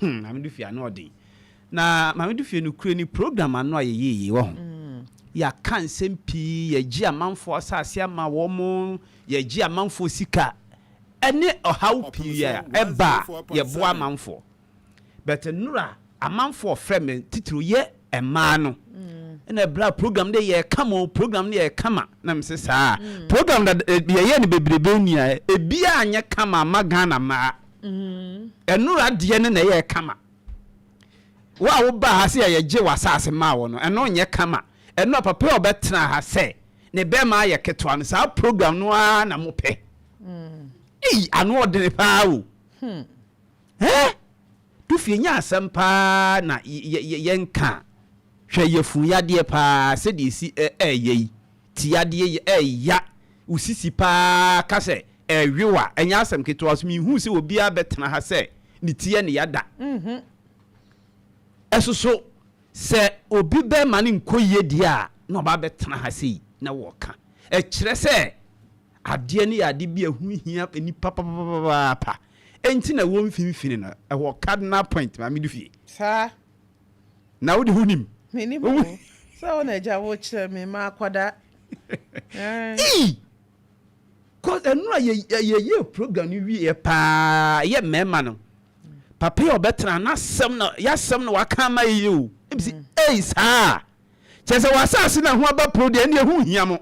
Maame Dufie ano ɔden. Na Maame Dufie no kure ni program ano a yɛyɛ yie wɔ ho. Yɛaka nsɛm pii, yɛgye amanfoɔ asase ama wɔn, yɛgye amanfoɔ sika, ɛne ɔhaw pii a ɛba a yɛboa amanfoɔ. But nnora amanfoɔ frɛ me, titiriw yɛ mmaa no. Ɛna ɛberɛ a program de yɛ kama o, program de yɛ kama, na me sɛ saa program da yɛyɛ no bebrebe nua, ebiara nyɛ kama ama Ghana mmaa. Ɛnora deɛ no na ɛyɛ kama. Wo a wobaa ha sɛ yɛgye w'asase maa wɔ no, ɛno nyɛ kama. Ɛno a papa a ɔbɛtena ha sɛ ne bɛrima ayɛ ketewa no, saa program no ara na mopɛ. Ei, ano ɔdene paa o. Ɛ Dufie nyɛ asɛm paa na yɛnka. Hwɛ, yɛfun yadeɛ paa sɛdeɛ ɛsi ɛɛyɛ yi, ti yadeɛ ɛɛya wo sisi paa, ka sɛ ɛɛwe wa, ɛnyɛ asɛm ketewa. So menhuu sɛ obiara bɛtena ha sɛ ne ti yɛ ne ya da. Ɛsoso sɛ obi bɛrima no nkɔ yie deɛ a, na ɔba bɛtena ha sei na wɔka. Ɛkyerɛ sɛ adeɛ no yɛ ade bi a ɛho hia nipa papapapaapa. Enti na ɛwɔ mfimfini no, ɛwɔ cardinal point, Maame Dufie. Saa. Na wode ho nim. Menim o. Sɛ wo na agya wo kyerɛ me ma akɔda. Ii! Cause ɛno a yɛyɛ program no wieɛ paa, yɛ mmarima no. Papa yi a ɔbɛtena n'asɛm na yɛasɛm na waka ama yɛ o. Ebi si, ei saa. Kyerɛ sɛ w'asase na ho aba pro deɛ, ɛne ɛho hia mo.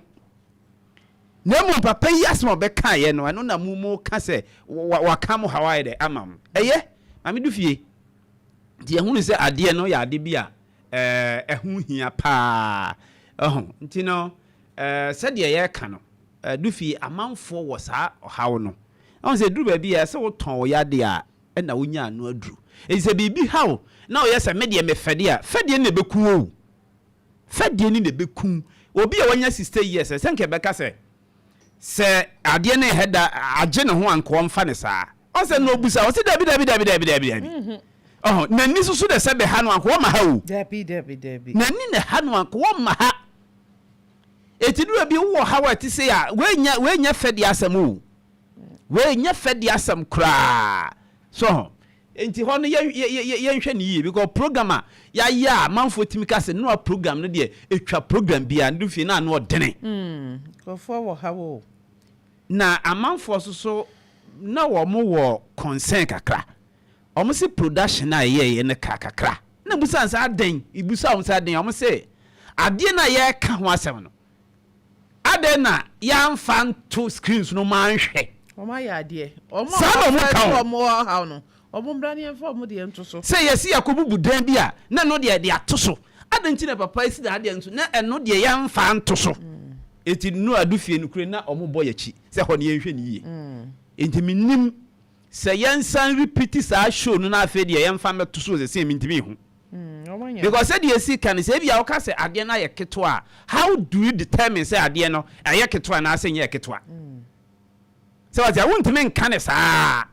Na mmom papa yi asɛm a ɔbɛkaeɛ no, ɛno na mo mo ka sɛ waka mo haw ayɛ dɛ ama mo. Ɛyɛ, Maame Dufie. Nti yɛhunu sɛ adeɛ no yɛ ade bi a ɛho hia paa. Ɛho nti no, sɛdeɛ yɛreka no, Dufie, amanfoɔ wɔ saa ɔhaw no. Ɛho sɛ ɛduru baabi a ɛsɛ wotɔn wo yadeɛ a, ɛna wonya ano aduru. Enti sɛ biribi ha wo na woyɛ sɛ me deɛ mefɛdeɛ a, fɛdeɛ no na ɛbɛku wo o. Fɛdeɛ no na ɛbɛku wo. Obi a wanya 60 years, ɛsɛ nka ɛbɛka sɛ, sɛ adeɛ no ɛhɛ da agye ne ho a, nka ɔmfa no saa. Ɔn sɛ na ɔbusa, ɔse dabi dabi dabi dabi dabi dabi. Ɔhɔ, n'ani soso na ɛsɛ bɛha no anka ɔmma ha o. Dabi dabi dabi. N'ani na ɛha no anka ɔmma ha. Eti duru bi wowɔ haw a ɛte sei a, wei nyɛ wei nyɛ fɛdeɛ asɛm o. Wei nyɛ fɛdeɛ asɛm koraa. So ho. Nti hɔ no yɛ yɛ yɛnhwɛ no yie because program a yɛayɛ a amanfoɔ tumi ka sɛ noa program no deɛ ɛtwa program biara no fie na ano ɔdene. Nkurɔfoɔ wɔ haw o. Na amanfoɔ nso so na wɔn wɔ concern kakra. Wɔn se production a yɛyɛeɛ no kaa kakra. Na busa sɛ adɛn? Ebusa wɔn sɛ adɛn? Wɔn se adeɛ no a yɛreka ho asɛm no, adɛn na yɛamfa nto screens no ma anhwɛ? Wɔn ayɛ adeɛ. Wɔn a Saa na wɔn wɔfrɛ ka sɛ o. wɔn wɔ ɔhaw no, wɔn mmra na yɛmfa wɔn deɛ nto so. Sɛ yɛsi yɛakɔbubu dan bi a, na ɛno deɛ yɛde ato so. Adɛn nti na papa yi si saa adeɛ nso na ɛno deɛ yɛmfa nto so? Enti Noa du fie no kure na wɔbɔ yɛn akyi sɛ hɔ no yɛnhwɛ no yie. Enti mennim sɛ yɛnsan repeat saa show no na afei deɛ yɛmfa mmɛto so sɛsei mentumi nhu. Because sɛdeɛ ɛsi ka no, sɛ ebia woka sɛ adeɛ no ayɛ ketewa a, how do you determine sɛ adeɛ no ɛyɛ ketewa anaasɛ nyɛ ketewa? Sɛ wate a, wontumi nka ne saa.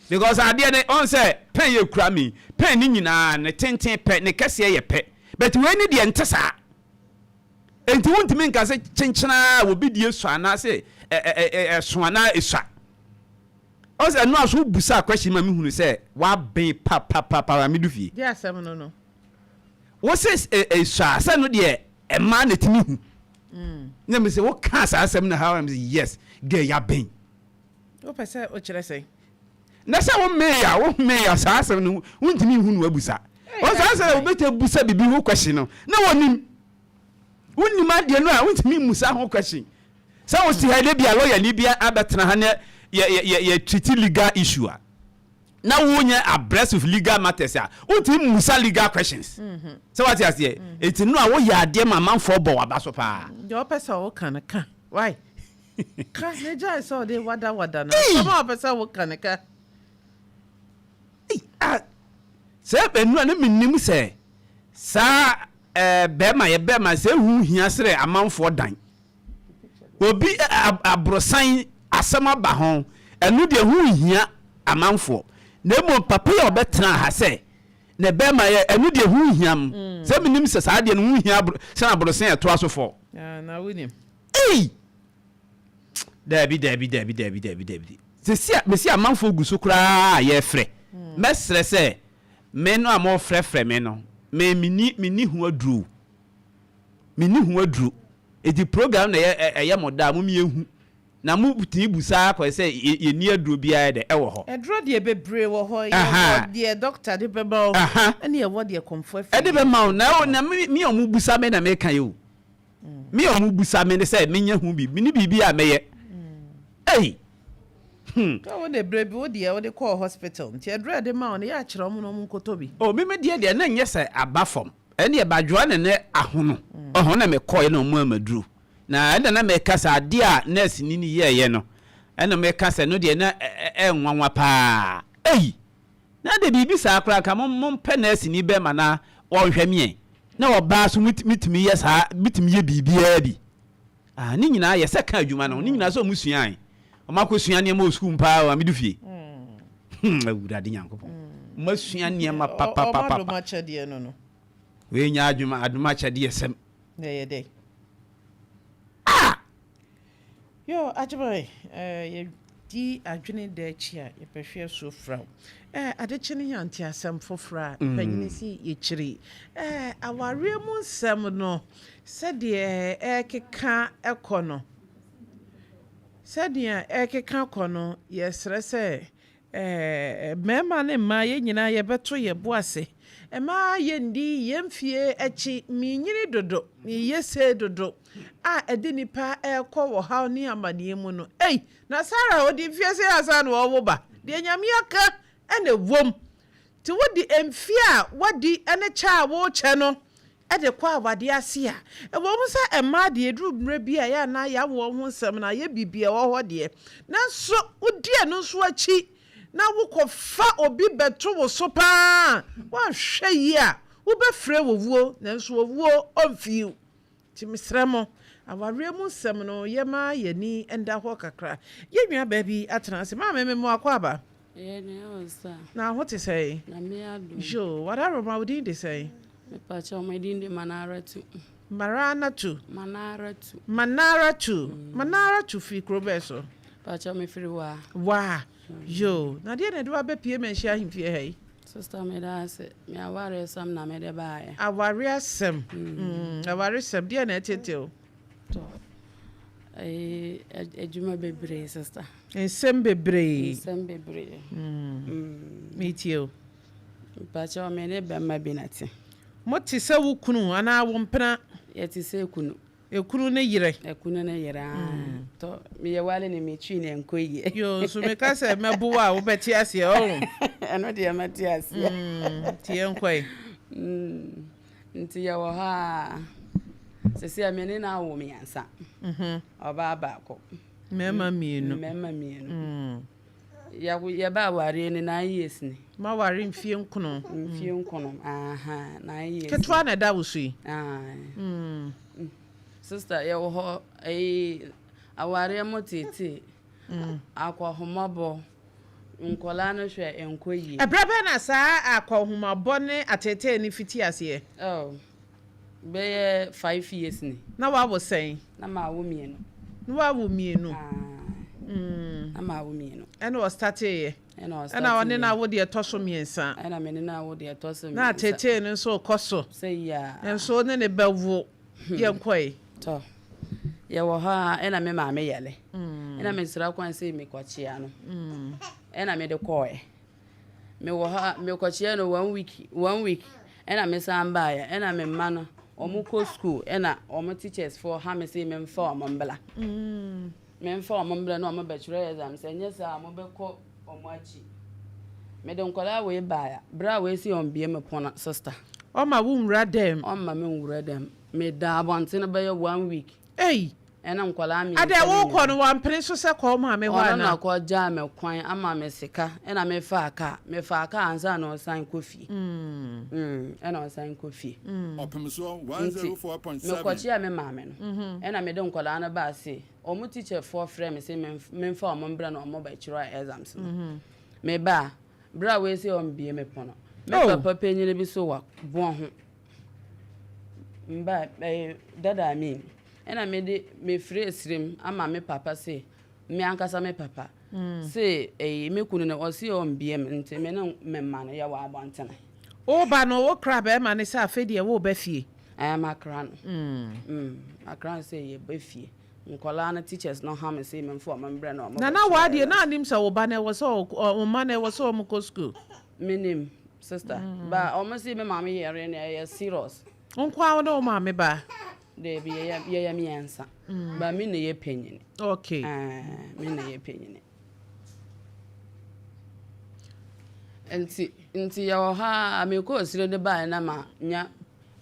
Because adeɛ no, ɔn sɛ pɛn yɛ kura mi, pɛn ne nyinaa ne tenten pɛ, ne kɛseɛ yɛ pɛ. But wei ne deɛ nte saa. Enti wontumi nka sɛ kyenkyenaa obi deɛ sua anaasɛ ɛso anaa esua. Ɔn sɛ ɛno a so wobusa question ma mehunu sɛ waben papapapa medu fie. Gye asɛm no no. Wo se esua sɛ no deɛ ɛmaa na ɛtumi hu. Na me sɛ woka saa asɛm no how? Me sɛ yes, girl yaben. Wopɛ sɛ wokyerɛ sɛn? Na sɛ wo mee a, wo mee a saa asɛm no wontumi nhu no abusa. Wɔn saa sɛ wobɛtumi abusa biribi ho question no na wɔnim. Wonim adeɛ no a wontumi mmusa ho question. Sɛ wosi ha de bi a lawyer ni bi abɛtena ha na yɛ yɛ yɛ treat legal issue a, na wonyɛ abreast with legal matters a, wontumi mmusa legal questions. Sɛ wate aseɛ? Eti no a woyɛ adeɛ ma amanfoɔ bɔ w'aba so paa. Deɛ ɔpɛ sɛ woka no ka. Why? Ka na gyae sɛ ɔde wadawada no. Asɛm a ɔpɛ sɛ woka no ka. Sɛ ɛnu a na menim sɛ saa bɛrima yɛ bɛrima sɛ ehu hia srɛ amanfoɔ dan. Obi aborosan asɛm aba ho, ɛno deɛ ho hia amanfoɔ. Na mmom papa yi a ɔbɛtena ha sɛ ne bɛrima yɛ, ɛno deɛ ho hia m. Sɛ menim sɛ saa deɛ no ho hia sɛ aborosan ɛtoa so fɔ. Na wonim. Ei! Daabi, daabi, daabi, daabi, daabi, daabi. Sisi a mesi amanfoɔ gu so koraa a yɛfrɛ. Mɛsrɛ sɛ Me no a mofrɛfrɛ me no, me menni menni ho aduro o. Menni ho aduro. Enti program na ɛyɛ ɛyɛ mo da a, mom yɛnhu. Na mo tumi bu saa kɔ sɛ yɛnni aduro biara dɛ ɛwɔ hɔ. Aduro deɛ bebree wɔ hɔ, yɛwɔ deɛ doctor de bɛma wo, ɛne yɛwɔ deɛ kɔmfoɔ afiri de bɛma wo. Na na me a wɔn busa me na meka yi o. Me a wɔn busa me ne sɛ menya ho bi, mene biribi a mɛyɛ. Ei! Hmm. Sɛ wo de berɛ bi wo deɛ wode kɔɔ hospital nti aduro a yɛde ma wo no yɛ akyerɛ wɔn na wɔn nkɔtɔ bi. Oh me me deɛ deɛ na nyɛ sɛ aba fam. Ɛneɛ badwoa ne ne ahono ɔho na mekɔɛ na ɔmo ama duro. Na ɛna na meka sɛ adeɛ a nurse ni no yɛɛyɛ no ɛna meka sɛ ɛno deɛ na ɛnwanwa paa. Ei! Na de biribi saa koraa nka mo mompɛ nurse ni bɛma na ɔnhwɛ me ɛ. Na ɔbaa so metumi yɛ saa metumi yɛ biribiara bi. Ah ne nyinaa yɛ sɛ ka adwuma no ho ne nyinaa sɛ ɔmo suae. Ɔmo akɔsua nneɛma wɔ sukuu mu paa o Amidu fie. Hmm Awurade Nyankopɔn. Ɔmo asua nneɛma papapapapa. Ɔmo adom akyɛdeɛ no no. Wei nyɛ adwuma adom akyɛdeɛ sɛm. Na ɛyɛ dɛn? Ah! Yo, Agyemang, eh, yɛdi adwene da akyi a, yɛbɛhwe asuo fra wo. Eh, ade kye no yɛ ante asɛm foforɔ a, panyini si yɛkyiri. Eh, awareɛ mu nsɛm no, sɛdeɛ ɛrekeka kɔ no, sɛdeɛ ɛrekeka kɔ no, yɛsrɛ sɛ Mmarima ne mmaa, yɛn nyinaa yɛbɛto yɛn bo ase. Mma yɛnni yɛn mfeɛ akyi, merenyini dodo, mereyɛ sei dodo, a ɛde nnipa rekɔ ɔhaw ne amaneɛ mu no. Ei, na Sara ɔdi mfeɛ sɛn ansa na ɔrewo ba? Deɛ Nyame aka na ɛwom. Nti wode mfeɛ a woadi ne kyɛ a worekyɛ no de kɔ awadeɛ ase a, ɛwɔ mu sɛ mmaa deɛ ɛduru mmerɛ bi a ɛyɛ a na yɛawoɔ ho nsɛm no ayɛ biribi a ɛwɔ hɔ deɛ, nanso wodi ɛno nso akyi na wokɔfa obi bɛto wo so pa ara a, woanhwɛ yie a, wobɛfrɛ owuo, nanso owuo ɔmfii wo. Nti mesrɛ mo, awareɛ mu nsɛm no yɛma yɛn ani nda hɔ kakra. Yɛn nuabaa bi atena ase. Maame, mema wo akwaaba. Ɛyɛ nea ɛwɔ sa. Na ho te sɛn? Nyame adom. Yoo, w'adaworoma, wo din de sɛn? Mepakyɛw, me din de Manaratu. Maranatu. Manaratu. Manaratu. Manaratu firi kuro bɛn so? Pakyɛw, me firi Waa. Waa. Yoo, na deɛ na ɛde wo abɛpue Manhyia ahemfie ha yi? Sister, meda ase. Me awaresɛm na mede baeɛ. Awareasɛm. Mm, awaresɛm. Deɛ na ɛtete wo? Tɔ. Ɛyi, adwuma bebree, sister. Nsɛm bebree. Nsɛm bebree. Mm. Metie o. Mpakyɛw, me ne bɛrima bi na te. Mote sɛ wo kunu anaa wo mpena? Yɛte sɛ kunu. Ekunu ne yerɛ. Ekunu ne yerɛ aa. Tɔ meyɛ wale ne me twi ne ɛnkɔ yie. Yoo nso meka sɛ mɛbo wo a wobɛte aseɛ ɔho. Ɛno deɛ mɛte aseɛ. Nti yɛnkɔ ɛ. Nti yɛwɔ hɔ aa sɛsɛ me ne no awo miɛnsa. Ɔbaa baako. Mmarima mienu. Mmarima mienu. Yɛba awareɛ no 9 years ni. Moaware mfie nkono. Mfie nkono ahaa 9 years. Ketewa na ɛda wo so yi. Ae. Sister yɛwɔ hɔ ɛyi awareɛ mo tete akɔhomɔbɔ nkɔlaa no hwɛ ɛnkɔ yie. Ɛberɛ bɛn na saa akɔhomabɔ ne ateetee no fiti aseɛ? Oh bɛyɛ 5 years ni. Na woawo sɛn? Na mawo mienu. Na woawo mienu? Ae. Na mawo mienu. Ɛna ɔstarteeɛ? Ɛna ɔstarteeɛ. Ɛna ɔne no awo deɛ ɛtɔ so miensa? Ɛna me ne no awo deɛ ɛtɔ so miensa. Na ateetee no nso rekɔ so? Sɛ yia. Nso wo ne no bɛwo? Yɛnkɔe. Tɔ. Yɛwɔ hɔ a ɛna me maame yale. Ɛna mesrɛ kwan sɛ mekɔkyea no. Ɛna mede kɔɔɛ. Mewɔ hɔ a, mekɔkyeɛɛ no one week, one week ɛna me san baeɛ. Ɛna me mma no, wɔn kɔ school ɛna wɔn teachers foɔ ha me se memfa wɔn mbra. Memfa wɔn mbra na wɔn bɛtwerɛ exams, ɛnyɛ saa a wɔn bɛkɔ wɔn akyi. Mede nkwadaa wei baeɛ a, berɛ a wei se ɔmbue me pono, sister. Ɔmma wo nwura dɛm. Ɔmma me nwura dɛm. Medaa abɔntene bɛyɛ one week. Ei! Ɛna nkwadaa mmiɛnsa Adɛn, worekɔ no, wampene so sɛ kɔ wo maame hɔ Ɔno anaa? na kɔgyaa me kwan ama me sika, ɛna mefaa kaa. Mefaa kaa ansa na ɔsan kɔ fie. Mm, ɛna ɔsan kɔ fie. Ɔpemsoɔ Nti, 104.7. mekɔkyeaa me maame no, ɛna mede nkwadaa no baa se, wɔn teacherfoɔ frɛɛ me se memfa wɔn mbra na wɔbɛtwerɛ exams no. Mebaa, berɛ a wei se ɔmbue me pono, me papa panyin bi so wɔ boɔ ho. Mba, ɛɛ, dada I mean. Ɛna me de me frɛ srem ama me papa se me ankasa me papa se ɛyi me kunu no ɔse ɔmbie me nti me ne me mma no yɛwɔ abɔntene. Woba no, wokra bɛrima no sɛ afei deɛ woreba fie? Ɛɛ, makra no. Mm, makra no sɛ yɛba fie. Nkwadaa no teachers no ha me sɛ memfa wɔn mbrɛ na wɔn Na na w'adeɛ na anim sɛ wo ba no ɛwɔ sɛ wo mma no ɛwɔ sɛ wɔn kɔ school? Menim, sister. Ba wɔn se me maame yare no ɛyɛ serious. Wo nko ara wo ne wo maame ba? Daabi, yɛyɛ yɛyɛ mmiɛnsa. Ba me na yɛ panyini. Okay. Ɛɛ, me na yɛ panyini. Nti nti yɛwɔ hɔ a mekɔɔ sire no baeɛ na ma nya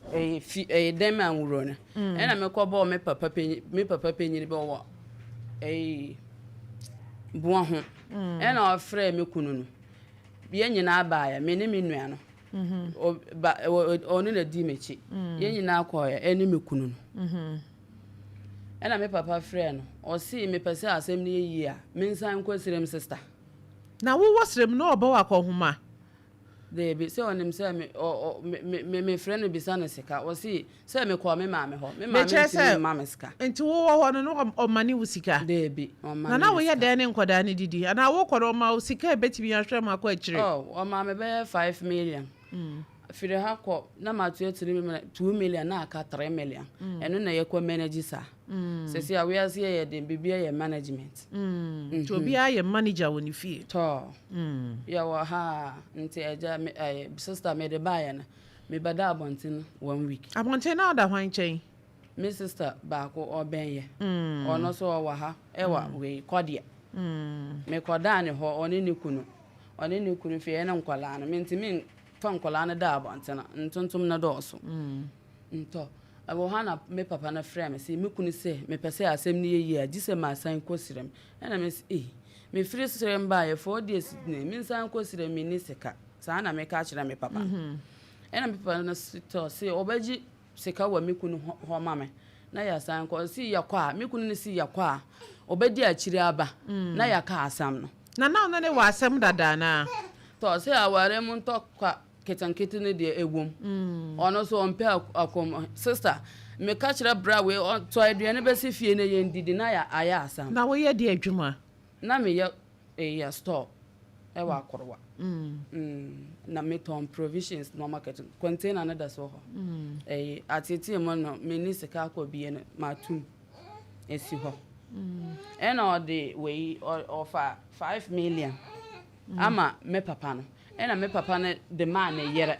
ɛyɛ fi ɛyɛ dɛm a nwuro no. Ɛna mekɔbɔɔ me papa panyin me papa panyin bi ɔwɔ ɛyi boa ho. Ɛna ɔfrɛɛ me kunu no. Yɛn nyinaa baeɛ me ne me nua no. Ba ɔno na di m'akyi. Yɛn nyinaa kɔeɛ ɛne me kunu no. Ɛna me papa frɛɛ no, ɔsee mepɛ sɛ asɛm no yɛ yie a, mensan nkɔ serem sister. Na wowɔ serem na ɔbɔ wo akɔnhoma? Daabi, sɛ ɔnim sɛ me, ɔ, ɔ, me, me, mefrɛ no bisa no sika. Ɔsee sɛ mekɔɔ me maame hɔ, me maame Mekyerɛ ntumi sɛ, mma me sika. nti wowɔ hɔ no na ɔmane wo sika? Daabi, Na ɔmmane na me woyɛ sika. dɛn ne nkwadaa no didi? Anaa wokɔ no ɔma wo sika a ɛbɛtumi ahwɛ mo akɔ akyire? Oh, ɔmaa me bɛyɛ 5 million. Firi ha kɔ na matua 3 million, 2 million na aka 3 million. Ɛno na yɛkɔ manage saa. Sɛsi a wiase yɛ den, biribiara yɛ management. Nti obiara yɛ manager wɔ ne fie? Tɔɔ. Yɛwɔ ha a, nti agya me ɛɛ sister mede baeɛ no, mebɛda abɔnten one week. Abɔnten na woda hwan nkyɛn? Me sister baako ɔbɛn yɛ. Ɔno nso ɔwɔ ha ɛwɔ wei kɔdeɛ. Mekɔdaa ne hɔ, ɔne ne kunu. Ɔne ne kunu fie ɛne nkɔlaa no. Mentumi mfa nkɔlaa no da abɔnten, ntontom no dɔɔso. Ntɔ ɛwɔ ha na me papa no frɛ me sɛ me kunu sɛ mepɛ sɛ asɛm no yɛ yie a, gye sɛ masan kɔ serem. Ɛna me sɛ ei, mefiri serem baeɛ 4 days ne mensan kɔ serem, menni sika. Saa na meka kyerɛ me papa no. Ɛna me papa no tɔ sɛ ɔbɛgye sika wɔ me kunu hɔ ma me na yɛasan kɔ. Ɔsi yɛkɔ a, me kunu no si yɛkɔ a, ɔbɛdi akyire aba na yɛaka asɛm no. Na na ɔno ne wɔ asɛm dada anaa? Tɔ sɛ aware mu ntɔkwa ketenkete no deɛ ɛwom. Ɔno nso ɔmpɛ akɔm. Sister, meka kyerɛ bra wei ɔtɔ aduane bɛsi fie na yɛndidi na yɛ ayɛ asɛm. Na woyɛ de adwuma? Na meyɛ ɛyɛ store ɛwɔ Akorowa. Na metɔn provisions nneɛma kɛte container no da so hɔ. Ɛyi atete mu no menni sika akɔ bie no matum esi hɔ. Ɛna ɔde wei ɔfa 5 million ama me papa no. Ɛna me papa no de maa ne yere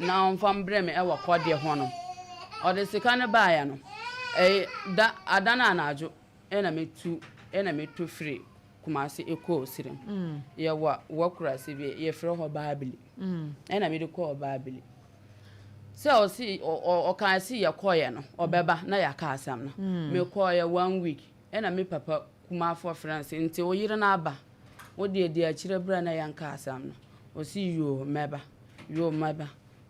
na ɔmfa mbrɛ me ɛwɔ kɔdeɛ hɔ no. Ɔde sika no baeɛ no, ɛyi da ada no anadwo ɛna metu ɛna metu firi Kumase ekɔɔ Sirem. Yɛwɔ wɔ kurase bi yɛfrɛ hɔ Baabili. Ɛna mede kɔɔ Baabili. Sɛ ɔsi ɔkaa si yɛkɔɔyɛ no ɔbɛba na yɛaka asɛm no. Mekɔɔyɛ one week ɛna me papa kumafoɔ frɛ no sɛ nti wo yere no aba, wo deɛ di akyire berɛ na yɛnka asɛm no. Ɔsi yoo mɛba, yoo mɛba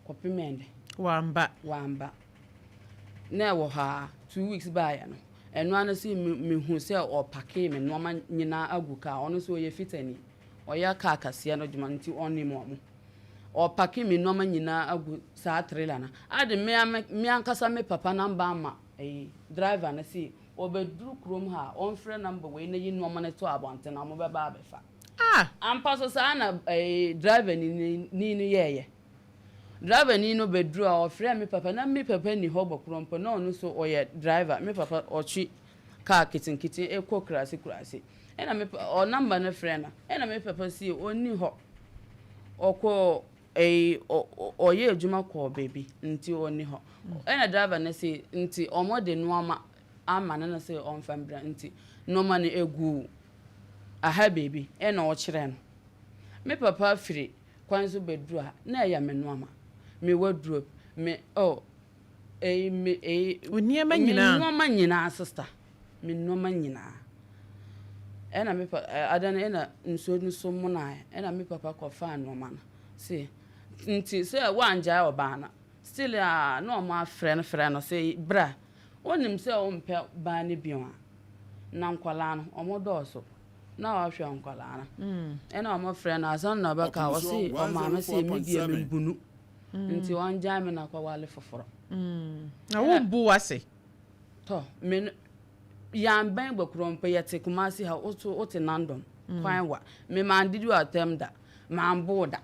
kɔpem ɛndɛ. Wamba? Wamba. Na ɛwɔ hɔ a 2 weeks baeɛ no, ɛno ano sɛ mehu sɛ ɔpack me nneɛma nyinaa agu kaa. Ɔno nso ɔyɛ fitani, ɔyɛ kaa kɛseɛ no dwuma nti ɔnim ɔmo. Ɔpack me nneɛma nyinaa agu saa trailer no ade me ankasa me papa number ama ɛyi driver no si ɔbɛduru kurom ha a, ɔmfrɛ number wei na yi nneɛma no to abɔnten na ɔmo bɛba abɛfa. Ah! Ampa so saa na ɛyi driver ni ni no yɛɛyɛ. Driver ni no bɛduru a ɔfrɛ me papa na me papa ni hɔ bɔkorɔ mpo na ɔno nso ɔyɛ driver. Me papa ɔtwe kaa ketenkete ɛkɔ kurase kurase. Ɛna me ɔ number no frɛ no, ɛna me papa si ɔnni hɔ, ɔkɔ ɛyi ɔyɛ adwuma kɔɔ baabi nti ɔnni hɔ. Ɛna driver no si nti ɔmo de nneɛma ama no no sɛ ɔmfa mbra nti nneɛma no egu aha baabi. Ɛna ɔkyerɛ no me papa firi kwan so bɛduru a na ɛyɛ me nneɛma, me wardrobe, me oh ɛyi me ɛyi Wo nneɛma me nyinaa? Nneɛma nyinaa, sister, me nneɛma nyinaa. Ɛna me pa ada no ɛna nsuo no so monaeɛ. Ɛna me papa kɔfaa nneɛma no se nti sɛ woangyae ɔbaa no still a na ɔmo afrɛ no frɛ no sɛ bra, wonim sɛ wompɛ baa no bio a na nkɔlaa no ɔmo dɔɔso na wahwɛ nkɔlaa no. Ɛna ɔmo frɛ no asan na ɔbɛka ɔse ɔmaame se me deɛ membunu nti ɔngyae me na kɔwale foforɔ. Na wombu w'ase? Tɔ me no yɛambɛn bɔkorɔ mpo, yɛte Kumase ha, woto wote Nandom kwan wa me mandidi atɛm da, mambo da.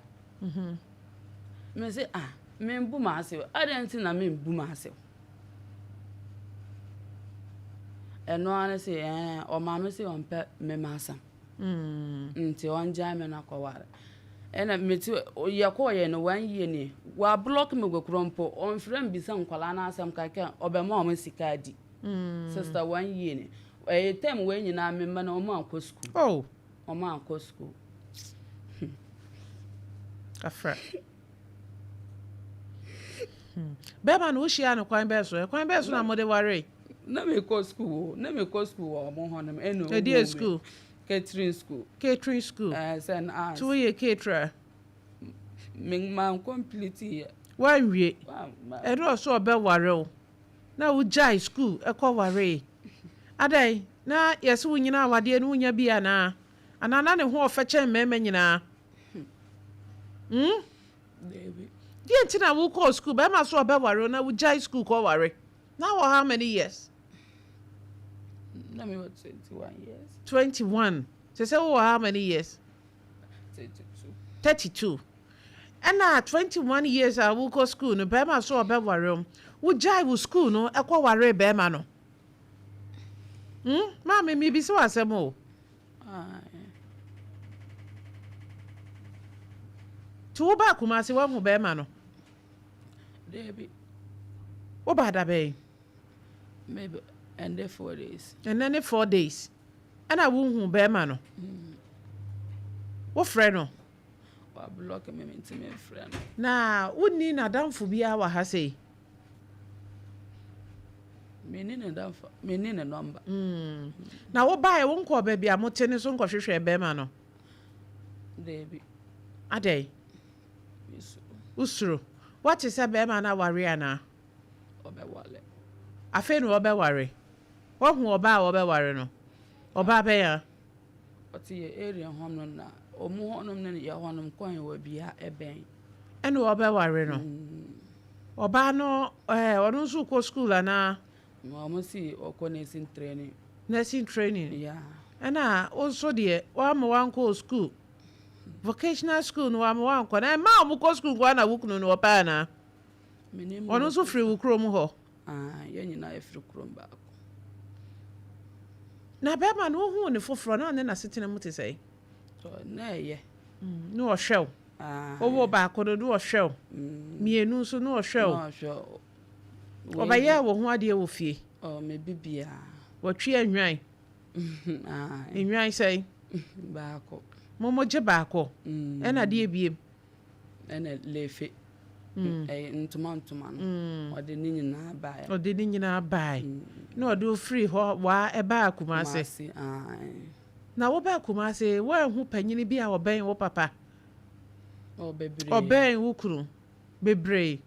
Me se ah, membu m'asew. Adɛn nti na membu m'asew? Ɛno ara ne se ɛɛ ɔmaame se ɔmpɛ me m'asɛm. Nti ɔngyae me na kɔware. Ɛna mete yɛkɔɔyɛ no one year nie. Wa block me kuro mpo. Ɔmfrɛ me bisa nkwadaa no asɛm kakra ɔbɛma wɔn sika adi. Sister, one year ni. Ɛyɛ term wei nyinaa me mma no ɔmo ankɔ school. Oh. Ɔmo ankɔ school. Afra. Bɛrima no wohyia no kwan bɛɛ so? Ɛkwan bɛɛ so na mode ware? Na mekɔ school o. Na mekɔ school wɔ ɔmo hɔ nom. Ɛna Ɛdi ohuu me. School? Catering school. Catering school. Ɛɛ sɛ na Nti woyɛ caterer? Me man complete yɛ. Woanwie? Ma Ɛne ɔso ɔbɛware wo na wogyae school ɛkɔ waree. Adɛn na yɛsɛ wo nyina awadeɛ no wonya bi anaa? Anaa na ne ho ɔfɛ kyɛn mmarima nyinaa? Dabi. Deɛ nti na wokɔɔ school, bɛrima so ɔbɛware wo na wogyae school kɔware? Na wɔ how many years? Na me wɔ 21 years. 21. Sɛ wowɔ how many years? 32. 32. Ɛna 21 years a wokɔ school no, bɛrima so ɔbɛware wo, wogyae wo school no ɛkɔ ware bɛrima no. Maame, mebisa wo asɛm o. Aye. Nti woba Kumase, woahu bɛrima no? Dabi. Woba da bɛn? Maybe ɛndɛ 4 days. Ɛnɛ ne 4 days ɛna wohu bɛrima no. Wofrɛ no? Wa block me, me ntumi mfrɛ no. Na wonni n'adamfo biara wɔ ha sei? Menni ne damfo, menni ne number. Na wobaeɛ, wonkɔɔ baabi a mote ne so nkɔhwehwɛ bɛrima no? Dabi. Adɛn? Mesuro. Wosuro? Woate sɛ bɛrima no aware anaa? Ɔbɛwale. Afei na wɔbɛware. Woahu ɔbaa a wɔbɛware no? Ɔbaa bɛn a? Ɔte yɛ area hɔ no na ɔmo hɔnom ne yɛ hɔnom kwan wɔ bia ɛbɛn. Ɛna wɔbɛware no. Ɔbaa no ɛɛ ɔno nso kɔ school anaa? Na ɔmo si ɔkɔ nursing training. Nursing training. Yeah. Ɛna wo nso deɛ, woama wankɔ school, vocational school no, wama wankɔ. Na ɛma a ɔmo kɔ school nkoa na wo kunu no wɔpɛ anaa? Menim. Ɔno nso firi wo kurom hɔ? Ah, yɛn nyinaa yɛfiri kurom baako. Na bɛrima no, wohuu ne foforɔ na ɔne n'asetena mu te sɛ? Na ɛyɛ. Ne ɔhwɛ wo? Ah. Wowɔ baako no ne ɔhwɛ wo, mmienu nso ne ɔhwɛ wo? Na ɔhwɛ. Ɔbɛyɛɛ wo ho adeɛ wɔ fie? Ɔ me bibia. Wɔtwe anwan? Ah. Nnwan sɛn? Baako. Momogye baako? Ɛna deɛ biem? Ɛna lefe. Ɛyɛ ntoma ntoma no. Ɔde ne nyinaa baeɛ. Ɔde ne nyinaa bae na ɔde ofiri hɔ waa ɛbaa Kumase? Kumase, ae. Na wobaa Kumase, woanhu panyini bi a ɔbɛn wo papa? Ɔ bebree. Ɔbɛn wo kunu bebree.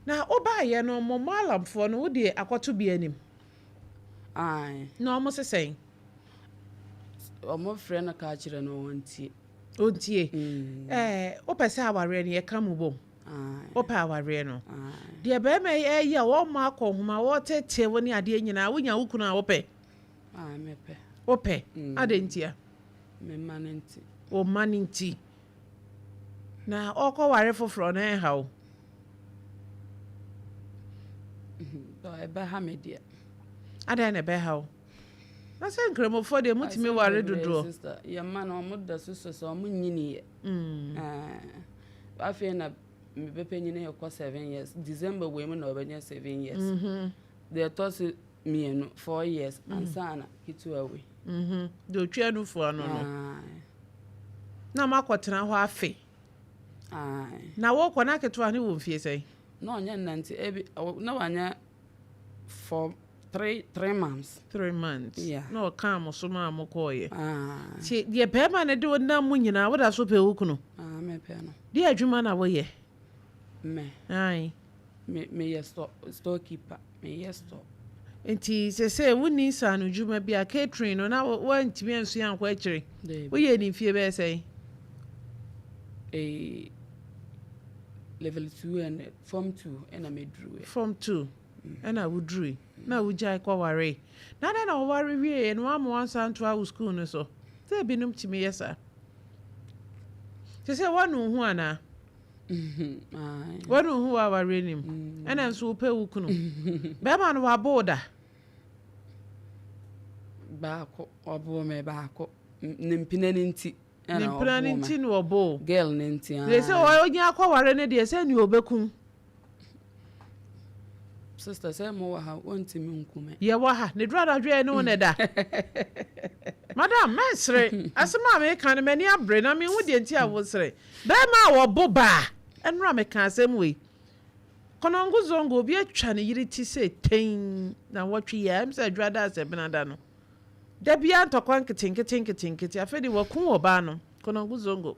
Na wobaayɛ no, mo maalamfoɔ no, wode akɔto bi anim? Ae. Na ɔmo sesɛn? Ɔmo frɛ no ka kyerɛ no, ɔntie. Ɔntie. Wopɛ sɛ awareɛ no yɛka mu bom? Ae. Wopɛ awareɛ no? Ae. Deɛ bɛrima yi ɛyɛ a wɔma akɔ nhoma, wɔtetee wo ne adeɛ nyinaa, wonya wo kunu a, wopɛ? Ae, mepɛ. Wopɛ? Adɛn ntia? Me mma no nti. Wo mma no nti. Na ɔkɔware foforɔ no, ɛnha wo? Ɛbɛha me deɛ. Adɛn na ɛbɛha wo? Na sɛ nkramofoɔ deɛ, mutumi Asɛm ware bebree, dodoɔ. Sister, yɛ mma no, ɔmo da so so sɛ ɔmo nyiniiɛ. Afei na mebɛpɛ nyini yɛkɔ 7 years. December wei mu na ɔbɛnya 7 years. Deɛ ɛtɔ so mmienu 4 years ansa na ketewa wei. Deɛ otwa nufoɔ no. Ae. Na moakɔtena hɔ afe? Ae. Na wokɔ na ketewa ne wɔ mfie sɛn? Na ɔnyɛ nante ebi na wanyɛ four, 3 months. 3 months? Yeah. Na ɔkaa mo so maa mokɔɔyɛ? Ae. Nti deɛ bɛrima no de wo nam mu nyinaa, woda so pɛ wo kunu? Ah, mepɛ no. Deɛ adwuma na woyɛ? Me? Ae. Me meyɛ store keeper, meyɛ store. Nti sɛsɛ wonni nsaano dwuma bi a, catering no na woantumi ansua ankɔ akyire? Dabi. Woyɛ ne mfie bɛyɛ sɛn? Level two and form two ɛna meduruiɛ. Form two ɛna wodurui na wogyae kɔware. Na dɛn na wɔware wieɛ no, woama wansa ntoa wo school no so sɛ ebinom tumi yɛ saa? Te sɛ woanu wo ho anaa? Wanu wo ho wɔ awareɛ no mu, ɛna nso wopɛ wo kunu. Bɛrima no wabo wo da? Baako, ɔboo me baako. Ne mpena no nti ɛna Ne mpena no ɔboo me. nti na ɔboo wo. Girl no nti Deɛ sɛ aa. ɔnya akɔware no deɛ sɛ nea ɔbɛkum. Sister sɛ mo wɔ ha wɔntumi nku me. Yɛwɔ ha ne duru anadwo yɛ ne wo na ɛda. Madam mɛnsere asɛm a meka no m'ani abere na menhu deɛ nti a wosere. Bɛrima a wɔbo baa ɛnora meka asɛm wei. Kɔnɔngo zongo obi atwa ne yere ti sɛ tɛn na wɔtwe yɛ ɛm sɛ adwada asɛ benada no. Da biara ntɔkwa nketenkete nketenkete afei de wakum ɔbaa no Kɔnɔngo zongo.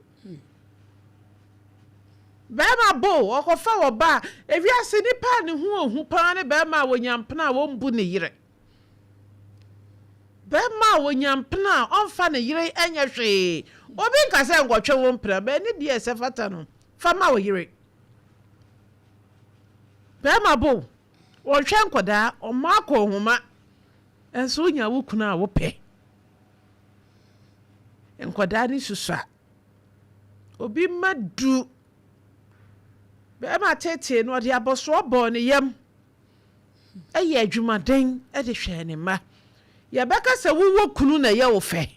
Barima bo, ɔkɔfa ɔbaa. Ewiase nipa a ne ho ohu paa ne barima a wɔnya mpena a wɔmbu ne yere. Barima a wɔnya mpena a ɔmfa ne yere nyɛ hwee. Obi nka sɛ nkɔtwe wo mpena, bɛn ne deɛ ɛsɛ fata no, fa ma wo yere. Barima bo, ɔnhwɛ nkɔdaa, ɔmmɔ akɔnhoma, nso wonya wo kunu a wopɛ. Nkɔdaa ne susua. Obi mma du. Barima teetee no, ɔde abɔsoɔ bɔɔ ne yam yɛɛ adwumaden de hwɛɛ ne mma. Yɛbɛka sɛ wowɔ kunu na ɛyɛ wo fɛ,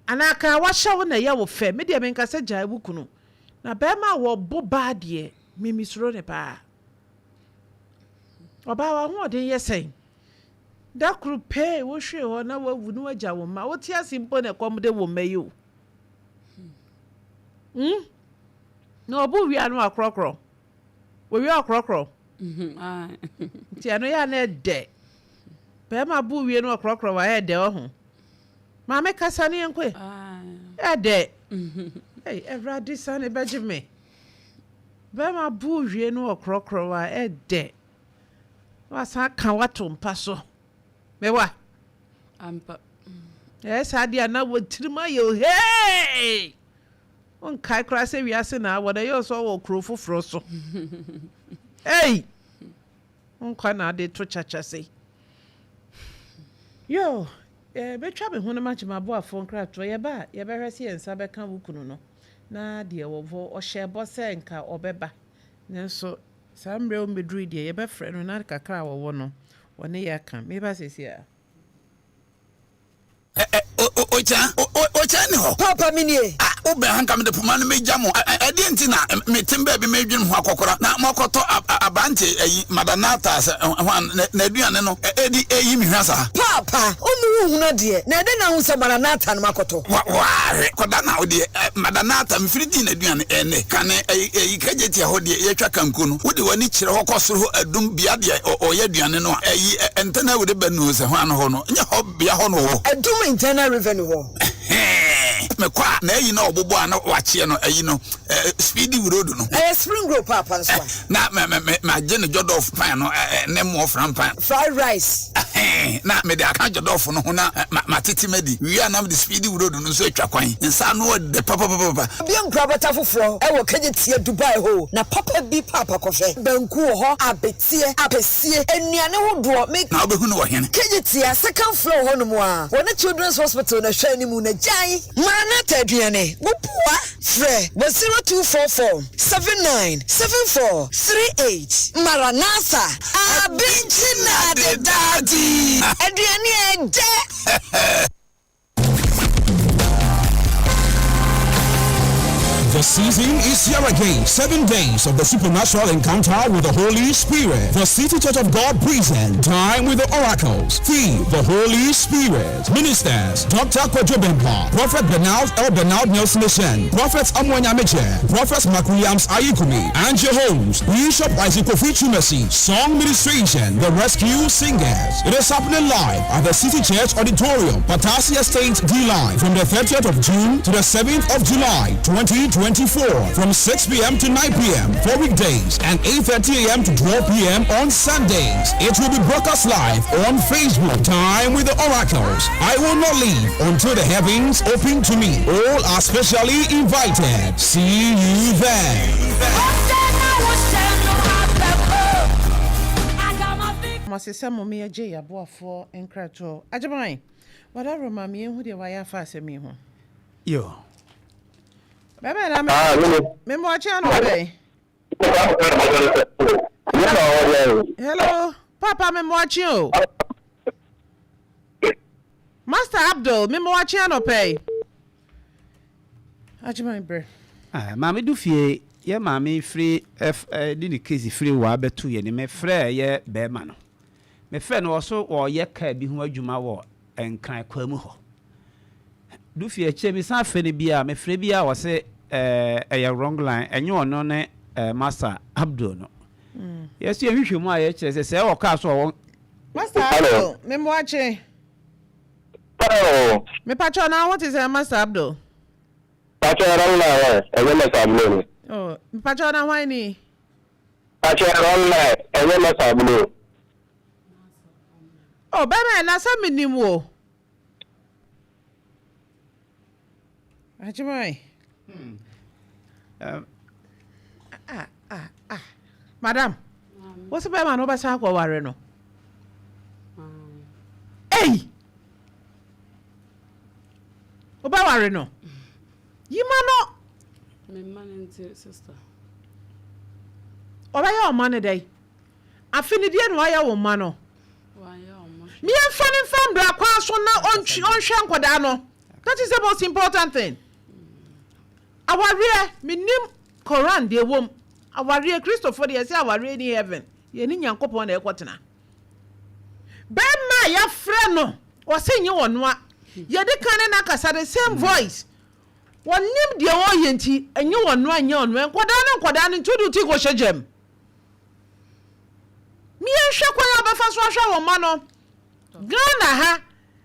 anaa ka a wahyɛ wo na ɛyɛ wo fɛ. Me deɛ menka sɛ gyae wo kunu. Na barima a wɔbo baa deɛ, me mesuro no paa. Ɔbaa w'ahoɔden yɛ sɛn? Da koro pee wohwee hɔ na woawu na woagya wo mma. Wote ase mpo na ɛkɔm de wo mma yi o. Hmm? Na ɔbo wia no akorɔkorɔ. Wɔwia ɔkorɔkorɔ. Nti ɛno yɛ a na ɛdɛ. Bɛrima bo wie no ɔkorɔkorɔ wa ɛdɛ ɔho. Maame kasa ne yɛnkɔ ɛdɛ. Ei, Awurade sane bɛgye me. Bɛrima bo wie no ɔkorɔkorɔ wa ɛdɛ. Wasan aka wato mpa so. Mewa. Ampa. Ɛyɛ saa deɛ a na wɔ tirim ayɛ o hee! Wonkae koraa sɛ wiase na awɔ no ɛyɛ sɛ ɔwɔ kuro foforɔ so. Ei! Wo nkwa na ade to kyakya sei. Yo, bɛtwa me ho no magye m'aboafoɔ nkratoɔ. Yɛba a, yɛbɛhwɛ sɛ yɛn nsa bɛka wo kunu no na deɛ wɔ hɔ. Ɔhyɛɛ bɔ sɛ nka ɔbɛba. Nanso saa mmerɛ a ɔmmɛdurui deɛ, yɛbɛfrɛ no na kakra a ɔwɔ no, ɔne yɛn aka. Meba seesei ara. Ɛ ɛ o o Okya, o o Okya nni hɔ. Paapa me nie. A Wo bɛn ha nka mede poma no megya mo. Ɛ ɛ Ɛdeɛn nti na mete baabi meredwene ho akɔkora na moakɔtɔ a a aberante ayi Madanatha sɛ hwan na n'aduane no ɛ ɛdi ɛreyi me hwa saa? Paapa, wo mu wo hunu adeɛ, na ɛdɛn na wohu sɛ Maranatha no makɔtɔ? Wa waahwɛ kɔda na wo deɛ ɛ Madanatha mfiri dii n'aduane ɛnnɛ kane ɛyi ɛyi Kagyetia hɔ deɛ yɛtwa kanko no wode w'ani kyerɛ hɔ kɔ soro hɔ adum bea deɛ ɔ ɔyɛ aduane no a ɛyi ɛ ɛntɛnɛ wode ba nu sɛ hwan hɔ no nyɛ hɔ bea hɔ na ɔwɔ. Adum Internal Revenue hɔ. Ɛhɛɛ mekɔ a na ayi na ɔbobɔ a na wakyeɛ no ayi no ɛ speedy road no. Ɛyɛ spring roll paapa nso a. Na mɛ mɛ mɛ magye no jɔdɔf pan no ɛ ɛ ne mmoɔ fram pan. Fried rice. Ɛhɛɛ na mede aka jɔdɔf no ho na ma matete madi wie a na mede speedy road no nso atwa kwan nsa ano ɔdɛ papapapapa. Bia nkorabata foforɔ wɔ Kejetia Dubai hɔ o, na papa bi paapa kɔhwɛ. Banku wɔ hɔ, abeteɛ, apɛsie, nnuane hodoɔ, me. Na wobɛhu no wɔ hene? Kejetia, second floor hɔ nom a, wɔne Children's Hospital na ɛhwɛ anim na gyae. Maranatha aduane, wo boa? Frɛ wɔ 0244 79 74 38. Maranatha, abinkyi na dedaadi, aduane a ɛdɛ. The season is here again. 7 days of the supernatural encounter with the Holy Spirit. The City Church of God present Time with the Oracles. Theme, the Holy Spirit. Ministers, Dr. Kojo Bempah, Prophet Bernard L. Bernard Nelson Mission, Prophet Amwanya Meche, Prophet Mark Williams Ayikumi, and your host, Bishop Isaac Kofi Chumesi. Song Ministration, The Rescue Singers. It is happening live at the City Church Auditorium, Patasi Estate D-Line, from the 30th of June to the 7th of July, 2024, from 6 p.m. to 9 p.m. for weekdays and 8:30 a.m. to 12 p.m. on Sundays. It will be broadcast live on Facebook. Time with the Oracles. I will not leave until the heavens open to me. All are specially invited. See you there. Mase sɛ mome yɛgye yɛaboafoɔ nkratoɔ. Agyeman, wadaworo ma me yɛnhu deɛ wayɛ afa asɛm yi ho. Yo. Bɛbɛ na me Ah, me me mmoakye ano bɛn. Hello, Papa me moakye o. Master Abdul, me moakye anɔpɛ yi. Agyeman brɛ. Ah, maame du fie, yɛ maame firi ɛf ɛde ne case firi wɔ abɛto yɛ ni mefrɛ yɛ bɛrima no. Mefrɛ no ɔso ɔyɛ kaa bi ho adwuma wɔ Nkran kwa mu hɔ. Du fie akyire mesan frɛ no bi a mefrɛ bi a ɔse ɛɛ ɛyɛ wrong line ɛnyɛ ɔno ne ɛɛ Master Abdul no. Yɛso yɛhwehwɛ mu a yɛkyerɛ sɛ sɛ ɛwɔ kaa so ɔwɔ Master Abdul, me moakye. Hello. Mepakyɛw na wo te sɛn Master Abdul? Pakyɛ wrong line ɛ, ɛnyɛ Master Abdul ni. Oh, mepakyɛw na hwan ni? Pakyɛ wrong line, ɛnyɛ Master Abdul. Oh, bɛrima ɛ, na sɛ menim wo. Agyemai. Hmm. Ah, ah, ah. Madam, wo sɛ bɛrima no wobɛsan akɔware no? Ei! Wobɛware no? Yima no. Ɔbɛyɛ ɔma no dɛn? Afe no deɛ na wayɛ wo mma no. Miɛnfa no nfa mbra kwan so na ɔnhwɛ nkɔdaa no. That is the most important thing. Awareɛ, menim Koran deɛ ɛwom. Awareɛ, Kristofoɔ deɛ yɛsɛ awareɛ ni heaven. Yɛne Nyankopɔn na ɛkɔtena. Bɛrima a yɛafrɛ no, ɔse nye ɔnoa. Yɛde kan ne no akasa the same voice. Wɔnim deɛ ɔreyɛ nti, nye ɔnoa, nyɛ ɔnoa. Nkɔdaa no nkɔdaa no nti wode wo ti kɔhyɛ gyam. Mienhwɛ kwan a wɔbɛfa so ahwɛ wɔn mma no. Ghana ha,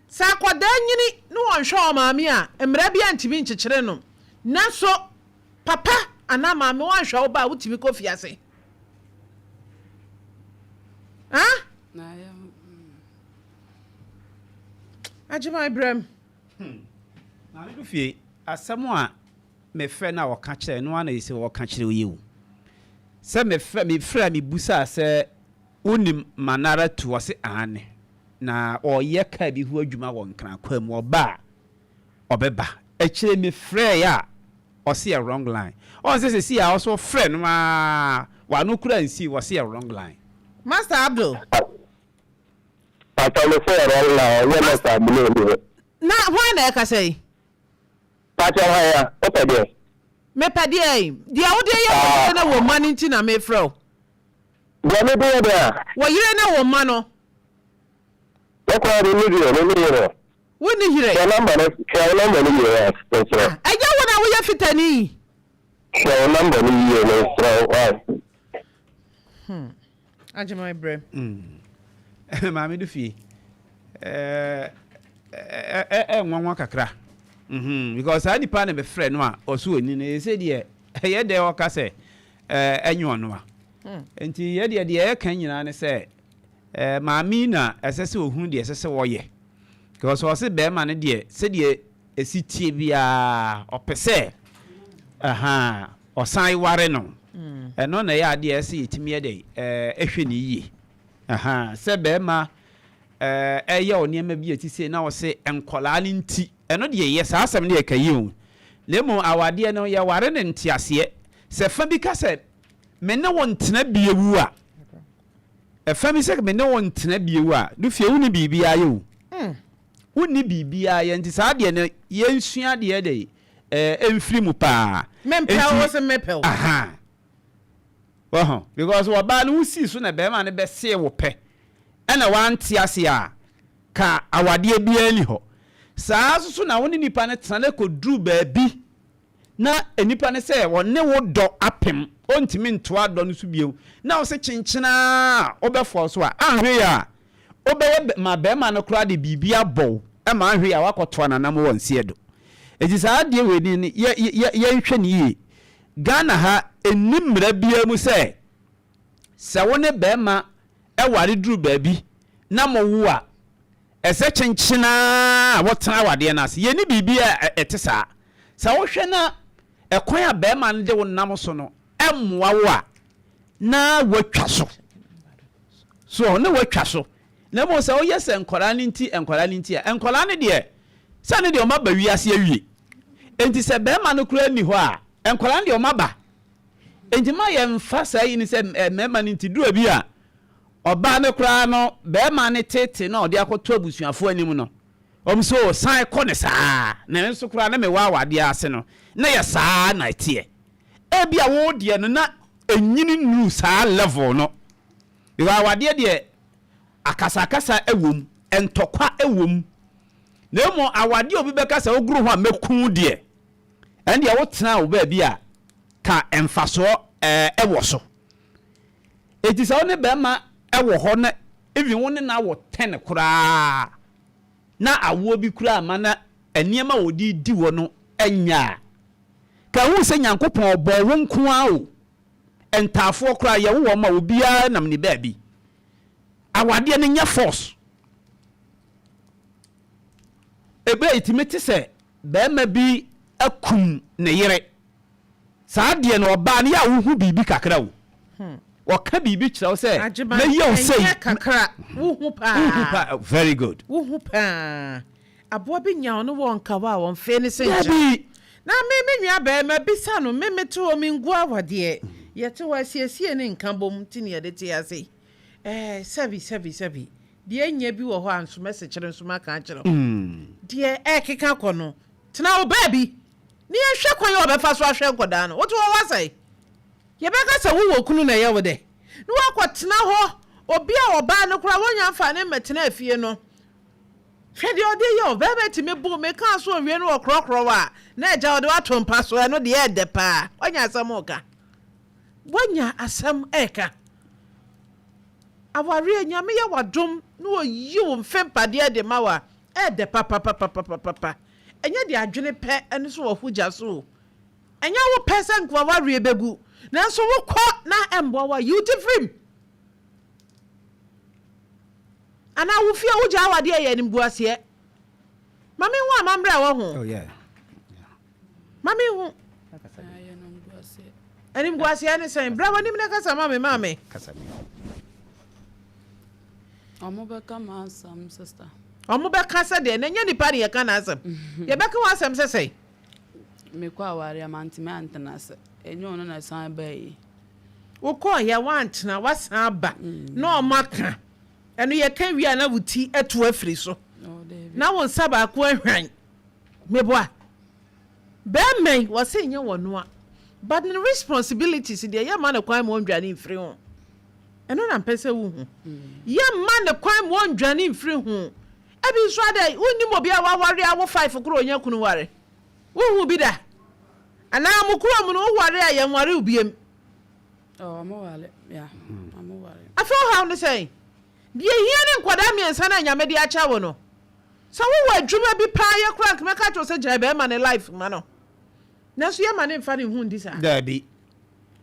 sɛ akwadaa nyini na wɔnhwɛ ɔmaame a, mmara biara ntumi nkyekyere no. Nanso papa anaa maame wanhwɛ wo ba a, wotumi kɔ fiase. Ah? Agyeman brɛm. Hmm. Maame do fie, asɛm a mefrɛ no a ɔka kyerɛ no ara na ɛsɛ ɔka kyerɛ wo yi o. Sɛ mefrɛ mefrɛ a mebusaa sɛ wonim Manara tu ɔse aane na ɔyɛ kaa bi ho adwuma wɔ Nkran kwa mu ɔba a ɔbɛba. Akyire mefrɛɛ a ɔse yɛ wrong line. Ɔn sɛ sɛsi a ɔso frɛ no aa wano koraa nsii ɔse yɛ wrong line. Master Abdul. Pastor me se yɛ wrong line ɔnyɛ Master Abdul ni hɔ. Na hwan na ɛkasa yi? Pakyɛ hwan a? Wopɛ deɛ? Mepɛ deɛn? Deɛ wode yɛ wo yere ne wo mma no nti na mefrɛ wo. Deɛ mede yɛ deɛn a? Wo yere ne wo mma no. Me koraa menni deɛ, menni yere. Wonni yere? Hwɛ number no, hwɛ wo number no yie wai, mesrɛ. Ah, ɛnyɛ wo na woyɛ fitani yi? Hwɛ wo number no yie, mesrɛ wo wai. Hmm. Agyeman brɛ. Mm. Maame do fie. Ɛɛ ɛɛ nwanwa kakra. Mhm. Because saa nipa na bɛfrɛ no a ɔso oni no ɛsɛ deɛ ɛyɛ dɛ ɔka sɛ ɛɛ ɛnyɛ ɔno a. Hmm. Nti yɛ deɛ deɛ ɛka nyinaa ne sɛ ɛɛ maame na ɛsɛ sɛ ohunu deɛ ɛsɛ sɛ ɔyɛ. Because ɔse bɛrima no deɛ sɛdeɛ ɛsi tie biara ɔpɛ sɛ ɛhaa ɔsan ware no. Ɛno na ɛyɛ adeɛ a ɛsɛ yɛtumi yɛ dɛn ɛhwɛ no yie. Ahaa, sɛ bɛrima ɛyɛ wo nneɛma bi a ɛte sei na ɔse nkwadaa no nti, ɛno deɛ yɛ saa asɛm no yɛ ka yie o. Na mmom awadeɛ no yɛware no nteaseɛ. Sɛ fa bi ka sɛ me ne wo ntena bio a, ɛfa bi sɛ me ne wo ntena bio a, no fie wo ne biribiara yɛ o. Wonni biribiara yɛ nti saa deɛ no yɛnsua deɛ dɛn ɛɛ mfiri mu paa. Mempɛ wo wo se mepɛ wo. Ahaa wahu because ɔbaa no wo sii so na bɛrima no bɛsee wo pɛ ɛna wante aseɛ a ka awadeɛ biara nni hɔ. Saa nso so na wo ne nipa no tena na ɛkɔduru baabi na nipa no sɛ ɔne wo dɔ apem, ɔntumi ntoa dɔ no so bio, na wo se kyenkyen ara a wobɛfɔɔ so a, anhwɛ yie a, wobɛyɛ ma barima no koraa de biribi abɔ wo ma anhwɛ yie a woakɔtoa n'anam wɔ nseɛ do. Enti saa adeɛ wei ni no, yɛ, yɛ, yɛnhwɛ no yie. Ghana ha, ɛnni mmara biara mu sɛ, sɛ wo ne barima ware duru baabi na mowo a, Ɛsɛ kyenkyen ara a wɔtena awadeɛ no ase. Yɛnni biribi a ɛte saa. Sɛ wohwɛ na ɛkwan a barima no de wo nam so no mmoa wo a, na woatwa so. So na woatwa so. Na mmom sɛ woyɛ sɛ nkwadaa no nti, nkwadaa no nti a, nkwadaa no deɛ, sɛ ne deɛ wɔaba wiase awie. Enti sɛ barima no koraa nni hɔ a, nkwadaa no deɛ wɔaba. Enti ma yɛmfa saa yi no sɛ mmarima no nti duru bi a ɔbaa no koraa no barima no tete na ɔde akɔto abusuafoɔ anim no wɔn sɛ o san kɔ ne saa na me nso koraa na mewɔ awadeɛ ase no na yɛ saa na ɛteɛ. Ebi a wo deɛ no na ɛnyini nnuru saa level no because awadeɛ deɛ akasakasa wɔ mu, ntɔkwa wɔ mu. Na mmom awadeɛ a obi bɛka sɛ wogoro ho a mɛku wo deɛ, ɛndeɛ wotena wo baabi a ka mfasoɔ wɔ so. Enti sɛ wo ne bɛrima wɔ hɔ na even wo ne no awo ten koraa na awoɔ bi koraa amma na nneɛma a ɔde di wɔ no nyɛ a, ka hu sɛ Nyankopɔn ɔbɔɔ wo nko ara o. Ntaafoɔ koraa yɛwo wɔn ma obiara nam ne baabi. Awadeɛ no nyɛ force. Ebia yɛtumi te sɛ barima bi akum ne yere. Saa deɛ no ɔbaa no yɛ a wohu biribi kakra o. Ɔka biribi kyerɛ wo sɛ Agyeman, mɛyɛ wo sei. ɛnyɛ kakra, wohu paa. Wohu paa, very good. Wohu paa. Aboa bi nya ɔno wɔ nkawa a wɔmfee ne sɛ nkyene. Dabi. Na me, me nua barima bisa no, me mete hɔ mengu awadeɛ. Yɛte hɔ asiesie ne nkabom nti na yɛde te ase yi. Ɛɛ, sɛbi, sɛbi, sɛbi. Deɛ ɛnyɛ bi wɔ hɔ a nso mɛsekyere nso maka akyerɛ wo. Deɛ ɛrekeka kɔ no, tena wo baabi na yɛnhwɛ kwan a wɔbɛfa so ahwɛ nkwadaa no. Wote hɔ woasɛe. Yɛbɛka sɛ wowɔ kunu na ɛyɛ wo dɛ na woakɔtena hɔ, obi a ɔbaa no koraa wonnya mfaa no mmɛtenaa fie no. Hwɛ deɛ ɔde yɛ o, barima tumi bo me kaa so owie no ɔkorɔkorɔ wo a, na agya ɔde wo ato mpa so, ɛno deɛ ɛɛdɛ paa. Woanya asɛm reka. Woanya asɛm reka. Awareɛ, Nyame yɛ w'adom na ɔyi wo mfe mpadeɛ de ma wo a, ɛɛdɛ papapapapapa. Ɛnyɛ deɛ adwene pɛ ɛno nso wɔ ho gya so o. Ɛnyɛ wo pɛ sɛ nka w'awareɛ bɛgu, nanso wokɔ na ɛmmoa wo a, yi wo ti firi mu. Anaa wo fie wogyaa w'adeɛ yɛ animguaseɛ. Ma menhu amammerɛ a ɛwɔ ho. Oh, yeah. Ma menhu. Animguaseɛ ne sɛn? Bra w'anim na kasa ma me maame. Ɔmo bɛka m'asɛm sister. Ɔmo bɛka sɛ deɛ na ɛnyɛ nipa ne yɛka n'asɛm. Yɛbɛka w'asɛm sɛ sɛn? Mekɔ awareɛ mantumi antena ase. Ɛnyɛ ɔno na ɛsan baa yi. Wokɔeɛ woantena woasan aba na ɔmo aka. Ɛno yɛka wie a na wo ti atu afiri so na wo nsa baako ahwan. Meboa. Bɛɛma yi wɔse nyɛ wɔnoa but ne responsibilities deɛ yɛmma no kwan ma ɔndwane mfiri ho. Ɛno na mpɛ sɛ wohu. Yɛmma no kwan ma ɔndwane mfiri ho. Ɛbi nso adɛ wonnim obi a waware awo five koro ɔnya kunu ware. Wohu bi da? Anaa mo kurom no woware a yɛnware wo biem? Afei ɔhaw ne sɛn? Deɛ ɛhia ne nkwadaa mmiɛnsa no a Nyame de akyɛ wo no. Sɛ wowɔ adwuma bi paa yɛ koraa nka mɛka akyerɛ wo sɛ gyae bɛrima no life ma no. Nanso yɛmma no mfa ne ho ndi saa. Daabi.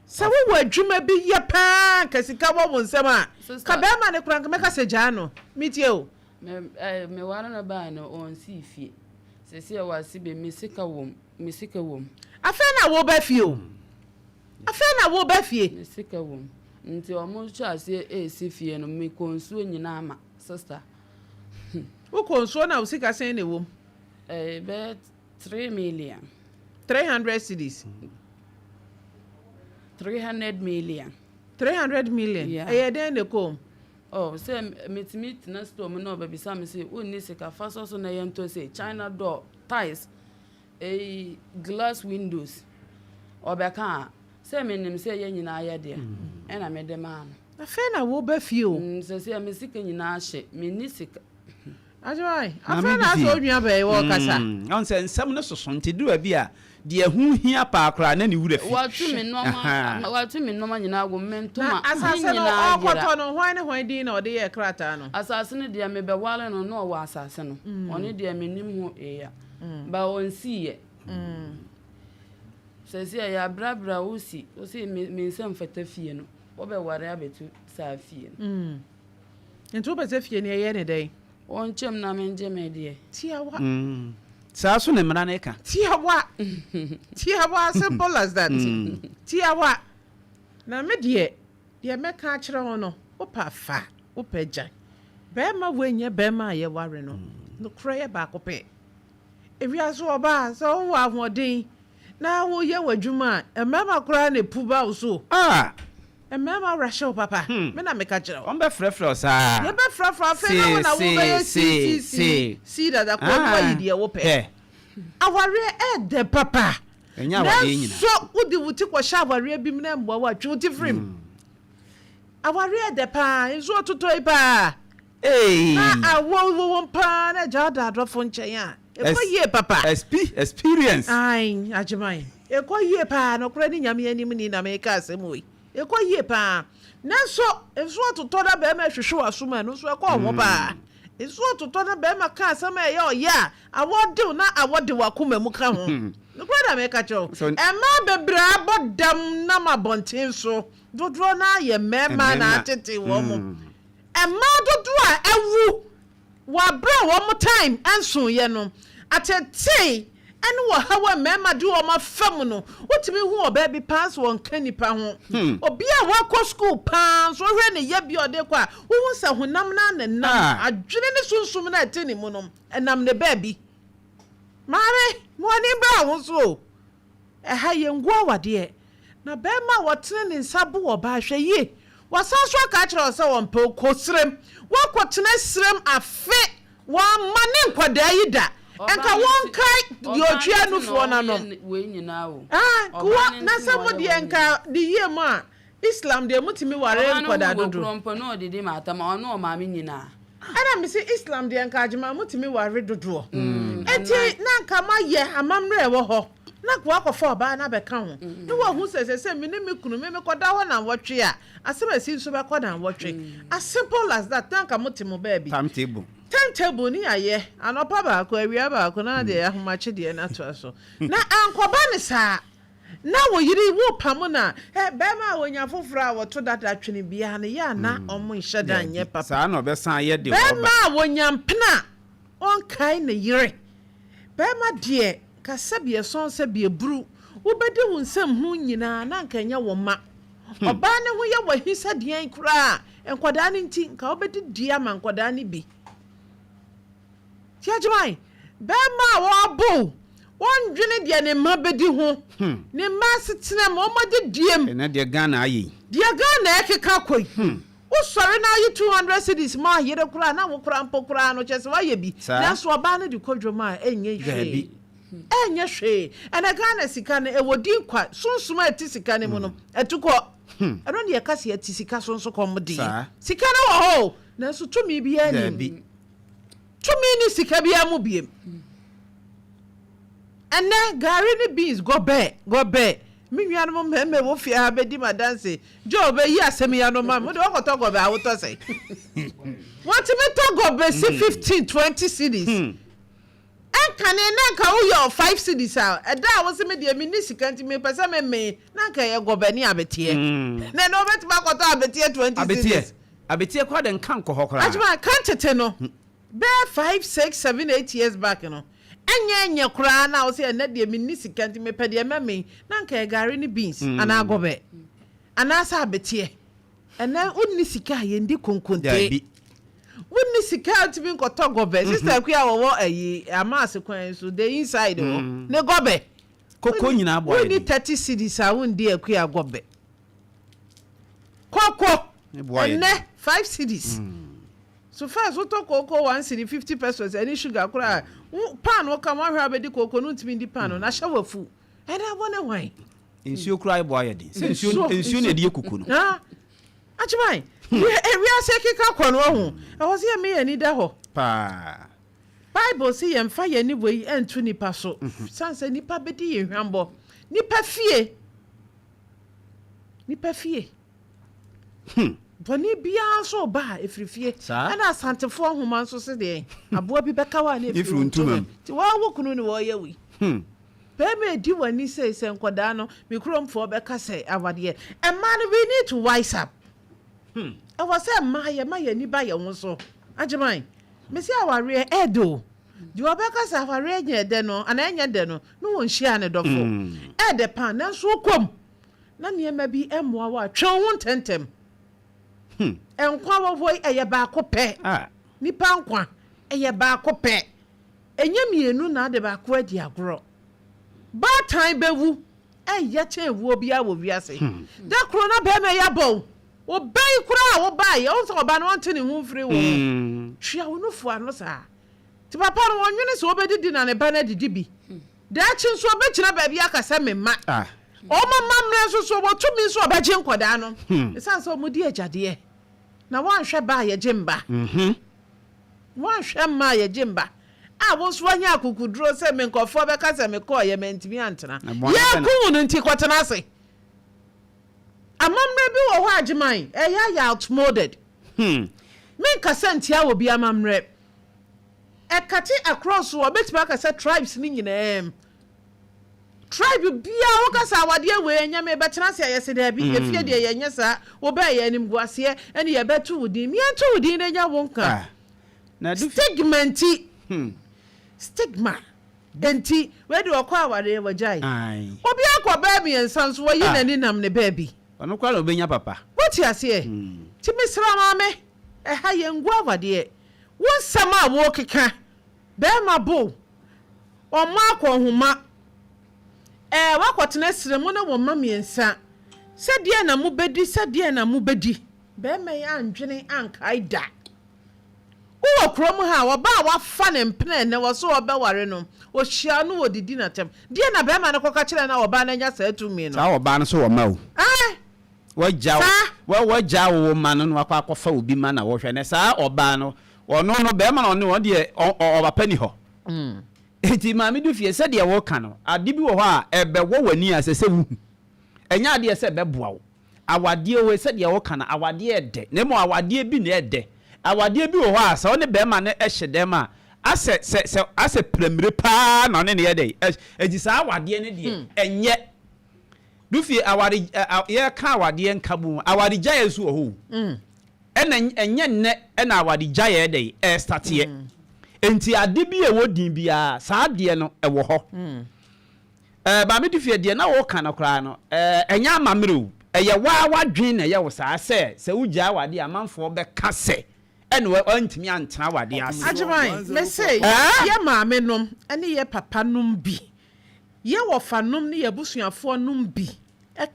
Sɛ wowɔ adwuma bi yɛ paa nka sika wɔ wo nsam a, ka bɛrima no koraa nka mɛka sɛ gyaa no. Metie o. Me ware no bae no ɔnsii fie. Seesei wasi bi, me sika wom, me sika wom. Afei na woba fie o. Afei na woba fie. Me sika wom. Nti ɔmo hyɛ aseɛ ɛɛsi fie no, me kɔ nsuo nyinaa ma sister. Wokɔ nsuo na wo sika sɛn na ɛwom? Ɛyɛ bɛyɛ 3 million. 300 cedis. 300 million. 300 million. Yeah. Ɛyɛ dɛn na ɛkɔ mu? Oh, sɛ metumi tena store mu na ɔbɛbisa me sɛ wonni sika fa sɔ so na yɛntɔ sɛ china door, tiles, eyi glass windows. Ɔbɛka a sɛ menim sɛ yɛn nyinaa yɛ deɛ ɛna mede maa no. Afei na woba fie o. Sɛ sɛ me sika nyinaa hye, menni sika. Agyeman, afei na asɛ onua bɛyi wɔ kasa. Ɔn sɛ nsɛm no soso nti duru baabi a deɛ ɛho hia paa koraa na ne wura fi. Watu me nneɛma, watu me nneɛma nyinaa gu me Na ntoma ne asase no nyinaa yera. ɔrekɔtɔ no, hwan ne hwan din na ɔde yɛɛ krataa no? Asase no deɛ mebɛware no na ɔwɔ asase no. Ɔno deɛ mennim ho eya. Ba ɔnsiiɛ. Sɛsɛ yɛabrabra wosi, wosi me me nsa mfata fie no, wobɛware abɛto saa fie no. Nti wopɛ sɛ fie no yɛyɛ ne dɛn? Wɔnkyɛm na mengye me deɛ. Tiawa. Saa so ne mmara no ka. Tiawa. Tiawa, simple as that. Tiawa. Na me deɛ, deɛ mɛka akyerɛ wo no, wopɛ afa, wopɛ gya. Bɛrima wei nyɛ bɛrima a yɛware no. Nokorɛ yɛ baako pɛ. Ewiase ɔbaa sɛ wowɔ ahoɔden. na woyɛ w'adwuma a, mmarima koraa na epu ba wo so o. Ah! Mmarima werɛ hye wo papa. Me na meka kyerɛ wo. Wɔbɛfrɛfrɛ wo saa. Yɛbɛfrɛfrɛ wo afei na wo na wobɛyɛ si si si si dada kɔ na woayi deɛ wopɛ. Awareɛ ɛɛdɛ papa. Ɛnyɛ awareɛ nyinaa. Nanso wode wo ti kɔhyɛ awareɛ bi mu na ɛmmoa wo a, twe wo ti firi mu. Awareɛ ɛdɛ paa, nsuo totɔ yi paa. Na awɔ wɔ wɔm paa na agya da adɔfo nkyɛn a, ɛkɔ yie papa. Experience. Ae, Agyeman. Ɛkɔ yie paa, nokorɛ ne Nyame anim ni na meka asɛm wei. Ɛkɔ yie paa. Nanso, nsuo totɔ na barima hwehwe w'asom a, ɛno nso ɛkɔ ho paa. Nsuo totɔ na barima ka asɛm a ɛyɛ ɔyɛ a, awɔ de wo na awɔ de w'akoma mu ka ho. Nokorɛ na meka kyerɛ wo. Mmaa bebree abɔ dam nam abɔnten so. Dodoɔ no ara yɛ mmarima na atete wɔn. Mmaa dodoɔ a awu wɔ aberɛ a wɔn time nsoeɛ no, ateetee ne ɔhaw a mmarima de wɔn afa mu no, wotumi hu ɔbaa bi paa sɛ ɔnka nnipa ho. Obi a wakɔ sukuu paa nso, wohwɛ ne yɛbea a ɔde kɔ a, wohu sɛ honam no ara na ɛnam, adwene ne sunsum no a ɛte ne mu no, ɛnam ne baabi. Maame, ma w'ani mmra wo ho so o. Ɛha yɛngu awadeɛ. Na barima a ɔtene ne nsa bo ɔbaa, hwɛ yie, wasan nso aka akyerɛ wo sɛ ɔmpɛ wo, kɔ serem. Woakɔtena serem afe, wamma ne nkwadaa yi da. Nka wɔnkae deɛ ɔtwea nufoɔ no ano. Ah, nka na sɛ mo deɛ nka de yie mu a, Islam deɛ motumi ware nkwadaa dodo. Ɛna mese Islam deɛ nka agyema motumi ware dodoɔ. Enti na nka moayɛ amammerɛ a ɛwɔ hɔ na nka wakɔfa ɔbaa no abɛka ho na wahu sɛ sɛsɛ me ne me kunu me mekɔda hɔ nanwɔtwe a asɛm asi nso bɛkɔ nanwɔtwe. As simple as that na nka mote mo baabi. Time table. Time table ne yɛayɛ anɔpa baako awia baako na deɛ ahomakye deɛ no atoa so. Na ankɔba no saa. Na wo yere wo pamo no a, eh, bɛɛma a wɔnya foforɔ a wɔto dada twene biara no, yɛ a na ɔmo nhyɛ da nyɛ papa. Saa na ɔbɛsan ayɛ de ɔba. Bɛɛma a wɔnya mpena a ɔnkae ne yere. Bɛɛma deɛ, nka sɛbi ɛsɔn sɛbi ɛburu, wobɛdi wo nsam ho nyinaa na anka ɛnyɛ wo mma. Ɔbaa no ho yɛ wo ahi sɛ deɛn koraa a, nkwadaa no nti, nka wobɛdidi ama nkwadaa no bi. Tiagyeman, barima a wɔabow, ɔndwene deɛ ne mma bɛdi ho, ne mma asetena mu, wɔn adidie mu. Ɛnɛ deɛ Ghana ayɛ yi. Deɛ Ghana ɛkeka kɔ yi. Wosɔre na ayi 200 cedis ma yere koraa na wo koraa mpo koraa no kyerɛ sɛ woayɛ bi. Nanso ɔbaa no de kɔ dwom a ɛnyɛ hwee. Ɛnyɛ hwee. Ɛnɛ Ghana sika no ɛwɔ din kwa. Sunsum a ɛte sika no mu no ɛtu kɔ. Ɛno ne yɛka sɛ yɛte sika so nso kɔm deɛ. Sika no wɔ hɔ o, nanso tumi biara nnim. Tumi nni sika biara mu biem. Ɛnnɛ, gari ne beans gɔbɛ, gɔbɛ. Me nuanom mmarima a ɛwɔ fie ha bɛdi m'adanse. Joe bɛyi asɛm yi ano ma me. Wode woakɔtɔ gɔbɛ a wotɔ sɛn? Wɔtumi tɔ gɔbɛ si 15, 20 cedis. Ɛnkane na nka woyɛ 5 cedis a, ɛda a wose me deɛ menni sika nti mepɛ sɛ memee, na nka ɛyɛ gɔbɛ ne abeteɛ. Na ɛnnɛ wobɛtumi akɔtɔ abeteɛ 20 cedis. Abeteɛ koraa de nka nkɔ hɔ koraa. Adwuma, kan tete no, bɛyɛ five, six, seven, eight years back no, ɛnyɛ ɛnyɛ koraa na wose ɛnnɛ deɛ menni sika nti mepɛ deɛ mɛmee, na anka ɛyɛ gari ne beans anaa gɔbɛ anaasɛ abeteɛ. Ɛnnɛ wonni sika a yɛndi konkonte. Daabi. Wonni sika a wotumi nkɔtɔ gɔbɛ. Sister Akua a wɔwɔ ayi Amaase kwan yi so, the inside hɔ, ne gɔbɛ. Koko nyinaa bɔ ayɛ Wonni den. 30 cedis a wondi Akua gɔbɛ. Koko ɛnɛ 5 cedis. So first wotɔ koko 1 cedi 50 pesos ɛne sugar koraa wo paano ka ho ahwɛ a wobɛdi koko no ntumi ndi paano na ahyɛ wafu ɛnɛ abɔ ne hwan. Nsuo koraa ɛbɔ ayɛ den sɛ nsuo nsuo na ɛde yɛ koko no. Akyeman ewiase keka kɔ no wahu ɛwɔ sɛ yɛma yɛn ani da hɔ. Paa. Bible se yɛmfa yɛn ani wei nto nipa so sane sɛ nipa bɛdi yɛn hwammɔ nipa fie. Nipa fie. Hmm. Bɔne biara nso ba a, ɛfiri fie. Ɛna Asantefoɔ nhoma nso se deɛn? Aboa bi bɛka wo a na ɛfiri wo ntoma mu. Nti woa wo kunu ne wɔreyɛ wei. Hmm. Bɛrima ɛdi w'ani sei sɛ nkɔdaa no, me kuromfoɔ bɛka sɛ awadeɛ. Mmaa no, we need to wise up. Hmm. Ɛwɔ sɛ mmaa yɛma yɛn ani ba yɛn ho so. Agyeman, mese awareɛ ɛɛdɛ o. Deɛ ɔbɛka sɛ awareɛ nyɛ dɛ no anaa ɛnyɛ dɛ no, ne wɔnhyiaa ne dɔfo. Ɛɛdɛ paa, nanso wokɔ mu na nneɛma bi mmoa wo a, twe wo ho ntɛmntɛm. Nkwa wɔ hɔ yi, ɛyɛ baako pɛ. Nnipa nkwa, ɛyɛ baako pɛ. Ɛnyɛ mmienu na ade baako adi agorɔ. Baatan bɛwu ɛyɛ kyɛn wuo biara wɔ wiase. Da koro na bɛrima yi abɔ wo. Wo ba yi koraa a wobaeɛ, wohu sɛ ɔba no ɔnte ne ho mfiri wo ho. Tua wo nufoɔ ano saa. Nti papa no ɔnwene sɛ ɔbɛdidi na ne ba no adidi bi. Daakye nso ɔbɛgyina baabi aka sɛ me mma. Wɔn amammerɛ nso so ɔwɔ tumi nso ɔbɛgye nkwadaa no. Ɛsiane sɛ wɔdi agyadeɛ. Na woanhwɛ ba a yɛgye mma. Woanhwɛ mma a yɛgye mma. A wo nso woanya akokoduro sɛ me nkurɔfoɔ bɛka sɛ mekɔeɛ mantumi antena. Yɛreku wo no nti kɔtena ase. Amammerɛ bi wɔ hɔ a Agyeman, ɛyɛ ayɛ outmoded. Menkasa ntia obi amammerɛ. Ɛkate across wɔ, mɛtumi aka sɛ tribes no nyinaa mu. Tribe biara woka sɛ awadeɛ wei ɛnyɛ me bɛtena ase a yɛse daabi, efie deɛ yɛnyɛ saa, wobɛɛ yɛ animguaseɛ ɛne yɛbɛto wo din. Meɛnto wo din na nya wo nka. Stigma nti. Stigma. Enti, wei deɛ ɔkɔ awareɛ, wagyae. Obi akɔ bɛɛ mmiɛnsa nso, wayi n'ani nam ne baabi. Ɔno koraa na ɔbɛnya papa. Wote aseɛ? Nti mesrɛ maame, ɛha yɛngu awadeɛ. Wo nsɛm a worekeka, barima bo, ɔmma akɔnhoma, ɛɛ woakɔtena serɛ mu ne wo mma mmiɛnsa, sɛ deɛn na mobɛdi, sɛ deɛn na mobɛdi. Barima yi andwene ankae da. Wowɔ kurom ha a, ɔbaa a wafa ne mpena ɛnnɛ, wɔ so ɔbɛware no, ɔhyia no, ɔdidi no atɛm. Deɛn na barima no kɔka kyerɛɛ no a ɔbaa no anya saa tumi no? Saa ɔbaa no nso wɔ mma o. Ɛɛ! Wagya wo, Saa. wa, wagya wo wo mma no na wakɔ akɔfa obi mma na wɔhwɛ. Na saa ɔbaa no, ɔno no, barima no ɔne ɔno deɛ, ɔ, ɔ, ɔba pa ni hɔ. Enti maame du fie, sɛdeɛ woka no, ade bi wɔ hɔ a, ɛbɛwɔ w'ani a ɛsɛ sɛ wohu. Ɛnyɛ adeɛ sɛ ɛbɛboa wo. Awadeɛ wei sɛdeɛ woka no awadeɛ ɛdɛ na mmom awadeɛ bi na ɛdɛ. Awadeɛ bi wɔ hɔ a sɛ wo ne bɛrima no hyɛ dɛm a asɛ sɛ sɛ asɛ piramire paa na ɔne no yɛ dɛ ɛnti saa awadeɛ no deɛ ɛnyɛ. Dufie aware yɛka awadeɛ nkabom awaregyaeɛ nso wɔ hɔ o. Ɛna ɛnyɛ nnɛ ɛna awaregyaeɛ dɛ ɛɛstateɛ. Ɛnti ade bi a ɛwɔ din biara saa adeɛ no ɛwɔ hɔ. Eh, Maame Dufie, deɛ na woreka no koraa no, eh, ɛnyɛ amammerɛ o. Ɛyɛ wo ara w'adwene na ɛyɛ wo saa sɛ, sɛ wogyae w'adeɛ a, amanfoɔ bɛka sɛ ɛna wantumi antena w'adeɛ ase. Agyeman, mese Eh? yɛ maame nom ne yɛ papa nom bi, yɛ wɔfa nom ne yɛ abusuafoɔ nom bi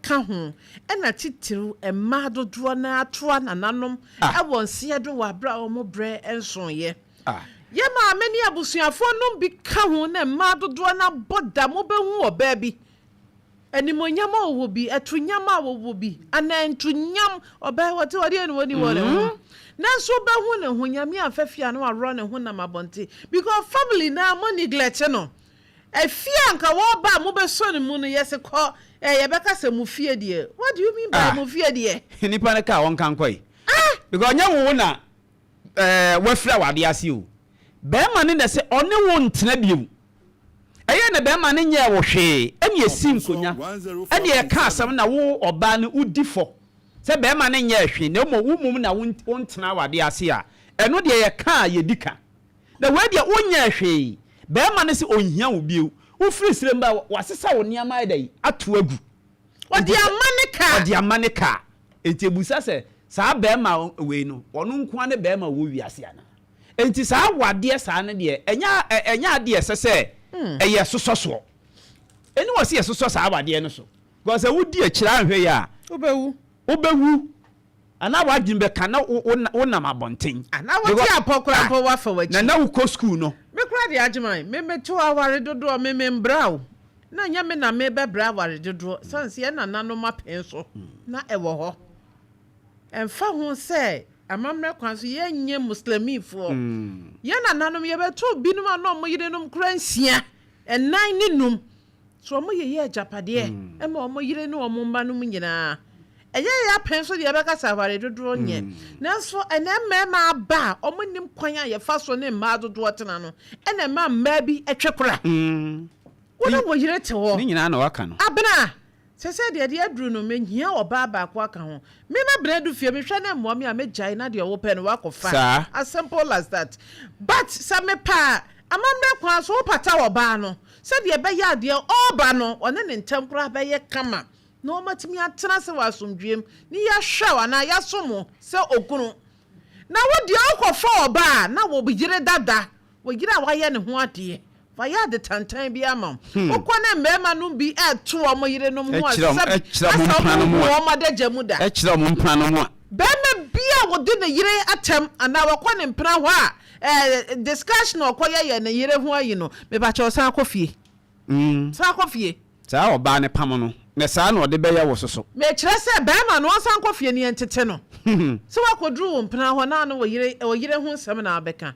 ka ho, ɛna titiriw mmaa dodoɔ no ara toa nananom Ah. wɔ nseɛ do wɔ aberɛ a wɔn berɛ nsoeɛ. Ah. Yɛ maame ne abusuafoɔ nom bi ka ho na mmaa dodoɔ no abɔ dam, wobɛhu ɔbaa bi, animuonyam a ɔwɔ bi, atunyam a ɔwɔ bi, anaa ntunyam, ɔbaa yi ɔte hɔ deɛ na ɔni wɔ ne ho. Nanso wobɛhu ne ho, Nyame amfa fie a na waworɔ ne ho nam abɔnten because family no ara mo neglect no. Efie a nka wɔba a mobɛsɔ ne mu no yɛse kɔ eh, yɛbɛka sɛ mo fie deɛ, what do you mean by Ah. mo fie deɛ? Nipa no ka a ɔnka nkɔ yi. Ah! Because ɔnyɛ wo na Ɛɛ, wafiri awadeɛ ase o. Barima no na ɛsɛ ɔne wo ntena bio. Ɛyɛ na barima no nyɛɛ wo hwee, ɛne ɛsi nkonya, ɛne ɛka asɛm na wo ɔbaa no wodi fɔ sɛ barima no nyɛɛ hwee na mmom wo mmom na wontena awadeɛ ase a, ɛno deɛ yɛka a yɛdi ka. Na wei deɛ wonyɛɛ hwee, barima no se ɔnhia wo bio, wofiri serem ba a, wasesa wo nneɛma ayɛ dɛn ato agu. Ɔde ama ne ka. Ɔde ama ne ka. Enti ebisa sɛ, saa barima wei no, ɔno nko ara ne barima a ɔwɔ wiase anaa? Enti saa awadeɛ saa no deɛ, ɛnyɛ ɛnyɛ adeɛ ɛsɛ sɛ ɛyɛ sosɔ soɔ. Ɛni wɔ sɛ yɛsosɔ saa awadeɛ no so. Because sɛ wodi akyire anhwɛ yie a, Wobɛwu. Wobɛwu. Anaa w'adwene bɛka na wo wo wonam abɔnten. Anaa wote apɔ koraa mpo woafa w'akyi. Na na wokɔ sukuu no. Me koraa deɛ Agyeman, me meto aware dodoɔ, me membra o. Na ɛnyɛ me na merebɛbrɛ aware dodoɔ, sane sɛ yɛn nananom apɛn so na ɛwɔ hɔ. Ɛmfa ho sɛ amammerɛ kwan so yɛnyɛ Muslimifoɔ, yɛn nananom yɛbɛtoo binom a na wɔn yerenom koraa nsia, nnan ne num. So wɔyeyɛ agyapadeɛ ma wɔn yere ne wɔn mma nom nyinaa? Ɛnyɛ yɛn apɛn so deɛ yɛbɛka sɛ aware dodoɔ nyɛ. Nanso ɛnɛ mmarima aba a wɔnnim kwan a yɛfa so ne mmaa dodoɔ tena no na ɛma mmaa bi twe kora. Wo ne wo yere te hɔ. Ne nyinaa na waka no. Abena, Sɛsɛɛ deɛ deɛ aduru no mehia ɔbaa baako aka ho. Me mɛbena adu fie mehwɛ na ɛmmoa me a mɛgyae na deɛ wopɛ no woakɔfa. Saa. As simple as that. But sɛ mepɛ a, amammerɛ kwan so wopata ɔbaa no sɛdeɛ ɛbɛyɛ a deɛ ɔreba no ɔne ne ntam koraa bɛyɛ kama na wɔatumi atena ase wɔ asomdwoeɛ mu ne yɛahwɛ wo anaa yɛasom wo sɛ okunu. Na wo deɛ wokɔfa ɔbaa a na wo yere dada, wo yere a woayɛ ne ho adeɛ. Wayɛ ade tantan bi ama wo. Wokɔ ne mmarima no bi ɛto wɔn yerenom ho a Ɛkyerɛ wɔn sɛbi ɛkyerɛ wɔn asɛ mpena wɔn no nhu ho a. wɔn adagya mu da. Ɛkyerɛ wɔn mpena no ho a. Barima bi a wɔde ne yere atɛm anaa wɔkɔ ne mpena hɔ a ɛɛ discussion a ɔkɔyɛ yɛ ne yere ho ayi no, mepakyɛw san kɔ fie. San kɔ fie. Saa ɔbaa no pam no, na saa na ɔde bɛyɛ wo soso. Mekyerɛ sɛ barima no ɔnsan nkɔ fie na yɛntete no. Sɛ woakɔduru wo mpena hɔ na ne wo yere wo yere ho nsɛm na wobɛka.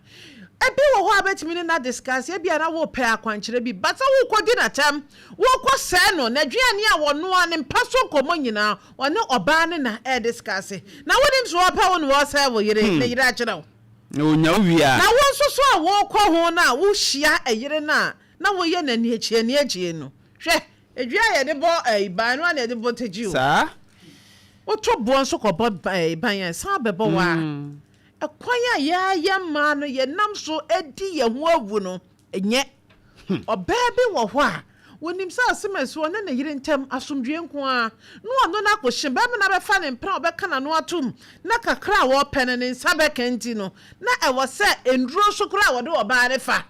Ebi wɔ hɔ a wobɛtumi ne no adiscuss, ebia na worepɛ akwankyerɛ bi, but sɛ worekɔdi no atɛm, worekɔsɛe no, n'aduane a ɔnoa, ne mpa so nkɔmmɔ nyinaa, ɔne ɔbaa no na ɛrediscuss. Na wonim sɛ ɔrepɛ wo na ɔresɛe wo yere, ne yere akyerɛ wo. Na ɔnya wo wie a. Na wo nso so a worekɔ ho no a wohyia ɛyere no a na woyɛ no aniakyi aniakyi no, hwɛ, dua a yɛde bɔ ɛyi ban no ara na yɛde bɔ tagyi o. Saa. Woto boɔ nso kɔbɔ ɛyi ban a, ɛsan bɛbɔ wo ara. Ɛkwan a yɛn yɛn mmaa no yɛnam so di yɛn ho awu no, ɛnyɛ. Ɔbaa bi wɔ hɔ a, wɔnim sɛ asɛm asi ɔne ne yere ntam, asomdwoeɛ nko ara, na ɔno no akɔhyem, barima no abɛfa ne mpena a ɔbɛka n'ano atom, na kakra a wɔpɛ no ne nsa bɛka nti no, na ɛwɔ sɛ nnuro nso koraa a wɔde ɔbaa no fa.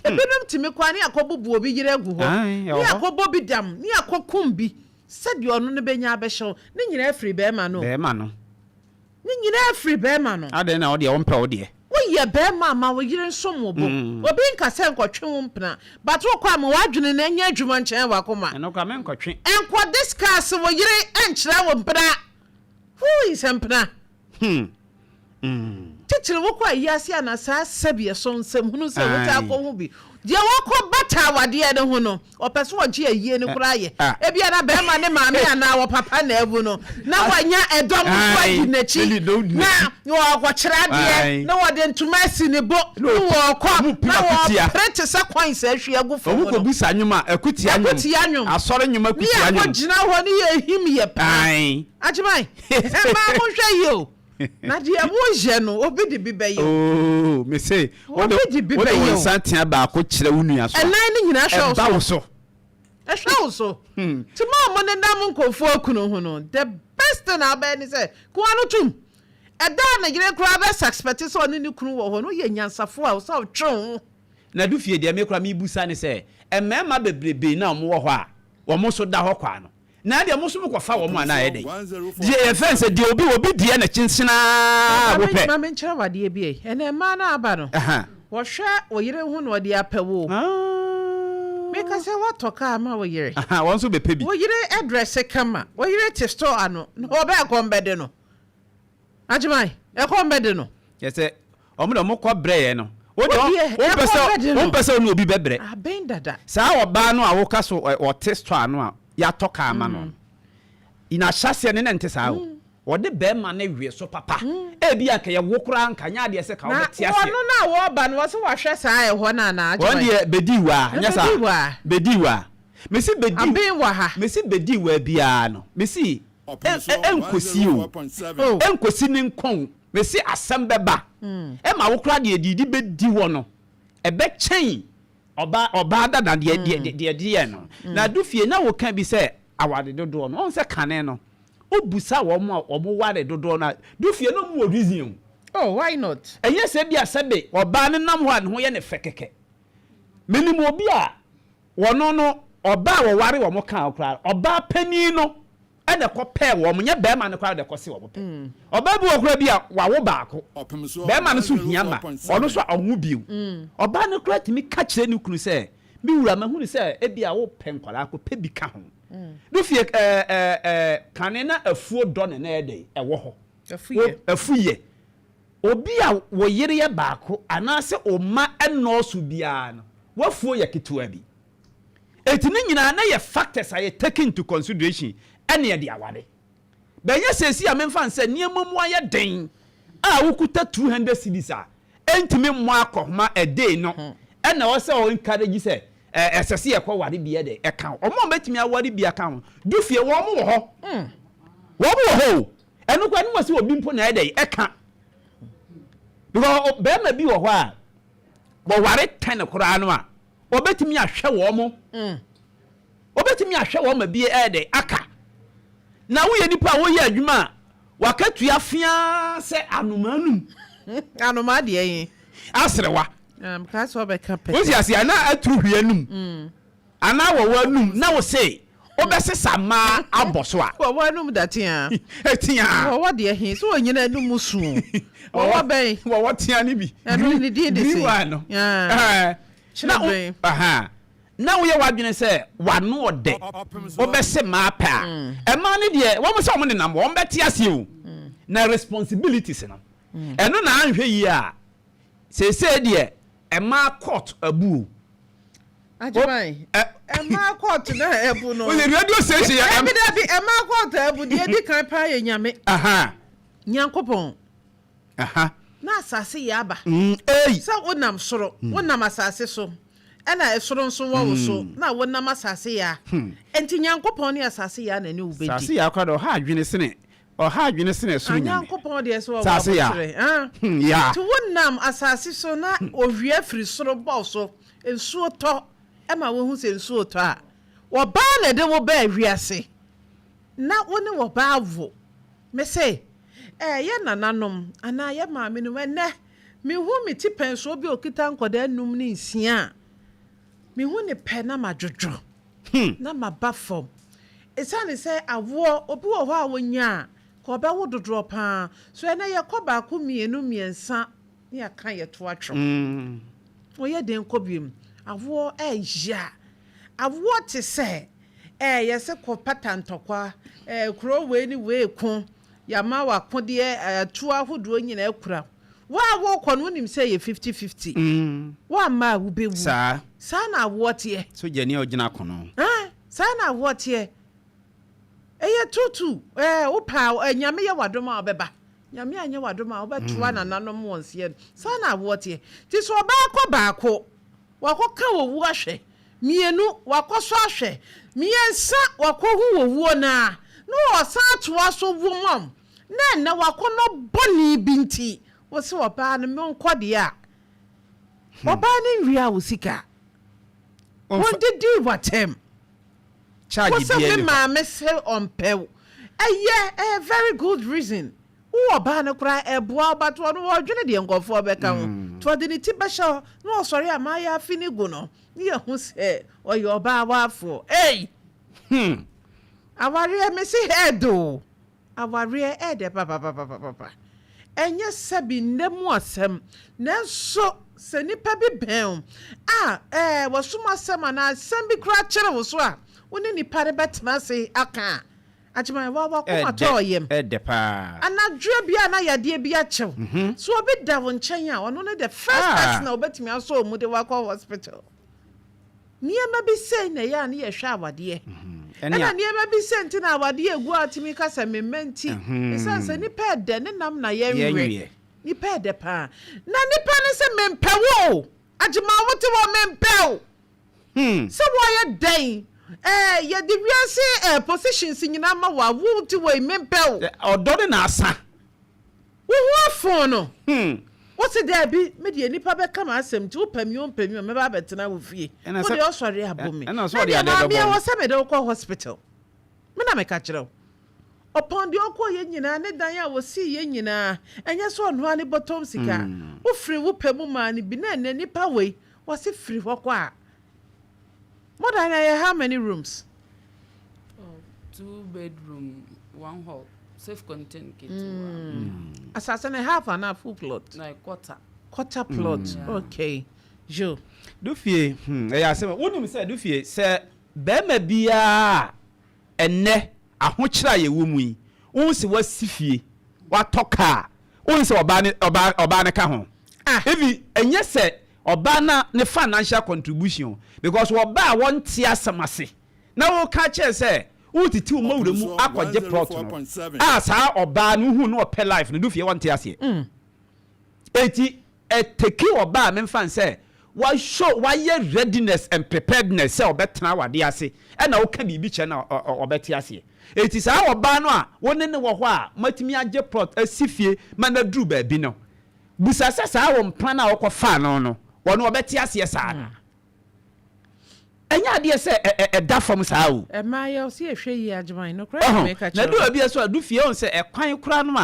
Ebinom tumi kɔ a ne yɛakɔbubu obi yere agu hɔ, ne yɛakɔbɔ bi dam, ne yɛakɔkum bi sɛdeɛ ɔno no bɛnya abɛhyɛ wo. Ne nyinaa firi barima no o. Barima no. Ne nyinaa firi barima no. Adɛn na wo deɛ wompɛ wo deɛ? Woyɛ barima a ma wo yere nsom wo bo. Obi nka sɛ nkɔtwe wo mpena but wokɔ a ma w'adwene no nyɛ adwuma nkyɛn w'akoma. Ɛno koraa menkɔtwe. Nkɔ discuss wo yere nkyerɛ wo mpena. Who is mpena? Hmm. Mm. Titiri wokɔ ayi ase a na saa sɛbi ɛso nsɛm hunu sɛ wotaa kɔ ho bi. Deɛ wakɔ bata awadeɛ no ho no, ɔpɛ sɛ ɔgye ayie no koraa yɛ. Ebia na bɛrima ne maame anaa ɔpapa na awu no, na wanya ɛdɔm nso adi n'akyi, na ɔkɔkyerɛ adeɛ, na wɔde ntoma asi ne bo, na wɔkɔ, na wɔpere te sɛ coins a ahwie agu fam no. Wɔn kɔ busa nnwom a, akutia nnwom. Akutia nnwom. Asɔre nnwom akutia nnwom. Ne yɛkɔ gyina hɔ ne yɛhim yɛ paa. Agyeman, mmaa monhwɛ yie o. Na deɛ woyɛ no, obi de bi bɛyɛ wo. Oo, mese, wode Obi de bi wode bɛyɛ wo wo. nsa tea baako kyerɛ wo nua so a, Ɛnan no nyinaa hwɛ wo ɛba wo so. so. Ɛhwɛ wo so. Nti mo a monenam nkurɔfoɔ akunu ho no, the best thing a wobɛyɛ ne sɛ, ko ano tom. Ɛda a ne yere koraa bɛ suspect sɛ ɔne ne kunu wɔ hɔ no, woyɛ nyansafoɔ a, ɛwɔ sɛ wotwe wo ho. Na du fie deɛ me koraa mebusa ne sɛ, mmarima bebrebe no a wɔwɔ hɔ a wɔn nso da hɔ kwa no, Na ɛdeɛ mo nso mo kɔfa wɔn anaa ɛyɛ dɛn? Deɛ yɛfrɛ no sɛ deɛ obi obi deɛ na kyenkyene ara wopɛ. Ma menkyerɛ wo adeɛ bi ei. Ɛnɛ mmaa no aba no, wɔhwɛ wo yere ho na wɔde apɛ wo o. Meka sɛ woatɔ kaa ama wo yere. Wɔn nso bɛpɛ bi. Wo yere dresse kama, wo yere te store ano, na ɔbɛ ɛkɔm bɛde no. Agyeman, ɛkɔm bɛde no. Kyerɛ sɛ, wɔn deɛ wɔkɔ brɛ yɛn no. Wo deɛ, Wo deɛ, wompɛ ɛkɔm sɛ, bɛde no. wompɛ sɛ wo ne obi bɛbrɛ. Aben dada. Saa ɔbaa no a woka so ɔte store ano a yɛatɔ kaa ama no no, n'ahyɛaseɛ no na ɛnte saa o. Wɔde barima no we so papa. Ebia anka yɛwo koraa anka nyɛ adeɛ sɛ ka Na wobɛte aseɛ. wɔno no a wɔreba no, wɔse wɔahwɛ saa ɛhɔ no anaa, Wɔn Agyeman? deɛ bɛdii waa, nyɛ saa? Ɛbɛdii waa. Bɛdii waa. Mese bɛdii, Aben wɔ ha. mese bɛdii waa biara no, mese Ɛnkɔsi o, ɛnkɔsi ne nkwa o, mese asɛm bɛba, ɛma wo koraa deɛ deɛ bɛdi hɔ no, ɛbɛkyɛn ɔbaa ɔbaa dada deɛ deɛ deɛ deɛ no. Na adu fie na woka bi sɛ aware dodoɔ no, ɔn sɛ kane no, wobusa wɔn a wɔn ware dodoɔ no a, du fie na wɔn wɔ reason o. Oh, why not? Ɛnyɛ sɛ bi a sɛbe ɔbaa no nam hɔ a ne ho yɛ ne fɛ kɛkɛ. Menim obi a Wɔno no, ɔbaa a wɔware wɔn kaa ho koraa, ɔbaa panin no na ɛkɔ pɛɛ wɔn, nyɛ barima no koraa na ɛkɔ se wɔn pɛ. Ɔbaa bi wɔ koraa bi a wawo baako, barima no nso hia mma, ɔno nso a ɔnwo bio. Ɔbaa no koraa tumi ka kyerɛ ne kunu sɛ, me wura, mahunu sɛ ebia wopɛ nkwadaa, kɔpɛ bi ka ho. No fie ɛɛ ɛɛ kane na afuo dɔ ne na ɛyɛ dɛn ɛwɔ hɔ. Afuyɛ. Obi a wo yere yɛ baako anaasɛ wo mma nnɔɔso biara no, w'afuo yɛ ketewa bi. Enti ne nyinaa na yɛ factors a yɛ take into consideration ɛna yɛde aware. But ɛnyɛ seesei a memfa no sɛ nneɛma mu ayɛ den a wokuta 200 cedis a ɛntumi mmɔ akɔhoma a day no ɛna ɛwɔ sɛ wɔ encourage sɛ ɛsɛ sɛ yɛkɔ ware bi ɛdɛ ɛka ho. Wɔn a wɔbɛtumi aware bi aka ho du fie wɔn wɔ hɔ. Wɔn wɔ hɔ o. Ɛno koraa no wɔ sɛ obi mpo na ɛyɛ dɛ ɛka because bɛrima bi wɔ hɔ a wɔware tɛn koraa no a ɔbɛtumi ahwɛ wɔn mo ɔbɛtumi ahwɛ wɔn ma bi ɛyɛ dɛ aka na woyɛ nipa a woyɛ adwuma a wakatua fiaa sɛ anomaa num anomaa deɛ yi aserewa. Ah, mekaa sɛ ɔbɛka pɛtɛ. Wosi ase anaa aturu hwi anum mm. anaa wɔwɔ anum na wo se wobɛsesa mmaa abɔ so a. Wɔwɔ anum da tea. Tea. Wɔwɔ deɛ he so wɔnyina anum su. Wɔwɔ bɛn. Wɔwɔ tea ne bi. Ɛno ne din de se. Green one no. Kyerɛ bɛn. Na woyɛ w'adwene sɛ w'ano ɔdɛ wobɛse mmaa pɛ a, mmaa no deɛ wɔn sɛ wɔn nenam wɔn bɛte aseɛ o. Na responsibilities no ɛno na anhwɛ yie a seesei deɛ mmaa court abu o. Agyeman, mmaa court na abu no. Oye radio station yɛ. Dabi dabi, mmaa court abu deɛ edi kan paa yɛ Nyame. Nyankopɔn. Na asase yɛ aba. Sɛ wonam soro, wonam asase so, ɛna ɛsoro nso wɔ wo so, na wonam asase yɛ a. Enti Nyankopɔn ne asase yɛ a na ɛne wo bɛdi. Asase yɛ akora deɛ ɔha adwene sene ɔha adwene sene ɛsoro Nyame. Nyankopɔn deɛ sɛ ɔwɔ aboterɛ. Nti wonam asase so na owia firi soro bɔ wo so, nsuo tɔ ma wohu sɛ nsuo retɔ a, ɔbaa na ɛde wo baa wiase na wo ne ɔbaa wo. Mese, ɛɛ yɛ nananom anaa yɛ maamenom, ɛnnɛ mehu me tipɛnsoɔ bi a ɔkita nkwadaa nnum ne nsia a, mehu no pɛ na madwodwo, na maba fam. Ɛsiane sɛ awoɔ, obi wɔ hɔ a ɔnya a, nka ɔbɛwo dodoɔ pa ara. So ɛnnɛ yɛkɔ baako, mmienu, mmiɛnsa ne yɛaka yɛto atwom. Ɔyɛ den kɔ biom. Awoɔ ɛɛya. Awoɔ te sɛ ɛɛ yɛse kɔ pata ntɔkwa, ɛɛ kuro wei ne wei ko, yɛama wo akodeɛ, atuo ahodoɔ nyinaa kura wo. Wo a worekɔ no wonim sɛ ɛyɛ 50-50. Woamma a wobɛwu. Saa. Saa na awoɔ teɛ. Sogyani a ɔgyina akono. Ɛɛ saa na awoɔ teɛ. Ɛyɛ tuutuu. Ɛɛ wopɛ a Nyame yɛ w'adom a wobɛba. Nyame anyɛ w'adom a wobɛtoa nananom wɔn seɛ no. Saa na awoɔ teɛ. Nti sɛ ɔbaa kɔ baako, wakɔka owuo ahwɛ, mmienu, wakɔsɔ ahwɛ, mmiɛnsa, wakɔhu owuo no ara, na ɔsan atoa so wo ma wo, na ɛnnɛ w'akɔnnɔ bɔne bi nti, wo se ɔbaa no menkɔ deɛ a, ɔbaa no nwiaa wo sika. Ɔndidii w'atɛm. Charge Wo se biara me nni hɔ. maame se ɔmpɛ wo. Ɛyɛ, ɛyɛ very good reason. Wo ɔbaa no koraa ɛboa wo but ɔno ɔdwene deɛ nkurɔfoɔ bɛka ho. Nti ɔde ne ti bɛhyɛ hɔ na ɔsɔre a mayaafi no gu no na yɛhu sɛ ɔyɛ ɔbaa waafoɔ. Ei! Hmm. Awareɛ mese ɛɛdɛ o. Awareɛ ɛɛdɛ papapapapapa. Ɛnyɛ sɛbi nna mu asɛm nanso sɛ nipa bi bɛn wo a ɛɛ wasum asɛm anaa asɛm bi koraa kyere wo so a wo ne nipa no bɛtena ase aka a Agyeman, wa w'akoma Ɛɛdɛ, tɔ ɔyam. ɛɛdɛ paa. Anadwo bi a na yadeɛ bi akye wo. So obi da wo nkyɛn a, ɔno ne the first Ah. person a obetumi asɔ wo mu de wo akɔ hospital. Nneɛma bi sei na ɛyɛ a ne yɛhwɛ awadeɛ. Ɛne Ɛna a. nneɛma bi sei nti na awadeɛ egu a wotumi ka sɛ me mma nti. Esiane sɛ nipa ɛdɛ ne nam na yɛnwe. Yɛnweɛ. Nipa ɛdɛ paa. Na nipa no se mempɛ wo o. Agyeman wote hɔ mempɛ wo. Sɛ wɔyɛ dɛn eh, yɛde wiase eh, positions nyinaa ma wo a, wo te wei, mempɛ wo. Ɔdɔ no na asa. Wo ho afɔn no. Wo se daabi, me deɛ nnipa bɛka m'asɛm nti wopɛ me o wompɛ me o mɛba abɛtena wo fie. Wo deɛ ɔsɔre abo me. Na deɛ maame ɛwɔ sɛ mede wo kɔ hospital. Me na meka kyerɛ wo. Ɔpɔn deɛ ɔkɔeɛ nyinaa, ne dan a ɔsiiɛ nyinaa, ɛnyɛ sɛ ɔno ara ne bɔtɔm sika. Wofiri wo pɛ mu maa no bi na ɛnnɛ nipa wei, Wɔse firi hɔ kɔ a. Mo dan no ɛyɛ how many rooms? Oh, two bedroom, one hall, self contained ketewa. Asase no half anaa full plot? Like quarter. Quarter plot, okay. Yo. Dufie, hmm, ɛyɛ asɛm. Wonim sɛ Dufie, sɛ bɛrima biara a ɛnnɛ ahokyere a yɛwɔ mu yi, wohu sɛ wasi fie, watɔ kaa, wohu sɛ ɔbaa ne ɔbaa ɔbaa no ka ho. Ah. Even ɛnyɛ sɛ ɔbaa na ne financial contribution because ɔbaa a wɔnte asɛm ase na woka kyerɛ sɛ wotete wo mawura mu akɔgye plot no a saa ɔbaa no wohu no ɔpɛ life no du fie wɔnte aseɛ. Eti ɛteki ɔbaa a memfa nsɛ wa show wayɛ readiness and preparedness sɛ ɔbɛtena awadeɛ ase ɛna woka biribi kyerɛ no a ɔbɛte aseɛ. Eti saa ɔbaa no a wo ne no wɔ hɔ a moatumi agye plot asi fie ma no aduru baabi no, Bisa sɛ saa wo mpena no a wokɔ faa no no ɔno ɔbɛte aseɛ saa anaa? Ɛnyɛ adeɛ sɛ ɛda fam saa o. Ɛmaa yɛ ɔsɛ yɛhwɛ yie Agyeman, nokorɛ na Ɔho, meka na kyerɛ ɛdu wo. baabi nso a, ɛdu fie ɔhu sɛ ɛkwan koraa no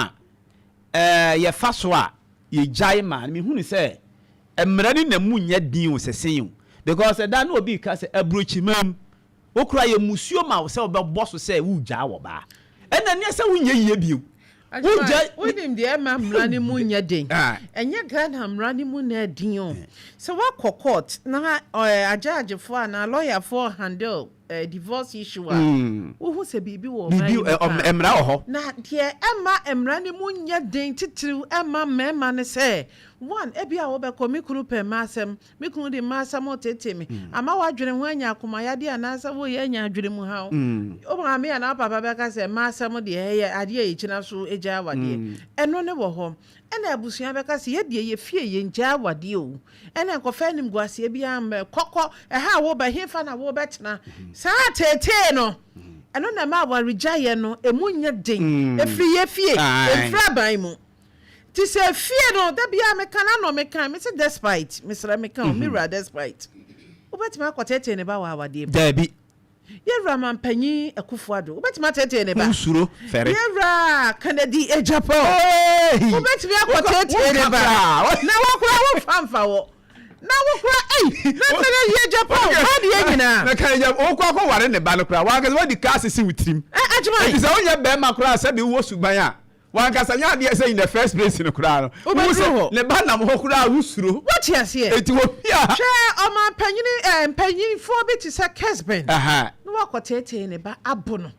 a yɛfa so a yɛgyae ma no, mehunu sɛ Mmara no na mu nyɛ den o sɛ sen o because ɛda no obi reka sɛ aburokyiman mu wo koraa yɛ musuo ma wo sɛ wobɛbɔ so sɛ woregyaa wɔ baa ɛna neɛ sɛ wonyɛ yie bio. Wogya wonim deɛ ɛma mmara no mu nyɛ den ɛnyɛ Ghana mmara no mu na ɛden o sɛ woakɔ court na agyaagyefoɔ anaa lɔyafoɔ handle divorce issue a wohu sɛ biribi wɔ ɔman yi mu paa mmara wɔ hɔ na deɛ ɛma mmara no mu nyɛ den titiriw ɛma mmarima ne sɛ one ebi a wobɛkɔ me kunu pɛ mma asɛm Me kunu de mma asɛm reteetee me. Ama woadwene ho anya akomayadeɛ anaasɛ woreyɛ anya adwene mu haw. Wo maame anaa wo papa bɛka sɛ mma asɛm deɛ ɛyɛ adeɛ a yɛgyina so gyae awadeɛ. Ɛno ne wɔ hɔ. Ɛna abusua bɛka sɛ yɛdeɛ yɛ fie yɛngyae awadeɛ o. Ɛna nkɔfa animguaseɛ biara mmrɛ. Kɔ kɔ, ɛha a woreba hefa na worebɛtena? Saa ateetee no, ɛno na ɛma awaregyaeɛ no ɛmu nyɛ den. Ɛfiri yɛ fie, ɛmfiri aban mu. Nti sɛ fie no da biara meka no ano meka mese despite mesrɛ meka o me wura despite wobɛtumi akɔtetee ne ba wɔ awadeɛ mu? Daabi. Yɛwura mampanyin Akufo Addo wobɛtumi atetee ne ba? Wosuro fɛre. Yɛwura Kennedy Agyapong wobɛtumi akɔtetee ne ba? Na wakora wo fa mfa wɔ na wokora ei na Kennedy Agyapong adeɛ nyinaa. Na Kennedy Agyapong wokɔ akɔware ne ba no koraa wankasa wadi ka asese wo tirim. Ɛ Agyeman. Eti sɛ wonyɛ bɛrima koraa sɛbi wowɔ suban a Wankasa nyɛ adeɛ sɛ in the first place no koraa no, wohu sɛ ne ba nam hɔ koraa a wosuro. Wote aseɛ? Enti obi a. Hwɛ ɔmanpanyini ɛɛ mpanyinfoɔ bi te sɛ Kesben. Na wakɔteetee ne ba abo no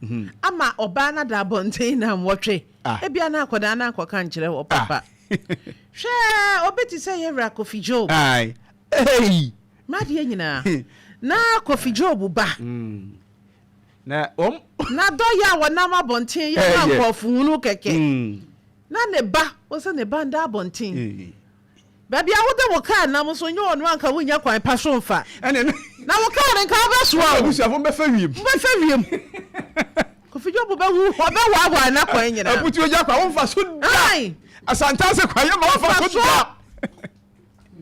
ama ɔbaa no ada abɔnten nnanwɔtwe. Ebia na akwadaa no ankɔka nkyerɛ wɔ papa. Hwɛ obi te sɛ yɛn wura Kofi Job. M'adeɛ nyinaa na Kofi Job ba. Na wɔn. N'adɔeɛ a wɔnam abɔnten yɛ ma nkurɔfo hunu kɛkɛ. Na ne ba, wo sɛ ne ba nda abɔnten. Baabi a wode wo kaa nam nso, nyɛ ɔno anka wonnya kwan pa so mfa. Na wo kaa no nka wobɛsoa o. Abusuafo mbɛfa wiem. Mbɛfa wiem. Kofi Job bɛwu, ɔbɛwaawaa n'akwan nyinaa. Abutu ogya kwa, womfa so da. Asantase kwa yɛ ma womfa so da.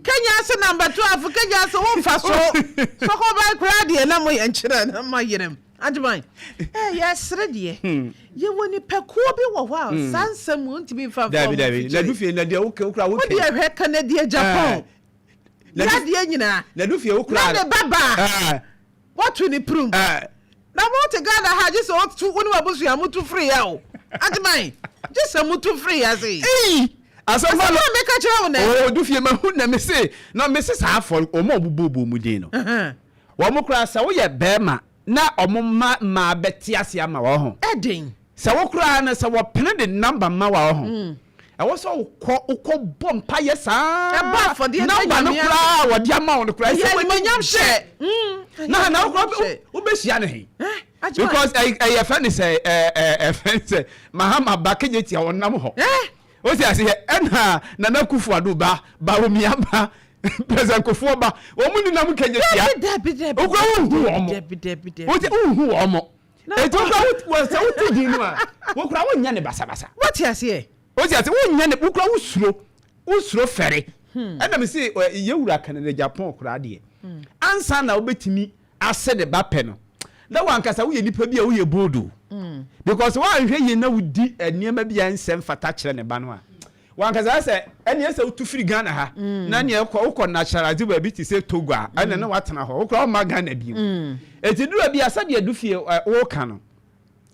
Kenya ase number 12 Kenya ase wo nfa so sɔkɔban koraa deɛ na mo yɛ nkyerɛ na ma yerem agyeman eh yɛ sere deɛ hmm. yɛ wɔ nipakuo bi wɔ hɔ a hmm. saa nsɛm mu ntumi nfa nfa ɔmo fikyire na du fie na deɛ wokɛ wokura wokɛ wo deɛ hwɛ Kennedy Japan eh. na deɛ nyinaa na du fie wokura na ne ba baa eh. Wɔto ne pirim. Na mo te Ghana ha gye sɛ wotu wo ne w'abusua mo tu firi ya o. Agyeman, gye sɛ mo tu firi ya sei. Ei! Asɛm a meka kyerɛ wo nɛ. Oh, du fie mahu na me se na me se saa afɔre wɔn a wɔbobɔ mu din no. Wɔn koraa sɛ woyɛ bɛrima na wɔn mma mmaa bɛte ase ama wɔn ho. Ɛden. Sɛ wo koraa no sɛ wɔpene de number ma wa ho. Ɛwɔ sɛ wokɔ wokɔ bɔ mpaeɛ saa. Ɛbɔ afɔdeɛ da Nyame ase. Number no koraa wɔde ama wo no koraa. Ɛyɛ animonyam hyɛ. Na na wokora wobɛhyia no he. Because ɛyɛ fɛ ne sɛ ɛfɛ ne sɛ Mahama ba Kejetia ɔnam hɔ. O ti aseɛ ɛna Nana Akufo-Addo ba Bawumia ba President Kufuor ba wɔn mu nenam Kejetia. Wokora wonhu wɔn mo. Wonhu wɔn mo. Eti wokura wo sɛ wote din no a, wokura wonyɛ ne basabasa. Wote aseɛ? Wote aseɛ? Wonyɛ ne wokura wosuro wosuro fɛre. Hmm. Ɛna me se yɛwura Canada Japan koraa deɛ. Hmm. Ansa na wobɛtumi ase ne ba pɛ no na wankasa woyɛ nipa bi a woyɛ bold o. Hmm. Because woanhwɛ yie na wodi nneɛma bi a ɛnsɛ mfata kyerɛ ne ba no a. Wankasa sɛ ɛneɛ sɛ wotu firi Ghana ha mm. na neɛ wokɔ wokɔ naturalize baabi te sɛ Togo a ɛna na watena hɔ wokora woma Ghana bio mm. ɛti dura bi a sɛdeɛ du fie woka no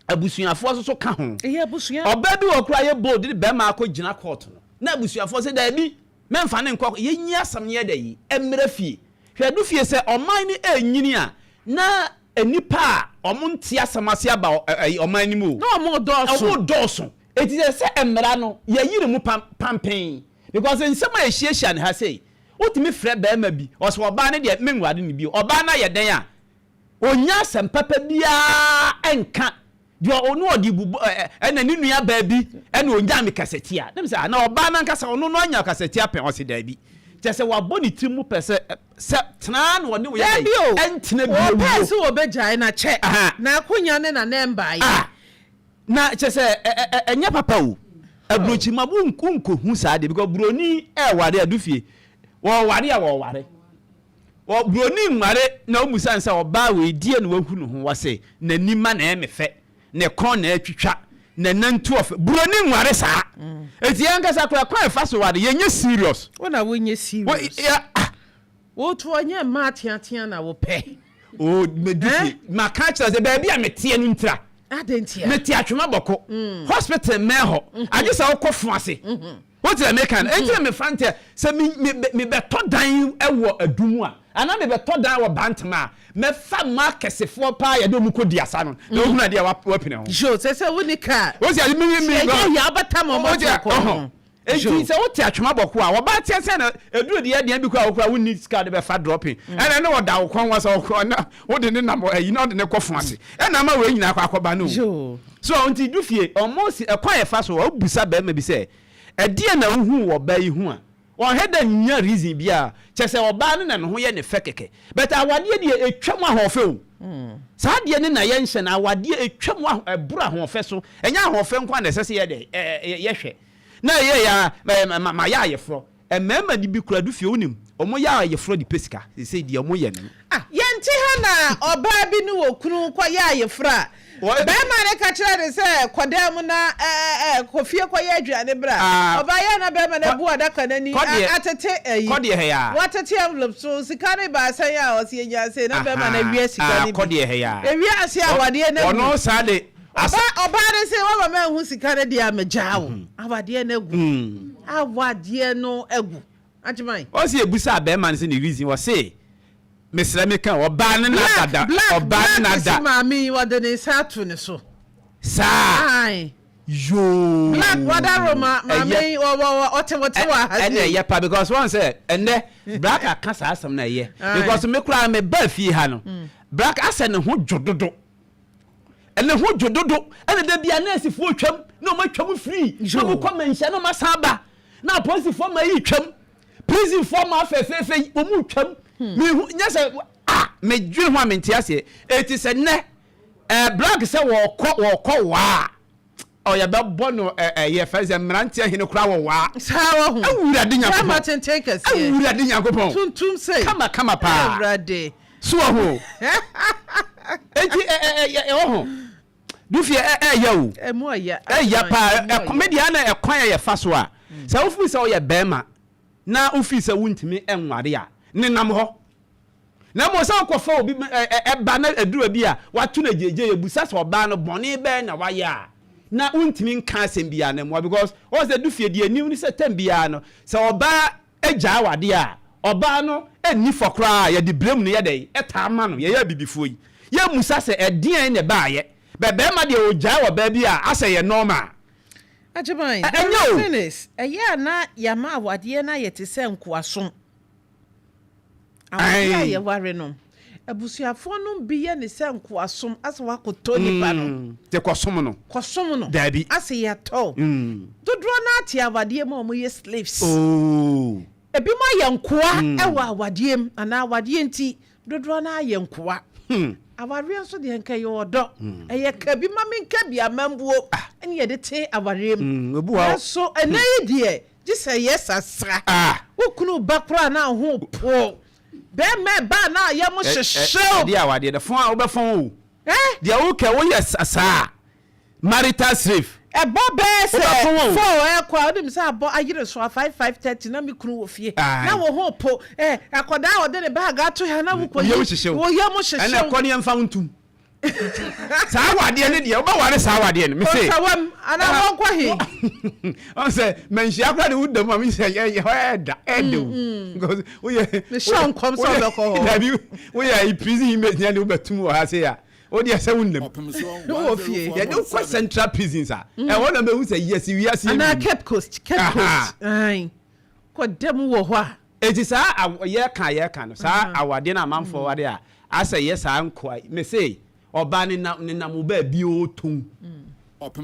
abusuafoɔ nso so ka ho ɔbaa bi wɔ kora yɛ bold de bɛrima akɔ gyina court no na abusuafoɔ sɛ daabi mɛmfa ne nkɔ yɛnyi asɛm no yɛ dɛ yi mmerɛ fie hwɛ du fie sɛ ɔman no ɛnyini a na nnipa a ɔmo nte asɛm ase aba ɔman no mu o na ɔmo dɔɔso ɔmo dɔɔso Enti ɛsɛ sɛ mmara no yɛyere mu pampen because nsɛm a ɛhyiahyia no ha sei, wotumi frɛ barima bi, ɔsɛ ɔbaa no deɛ menware no bio, ɔbaa no ayɛ dɛn a ɔnnya asɛm papa biara nka, deɛ ɔno ɔde bu ɛna ne nua baa bi ɛna ɔnyaa me kasatia, na mesɛ na ɔbaa no ankasa ɔno no anya kasatia pɛn, ɔse daabi, kyɛ sɛ wabɔ ne tirim mu pɛ sɛ sɛ tenaa na ɔne wo yɛ dɛn ɛntena bio. Ɔpɛɛ sɛ ɔbɛgyae no akyɛ, na akonya ne na na ɛmbaeɛ. Na kyerɛ sɛ ɛnyɛ papa o. Aburokyi ma wo nkohu saa deɛ because buroni ɛware adu fie wɔware a wɔware wɔ buroni nware na wɔn musa sɛ ɔbaa wei deɛ na wahu ne ho wɔse n'ani ma na ɛmɛ fɛ ne kɔn na ɛtwitwa. Na nantu ɔfɛ. Buroni nware saa. Eti yɛn ankasa koraa kwan a yɛfa so ware yɛnyɛ serious. Wo na wonyɛ Wo serious. yɛ ah. Woto ɔnyɛ mmaa ateatea na wopɛ. Oh medu Eh? fie. Maka akyerɛ sɛ baabi a meteɛ no ntira. Adɛn ntia? Mete Atwema Bɔko. Hospital mmɛn hɔ. Agye sɛ wokɔ fo ase. Wote deɛ meka no? Enti na mefa ntɛ sɛ me me mebɛtɔ dan wɔ Adum a, anaa mebɛtɔ dan wɔ Bantama a, mɛfa mmaa akɛsefoɔ paa yɛde wɔn kɔdi asa no, na wohunu adeɛ a woapini ho. Yo, sɛ sɛ wonni kaa. Wote ade me me Sɛ ɛnyɛ yɛ abata ma ɔmo ato kɔn ho. Enti sɛ wote atwema bɔko a, wɔba teɛ sɛ na ɛduru deɛ aduan bi koraa a wokora wonni sika de bɛfa dropping. Ɛna ne ɔda wo kɔn wa sɛ ɔkɔ na wode ne nam ayi na ɔde ne kɔ fo ase. Ɛna ama wei nyinaa kɔ akɔba no. So nti du fie ɔmo si ɛkwan a yɛfa so ɔbusa bɛrima bi sɛ ɛdeɛn na wohu wɔ ɔbaa yi ho a ɔnhɛ da nnya reason biara kyɛ sɛ ɔbaa no na ne ho yɛ ne fɛ kɛkɛ but awadeɛ deɛ ɛtwa mu ahoɔfɛ o saa adeɛ no na yɛnhyɛ no awadeɛ ɛtwa mu ɛboro ahoɔfɛ so ɛnyɛ ahoɔfɛ nko a na ɛsɛ sɛ yɛdɛ yɛhwɛ na ɛyɛ ya ma yɛ ayeforɔ Mmarima no bi koraa du fie wonim ɔmo yɛ ayeforɔ de pɛ sika seisei deɛ ɔmo yɛ no. Ah yɛnte ha na ɔbaa bi ne okunu kɔ yɛ ayeforɔ a barima no ka kyerɛ no sɛ kɔ dan mu na ɛɛ kɔ fie kɔ yɛ aduane bra ɔbaa yɛ a na barima no abu adaka no ani atete ayi watete envelope so sika no baa sɛn a ɔse yɛnya sei na barima no awia sika no bi ewia ase awadeɛ no agu. Ɔba ɔbaa no se wama manhu sika no deɛ a megyaa wo. Awadeɛ no agu. Awadeɛ no agu. Agyeman. Ɔse yɛbusaa bɛɛma no sɛ ne reason ɔse mesrɛ meka o ɔbaa no na dada Black ɔbaa no black na se da. maame yi ɔde ne nsa ato ne so. Saa Ae. yoo. Black wadaroma maame Ɛyɛ yi ɔ ɔ ɔte wo te wɔ ha ɛna sei. ɛyɛ pa because wɔn sɛ ɛnɛ black aka saa asɛm na ɛyɛ Ae. because me koraa me ba fie ha no black asɛ ne ho dwo dodo. Ne ho dwo dodo ɛna da bia nɛɛsefoɔ twam na ɔma twam firi na ɔmo kɔ manhyia na ɔma san ba na apolisifoɔ ma yi twam prisonfoɔ ma afɛfɛɛfɛ yi ɔmo twam mehu nyɛ sɛ a medwene ho a mente aseɛ eti sɛ nnɛ ɛɛ black sɛ wɔkɔ wɔkɔ waa ɔyɛ bɛbɔ no ɛ ɛ yɛ fɛ sɛ mmeranteɛ hene koraa wɔ waa Saa wɔ ho. Awurade Bɛrima Nyankopɔn tenten kɛseɛ. Awurade Nyankopɔn Tuntum sei. kama kama paa Awurade. So wɔ ho eti ɛ ɛ ɛ ɛ wɔ ho dufie ɛ ɛyɛ o Ɛmu ɔya. ɛyɛ paa Ɛmu ɛ ɔya. me deɛ na ɛkwan a yɛfa so a sɛ wofiri sɛ woyɛ bɛrima na wofiri sɛ wontumi nware a nenam hɔ Na mmom sɛ wokɔfa obi ba na ɛduru baabi a wato no agyegye, yɛbusa sɛ ɔbaa no bɔne bɛn na wayɛ a, na wontumi nka asɛm biara na mmoa because wɔn sɛ du fie deɛ anim ne sɛ tɛm biara no sɛ ɔbaa gyaa wadeɛ a ɔbaa no nni fɔ koraa yɛde blame no yɛ dɛn ɛtaa ma no yɛyɛ abibifoɔ yi yɛmmusa sɛ ɛdeɛn na ɛbaayɛ bɛ bɛrima deɛ ɔgyaa ɔbaa bi a asɛ yɛ normal. Agyeman, Ɛ the ɛnyɛ o. reason is, ɛyɛ a na yɛama awadeɛ no ayɛ te sɛ nkoasom. Awadeɛ a yɛware no, abusuafoɔ no bi yɛ ne sɛ nkoasom, asɛ wakɔtɔ nipa no. Mm, te kɔsom no. Kɔsom no. Daabi. Asɛ yɛatɔ. Mm. Dodoɔ no ara te awadeɛ mu a wɔyɛ slaves. Oh. Ebinom ayɛ nkoa mm. wɔ awadeɛ mu anaa awadeɛ nti dodoɔ no ara yɛ nkoa. Hmm. Awareɛ nso deɛ nka ɛyɛ ɔdɔ. Hmm. Ɛyɛ ka bi ma menka bi amambuo ah. ɛne yɛde te awareɛ mu. Hmm, Nanso ɛnɛ yi deɛ Gye sɛ yɛ sasra. Wo kunu ba koraa na wo ho po. Bɛɛma ɛba a na yam hyehye wo. Ɛdeɛ awadeɛ dɛ fɔn a wobɛfɔn o. Eh? Deɛ wokɛ woyɛ saa marital slave. Ɛbɔ bɛɛ sɛ Wobɛfɔn o. four ɛkɔ a wonim sɛ abɔ ayere so a 5 5:30 na me kunu wɔ fie. Na wo ho po. Eh, akwadaa a ɔde ne bag ato ha na wokɔ yi. Wo yam hyehye wo. Wo yam hyehye wo. Ɛna ɛkɔ ne yɛmfa wo ntom. Saa awadeɛ no deɛ wobɛware saa awadeɛ no mese. Ɔsawam anaa wɔnkɔ he. Ɔn sɛ manhyia koraa de woda mu a mesɛ ɛyɛ hɔ ɛda ɛda o. Because woyɛ. Mehyɛ nkɔm sɛ wobɛkɔ hɔ. Dabi woyɛ prison inmate nya de wobɛtum wɔ ha se a wodeɛ sɛ wonnam. Wowɔ fie. Yɛde wokɔ central prisons a ɛhɔ na bɛhu sɛ yɛsi wiase. Anaa Cape Coast Cape Coast. Kɔ da mu wɔ hɔ a. Enti saa aw yɛka a yɛka no, saa awadeɛ no amanfoɔ ware a, asɛ yɛ saa nkoa yi. Mese, ɔbaa nenam nenam wo baabi oo tom.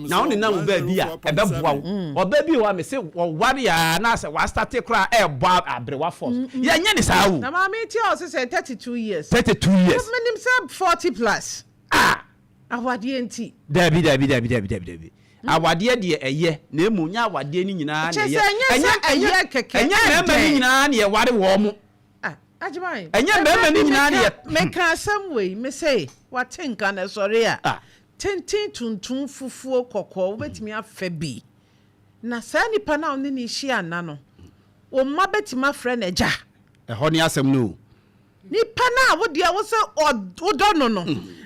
Na wo nenam wo baabi a, ɛbɛboa wo. Ɔbaa bi wɔ hɔ a, mese ɔware a na asɛ wastate koraa ɛɛbɔ aberewa force. Yɛnyɛ ne saa o. Na maame yi te a ɔse sɛn 32 years. 32 years. Menim sɛ 40 plus. Ah! Awadeɛ nti. Dabi dabi dabi dabi dabi dabi. Awadeɛ deɛ ɛyɛ na mmom nyɛ awadeɛ no nyinaa na Kyerɛ ɛyɛ. sɛ ɛnyɛ sɛ ɛyɛ kɛkɛ, Ɛnyɛ mmarima no ɛdɛn? nyinaa na yɛware wɔn mo. Ah, Agyeman, Ɛnyɛ mmarima ɛberɛ no bi nyinaa na meka yɛ. meka asɛm wei, mese wate nka na ɛsɔre a, Ah. Tenten, tuntum, fufuo, kɔkɔɔ, wobɛtumi afa bi. Na saa nipa no a wo ne no rehyia nna no, wo mma bɛtumi afrɛ no agya. Ɛhɔ ne asɛm no o. Nipa no a wo deɛ wo sɛ wodɔ no no,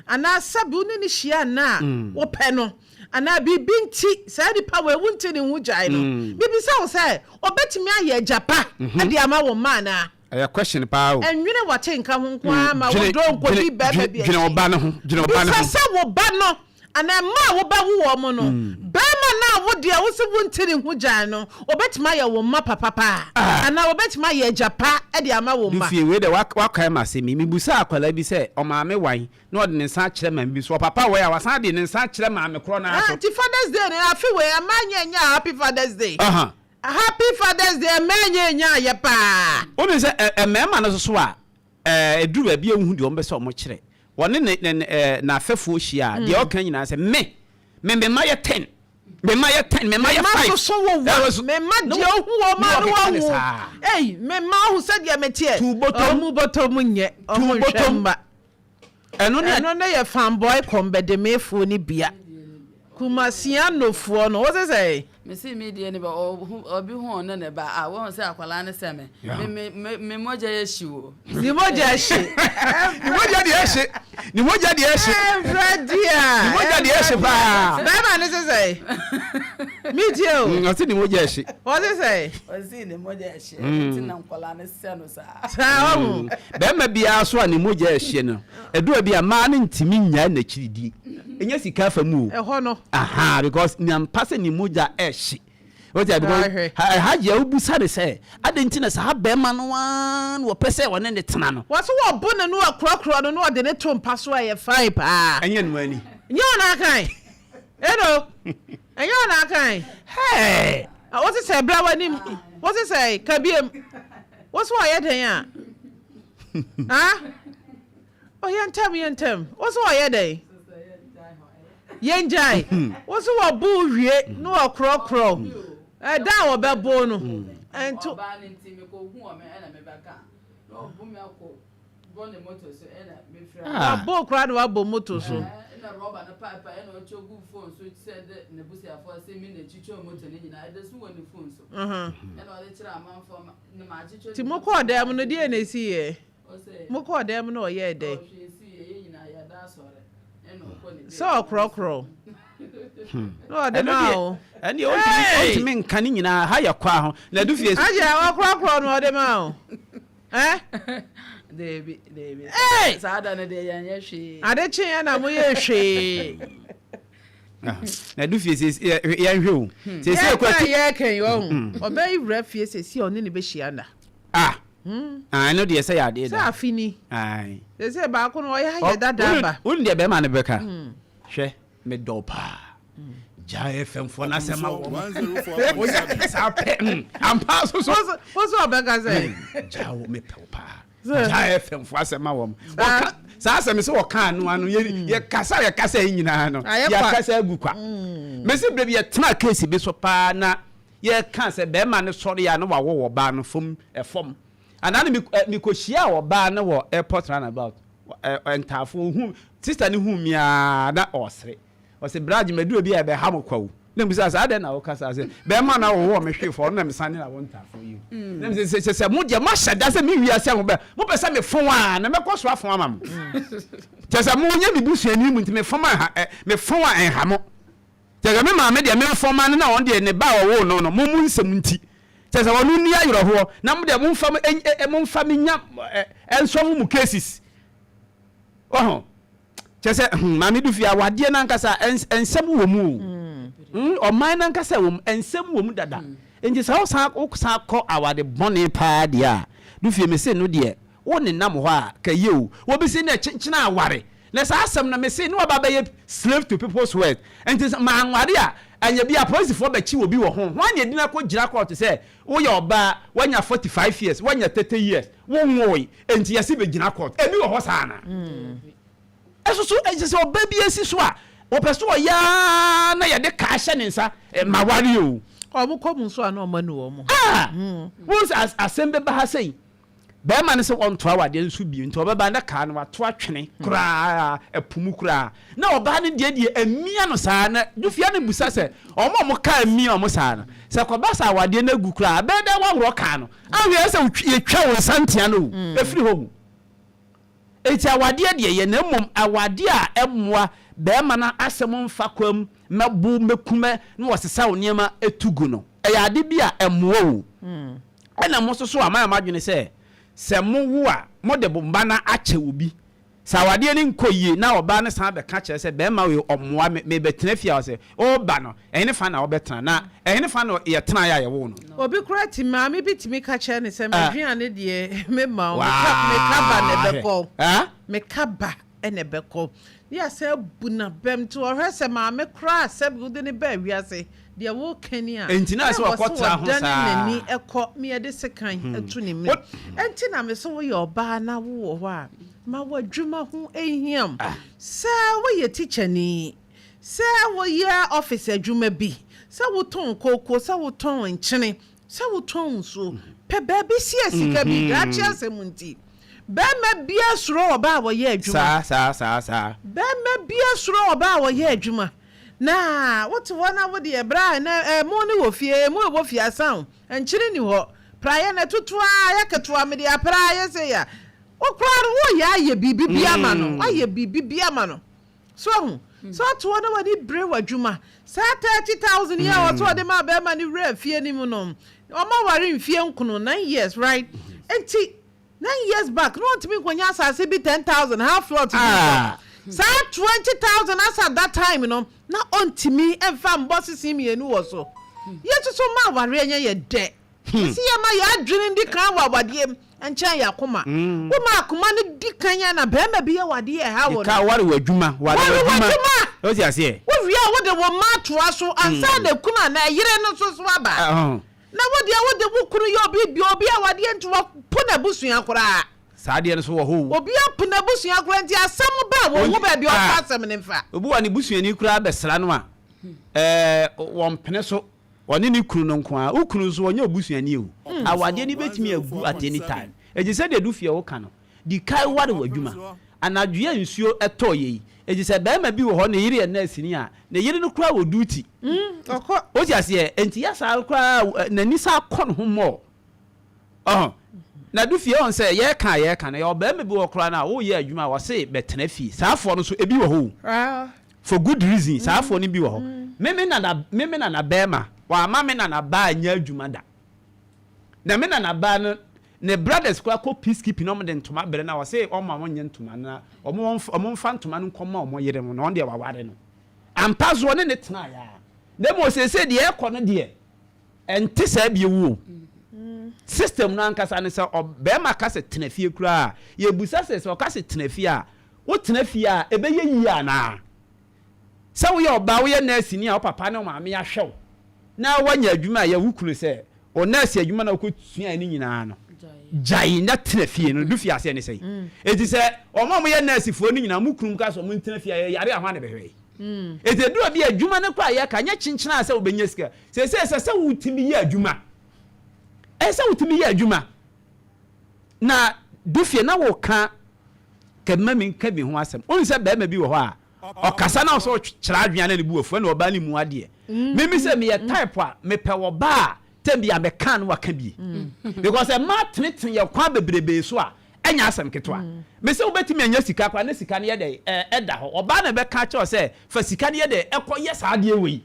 anaa sɛbi wo ne no hyia nna a wopɛ no, anaa biribi nti saa nipa wei wonte ne ho gyae no, mebisa wo sɛ, ɔbɛtumi ayɛ agya pa de ama wo mma anaa? Ɛyɛ question paa o. Ɛnwene wate nka ho nko ara ma wo dɔ nkɔdi bɛrima bi akyi. Dwene wo ba no ho. Dwene wo ba no ho. Bisa sɛ wo ba no anaa mma a wobɛwo wɔn no, bɛrima no a wo deɛ wo se wonte ne ho gyae no, ɔbɛtumi ayɛ wo mma papa paa? Anaa ɔbɛtumi ayɛ agya pa de ama wo mma? Dufie, wei deɛ woakae m'asɛm yi. Mebisaa akwadaa bi sɛ ɔmaame wan na ɔde ne nsa akyerɛ maame bi so. Ɔpapa wei a, wasan de ne nsa akyerɛ maame korɔ no ara so. Nti Father's Day no, afe wei mmaa nyɛ nyɛ Happy Father's Day. Happy Father's Day mmaa nyɛ nyɛ ayɛ paa. Wonim sɛ mmarima no nso so a, ɛduru baabi a wohu deɛ wɔpɛ sɛ wɔkyerɛ. Wɔne ne ne ne n'afɛfoɔ hyia a, deɛ ɔka nyinaa sɛ, Me, me me mma yɛ ten, me mma yɛ ten, me mma yɛ Me mma five. soso wo wa, Ɛwɔ so- me mma na deɛ wɔ- ohu wɔn na a na wɔkeka ne wɔawu. saa. Ei, me mma ohu sɛdeɛ meteɛ. Tu bɔtɔm. Ɔmo bɔtɔm nyɛ, ɔmo Tu nhwɛ bɔtɔm. mma. Ɛno ne Ɛno ne yɛ fanboy kɔmbɛdemeefoɔ no bia. Kumasianofoɔ no, wose sɛn? Me se me deɛ ne ba obi hu ɔne ne ba a wɔn sɛ akwadaa ne sɛ me me me me me mogya yɛ hye o. Ne mogya hye. Ne mogya deɛ hye. Ne mogya deɛ hye. Ɛnfrɛ deɛ. Ne mogya deɛ hye paa. Bɛrima ne se sɛn? Me tie o. Ɔse ne mogya hye. Ɔse sɛn? Ɔse ne mogya hye. Ɛno ti na nkwadaa ne sɛ no saa. Saa ɔho. Bɛrima biara so a ne mogya hye no, ɛduru bi a mmaa no ntumi nnyae n'akyiri di. Ɛnyɛ sika afa mu o. Ɛhɔ no. Aha, because nea mpa sɛ ne mogya ɛhye. Wote a because Hajia wobusa ne sɛ adɛn nti na saa bɛrima no ara na wɔpɛ sɛ wɔne ne tena no. Wɔso wɔbo no na wɔkorɔkorɔ no na wɔde ne to mpa so a ɛyɛ fine paa. Ɛnyɛ no ani. Nyɛ ɔno akan. Eno, ɛnyɛ ɔno akan. Hey! Wote sɛ bra w'anim. Wote sɛ ka biem. Wo so ɔyɛ dɛn a? Ah? Oh, yɛ ntɛm, yɛ ntɛm. Wo so ɔyɛ dɛn? Yɛngyae. Wo so wɔbo wie na wɔkorɔkorɔ. Ɛda a wɔbɛbo no. Ɛnto. Wabo koraa na wabɔ moto so. Nti mokɔɔ dan mu no deɛ na ɛsiiɛ? Mokɔɔ dan mu no ɔyɛɛ dɛn? Sɛ ɔkorɔkorɔ na ɔde maa wo. Ɛndeɛ ɔntumi nka ne nyinaa ha yɛ kwaa ho na ɛdu fie. Agya ɔkorɔkorɔ na ɔde maa wo. Eh? Deebi deebi. Hey! Saa da no deɛ yɛnyɛ hwee. Ade kyeeɛ na moyɛɛ hwee. Na ɛdu fie sɛ yɛnhwɛ o. Sɛ Yɛka yɛka yi ɔho. Ɔbɛyi wura fie sɛsi a ɔne ne bɛhyia nna. Ah! Ah, ɛno deɛ sɛ yɛ adeɛ da. Sɛ afe ni. Ae. Sɛ sɛ baako no ɔyɛ ayɛ dada aba. Wone deɛ bɛrima no bɛka. Hwɛ, medɔ wo paa. Gyae fɛmfoɔ no asɛm ma wɔn. Woyɛ saa pɛ. Ampa so so. Wo so ɔbɛka sɛ. Gyae wo mepɛ wo paa. Gyae fɛmfoɔ asɛm ma wɔn. Wɔka saa asɛm sɛ wɔka ano ano yɛ kasa yɛ kasa yi nyinaa no. Yɛ kasa agu kwa. Mesi bere bi yɛtena keesi bi so paa na Yɛka sɛ bɛrima no sɔre a na wawɔ ɔbaa no fam fam. Anaa no mekɔhyiaa ɔbaa no wɔ airport roundabout, Ntaafo, ɔhu, sister no huu me ara na ɔresere. Ɔse, Bra Agye, maduru baabi a ɛbɛha mo kwa o. Na mebisa sɛ, adɛn na woka saa? Sɛ bɛrima no a ɔwɔɔ me hwee fam, ɔno na mesane na wɔ Ntaafo yi o. Na mese, sɛ sɛ mo deɛ moahyɛ da sɛ me wiase a mobɛ, mopɛ sɛ mefon a, na mɛkɔ so afon ama mo. Kyerɛ sɛ monyɛ me busuani mu nti mefom a, mefon a ɛnha mo. Kyerɛ sɛ me maame deɛ memfa mma no na ɔno deɛ ne ba a ɔwoo no no mo mo nsɛm nti kyerɛ sɛ ɔno nni awerɛhoɔ na mo deɛ momfa mo momfa me nya ɛnsɔfo mo cases ɔho kyerɛ sɛ hmm, maame du fie awadeɛ no ankasa nsɛm wɔ mu o hmm, ɔman no ankasa wɔ mu nsɛm wɔ mu dada nti sɛ wosan wosan kɔ awade bɔne paa deɛ a du fie me se no deɛ wo nenam hɔ a ka yie o wɔbɛsi ne kyenkyena aware Na saa asɛm no mese ne waba bɛyɛ slave to people's words nti sɛ manware a anya bi a apolisifoɔ bɛkye obi wɔ ho hwan na ɛdi no akɔ gyina court sɛ woyɛ ɔbaa wanya 45 years wanya 30 years wonwoe nti yɛse bɛgyina court ebi wɔ hɔ saa anaa ɛso so ɛsɛ sɛ ɔbaa bi asi so a ɔpɛ so ɔyɛ ara na yɛde kaa hyɛ ne nsa maware o. Wɔn kɔ mu nso a na wɔn anu wɔn ho. Ah! Wohu sɛ asɛm bɛba ha sei. Bɛrima no sɛ ɔntoa awadeɛ no so bio, nti ɔbɛba na kaa no wato atwene koraa, ɛpo mu koraa. Na ɔbaa no deɛ deɛ amia no saa, na Dufia no bisa sɛ, wɔn a wɔn kaa amia wɔn saa no, sɛ kɔba sɛ awadeɛ no agu koraa a, ɛbɛyɛ dɛn woaworɔ kaa no? Ahwɛ ayɛ sɛ yɛtwa wo nsa ntea no o, ɛfiri hɔ o. Enti awadeɛ deɛ yɛ, na mmom awadeɛ a ɛmmoa bɛrima no asɛm mfa kwam mɛbo mɛku mɛ na wɔsesa wo nneɛma tu gu no, ɛyɛ ade bi a ɛmmoa o. Ɛna mo nso so a moayɛ mo adwene sɛ, sɛ mowo a, mode mo mma no akyɛ obi. Sɛ awadeɛ no nkɔ yie na ɔbaa no san bɛka kyerɛ sɛ, Barima wei ɔmmoa me, merebɛtena fie a, ɔse, Woreba no, ɛhenefa na wobɛtena? Na ɛhenefa na yɛtenaeɛ a yɛwoo no? Obi koraa tumi, maame bi tumi ka kyerɛ no sɛ, M'aduane deɛ, memma wo, me ka ba na ɛbɛkɔ wo. Me ka ba na ɛbɛkɔ. Ne yɛasan abu no abam. Nti ɔhwɛ sɛ maame koraa a sɛbe wode no baa wiase, deɛ woreka ni a, Enti na na ɛsɛ ɛwɔ sɛ ɔkɔtra ho ɔdane saa. n'ani kɔ na yɛde sekan to ne mene. Enti na mese woyɛ ɔbaa na wowɔ hɔ a, ma w'adwuma ho nhia wo. Sɛ woyɛ tikyani, sɛ woyɛ office adwuma bi, sɛ wotɔn kooko, sɛ wotɔn nkyene, Sɛ wotɔn nsuo, pɛ baabi sie sika bi, daakye asɛm nti. Barima biara suro ɔbaa a ɔyɛ adwuma. Saa, saa, saa, saa. Barima biara suro ɔbaa a ɔyɛ adwuma. Na wote hɔ na wo deɛ bra ɛnɛ ɛmo no wɔ fie, ɛmo ɛwɔ fie asa o, nkyene nni hɔ, praeɛ no ɛtoto ara, ayɛ ketewa, mede apra ayɛ sei a, wo koraa no woreyɛ ayɛ biribi bi ama no, woayɛ biribi bi ama no. So wahu? Sɛ ɔte hɔ na w'ani bere w'adwuma, saa 30,000 yi a ɔsɛ ɔde maa bɛrima no wuraa fie no mu no, wɔaware mfie nkono, 9 years, right? Enti, 9 years back, na ɔntumi nkɔnya asase bi 10,000, half plot bi ntɔ. Saa 20,000 as at that time no, na ɔntumi mfa mbɔ sese mmienu wɔ so. Yɛn nso so mma awareɛ nyɛ yɛ dɛ. Ɛsɛ yɛma yɛn adwene di kan wɔ awadeɛ mu nkyɛn yɛn akoma. Woma akoma no di kan a na barima bi yɛ wo adeɛ a ɛha wo no. Ka ware w'adwuma, ware Ware w'adwuma. w'adwuma. Wote aseɛ? Wowie a wode wo mma atoa so ansa na kunu anaa yere no nso so aba. Na wo deɛ wode wo kunu yɛ obi bi obi a wadeɛ nti wapo n'abusua koraa. Saa adeɛ no so wɔ hɔ o. Obi apo n'abusua koraa nti asɛm ba a wɔnhu baabi a ɔmfa asɛm no mfa. Obi wɔ a ne busuani koraa bɛsra no a, ɛɛ wɔmpene so. Ɔne ne kunu no nko ara. Wo kunu nso, ɔnyɛ wo busuani o. Awadeɛ no bɛtumi agu at any time. Enti sɛdeɛ Dufie woka no, di kan ware w'adwuma. Anadwo yi a nsuo tɔeɛ yi, enti sɛ barima bi wɔ hɔ, ne yere yɛ nɛɛseni a, ne yere no koraa wɔ duty. Wote aseɛ? Enti yɛ saa koraa a, n'ani san kɔ ne ho more. Ɔho. Na Dufie, wohu sɛ yɛreka a yɛreka no, yɛwɔ barima bi wɔ hɔ koraa no a, woreyɛ adwuma a, ɔse bɛtena fie. Saa afoɔ no nso, ebi wɔ hɔ o. For good reason, saa afoɔ no bi wɔ hɔ. Me me nana me me nana bɛɛma, wamma me nana baa anyɛ adwuma da. Na me nana baa no, ne brothers koraa kɔ peace keeping na wɔn de ntoma brɛ no a, ɔse ɔmma wɔn nyɛ ntoma no na wɔn wɔn mfa ntoma no nkɔma wɔn yere no, na ɔno deɛ waware no. Ampa so ɔne no tenaeɛ ara. Na mmom seesei deɛ ɛrekɔ no deɛ, ɛnte saa bio o. System no ankasa no, sɛ ɔbarima ka sɛ tena fie koraa a, yɛbisa sɛ, sɛ ɔka sɛ tena fie a, Wotena fie a, ɛbɛyɛ yie anaa? Sɛ woyɛ ɔbaa, woyɛ nɛɛseni a wo papa ne wo maame ahwɛ wo na woanya adwuma a ɛyɛ, wo kunu sɛ wo nɛɛse adwuma no a wokɔsuaeɛ no nyinaa no, gyae na tena fie no, du fie aseɛ ne sɛn? Enti sɛ wɔn a wɔyɛ nɛɛsefoɔ no nyinaa, mo kununom ka sɛ wɔntena fie a, yɛyare a hwan na ɛbɛhwɛ yɛn? Enti ɛduru baabi a adwuma no koraa a yɛka, nyɛ kyenkyen ara sɛ wobɛnya sika. Seesei ɛsɛ sɛ wotumi yɛ adwuma. Ɛsɛ sɛ wotumi yɛ adwuma. Na Dufie na woka kɛbma mi nka bi ho asɛm. Wohu sɛ barima bi wɔ hɔ a, ɔkasa na ɔsɛ ɔkyerɛ adwene a na ne bu afu ɛna ɔbaa no mu adeɛ. Mimi sɛ meyɛ type a mepɛ ɔbaa a tɛm bi a mɛka no waka bi. Because mmaa tenetene yɛ kwan bebrebee so a ɛnyɛ asɛm ketewa. Me sɛ wobɛtumi anya sika koraa na sika no yɛ dɛ ɛda hɔ. Ɔbaa na ɛbɛka akyerɛ wo sɛ fa sika no yɛ dɛ ɛkɔ yɛ saa adeɛ wei.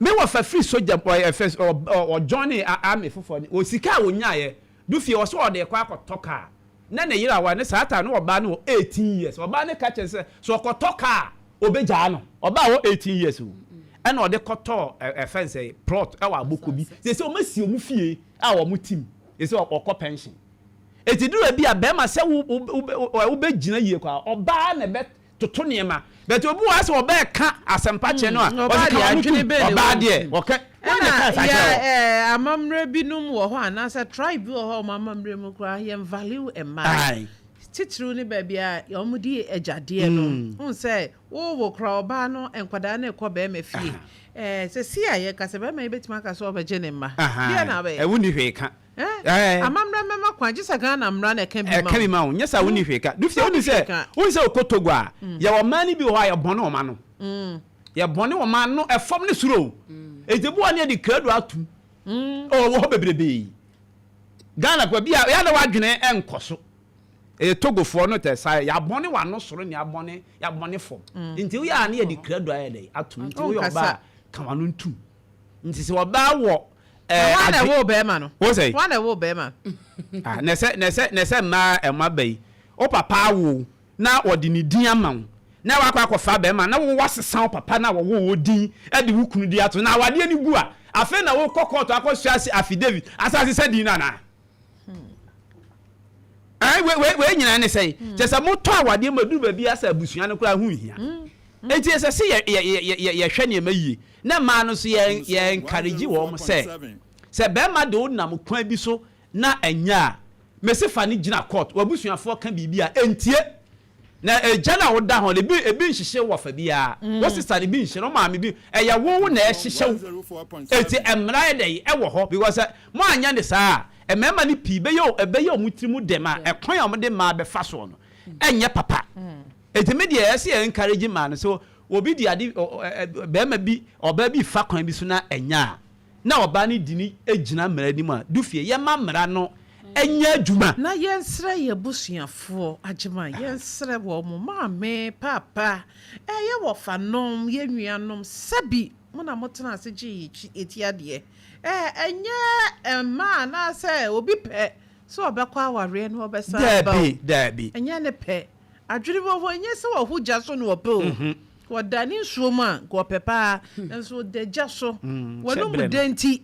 Me wɔfa firi sogya mu ɔyɛ fɛ ɔ ɔjoine army foforɔ no wɔ sika a ɔnyaeɛ du fie ɔsɛ ɔde kɔ akɔtɔ car na ne yere a ɔware no saa time no ɔbaa no wɔ 18 years ɔbaa no ka kyerɛ sɛ sɛ ɔkɔtɔ car a ɔbɛgyaa no ɔbaa wɔ 18 years o ɛna ɔde kɔtɔɔ ɛfɛn sɛ plot ɛwɔ aboko bi sɛ sɛ ɔma si ɔmo fie a ɔmo tim sɛ ɔkɔ pension eti duru bi a bɛrima sɛ wo wo wobɛgyina yie kɔ a ɔbaa na ɛbɛ toto nneɛma but obi wɔ ha sɛ ɔbɛɛka asɛmpa kyerɛ no a ɔbaa ɔde deɛ ka wano adwene tum bɛn na ɔbaa ɛwɔ deɛ ɔka wɔn na ɛna ɛka saa yɛ kyerɛ wɔ. ɛɛ amammerɛ binom wɔ hɔ anaasɛ tribe bi wɔ hɔ a wɔn amammerɛ mu koraa yɛn value mmaa Ae. titiriw ne baabi a wɔn di agyadeɛ no wohu sɛ wowo koraa ɔbaa no nkwadaa no rekɔ bɛrima fie. Ɛɛ sɛsi a yɛka sɛ bɛrima yi bɛtumi aka sɛ ɔbɛgye ne mma. Deɛ na abɛyɛ. Ɛwo ni hwee ka. Amammerɛ mɛma kwan gye sɛ Ghana mmara na ɛka bi ma wo. Ɛka bi ma wo. Nyɛ sɛ wonni hwee ka. Dufie woni sɛ woni sɛ wokɔ Togo a yɛwɔ mmaa no bi wɔ hɔ a yɛbɔne wɔn ano. Yɛbɔne wɔn ano ɛfam ne soro o. Enti ebi wɔ hɔ a ne yɛde krado atom. Ɔwɔ hɔ bebrebee. Ghana kɔ bi a yɛ na wadwene ɛnkɔ so. Ɛyɛ Togofoɔ no tɛ saa yɛabɔne wano soro ne yɛabɔne yɛabɔne fam. Nti woyɛ a ne yɛde krado ayɛ dɛ atom. Nti woyɛ ɔbaa ka wano ntum. Nti sɛ ɔbaa wɔ ɛɛ adwe. Hwan na ɛwoo bɛrima no? Wo sɛ? Hwan na ɛwoo bɛrima no? Ah, na ɛsɛ na ɛsɛ na ɛsɛ mmaa ɛmo aba yi. Wo papa awo na ɔde ne din ama wo na wakɔ akɔfa bɛrima na wo wasesa wo papa na wɔwoo wo din de wo kunu din ato na awadeɛ no gu a afei na wokɔ kɔɔto akɔsua ase affidavit asan asesa din no anaa? Ɛn wei wei wei nyinaa ne sɛn? Hmm. Kyɛ sɛ motɔ awadeɛ mu aduru baabi asɛ abusua no koraa ho nhia. Hmm. Hmm. Enti ɛsɛ sɛ yɛ yɛ yɛ yɛ yɛhwɛ nneɛma yie na mmaa no nso yɛ yɛ encourage wɔn sɛ sɛ bɛrima de wo nam kwan bi so na ɛnyɛ a mese fa no gyina court w'abusuafoɔ ka biribi a ɛntie. Na egya no a woda ho no, ebi ebi nhyehye wo wɔfa biara. Wo sista no, ebi nhyehye no, wo maame bi, ɛyɛ wo na ɛhyehyɛ wo. Enti mmara yɛ dɛn? Ɛwɔ hɔ. Because sɛ moanyɛ no saa a, mmarima no pii bɛyɛ ɛbɛyɛ wɔn tiri mu dɛm a, ɛkwan a wɔde mmaa bɛfa soɔ no, ɛnyɛ papa. Enti me deɛ, ɛsɛ sɛ yɛ encourage mmaa no. Sɛ obi de ade, barima bi, ɔbaa bi refa kwan bi so na ɛnyɛ a, na ɔbaa no di no gyina mmara anim a, du fie, yɛma mmara no nyɛ adwuma. Na yɛnsrɛ yɛn abusuafoɔ, Agyeman, yɛnsrɛ wɔn, maame, paapa, yɛn wɔfanom, yɛn nuanom, sɛbi mo na motena ase gyee yɛn ti adeɛ. Ɛnyɛ mmaa anaasɛ obi pɛ sɛ ɔbɛkɔ awareɛ na ɔbɛsan aba o. Daabi, daabi. Ɛnyɛ ne pɛ. Adwene wɔ hɔ, ɛnyɛ sɛ ɔho gya so na ɔpɛ o. Ɔda ne nsuo mu a, nka ɔpɛ paa, nanso ɔda gya so. W'anom dɛ nti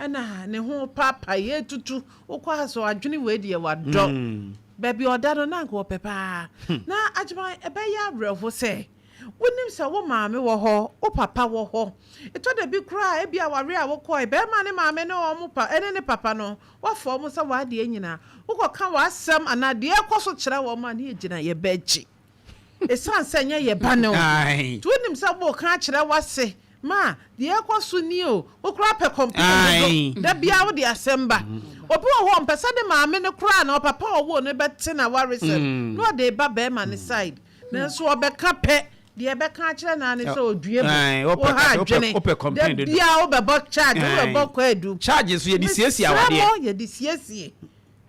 na ne ho paapae, ɛretutu. Wokɔ ha sɛ adwene wei deɛ wadɔ. Baabi a ɔda no, na anka ɔpɛ paa. Na Agyeman, ɛbɛyɛ awerɛho sɛ wonim sɛ wo maame wɔ hɔ, wo papa wɔ hɔ. Ɛtɔ da bi koraa a, ebia awareɛ a wokɔe, barima ne maame ne wɔn pa ne ne papa no, woafa wɔn sɛ w'adeɛ nyinaa. Wokɔka w'asɛm anaa deɛ ɛrekɔ so kyerɛ wɔn a, ne yɛgyina yɛbɛgye. Esiane sɛ ɛnyɛ yɛn ba ne wo nti, wonim sɛ woreka akyerɛ w'ase ma deɛ ɛrekɔ so nie o, wo koraa pɛ complain dodo, da biara wode asɛm ba. Obi wɔ hɔ a, ɔmpɛ sɛ ne maame no koraa anaa ɔpapa a ɔwoo no bɛte n'awaresɛm na ɔde reba barima no side. Nanso ɔbɛka pɛ, deɛ ɛbɛka akyerɛ no ara ne sɛ ɔdue bo, woha adwene, da biara wobɛbɔ charge, wobɛbɔ kwaadu. Charge nso yɛde siesie Mesrɛ awadeɛ. mo, yɛde siesie.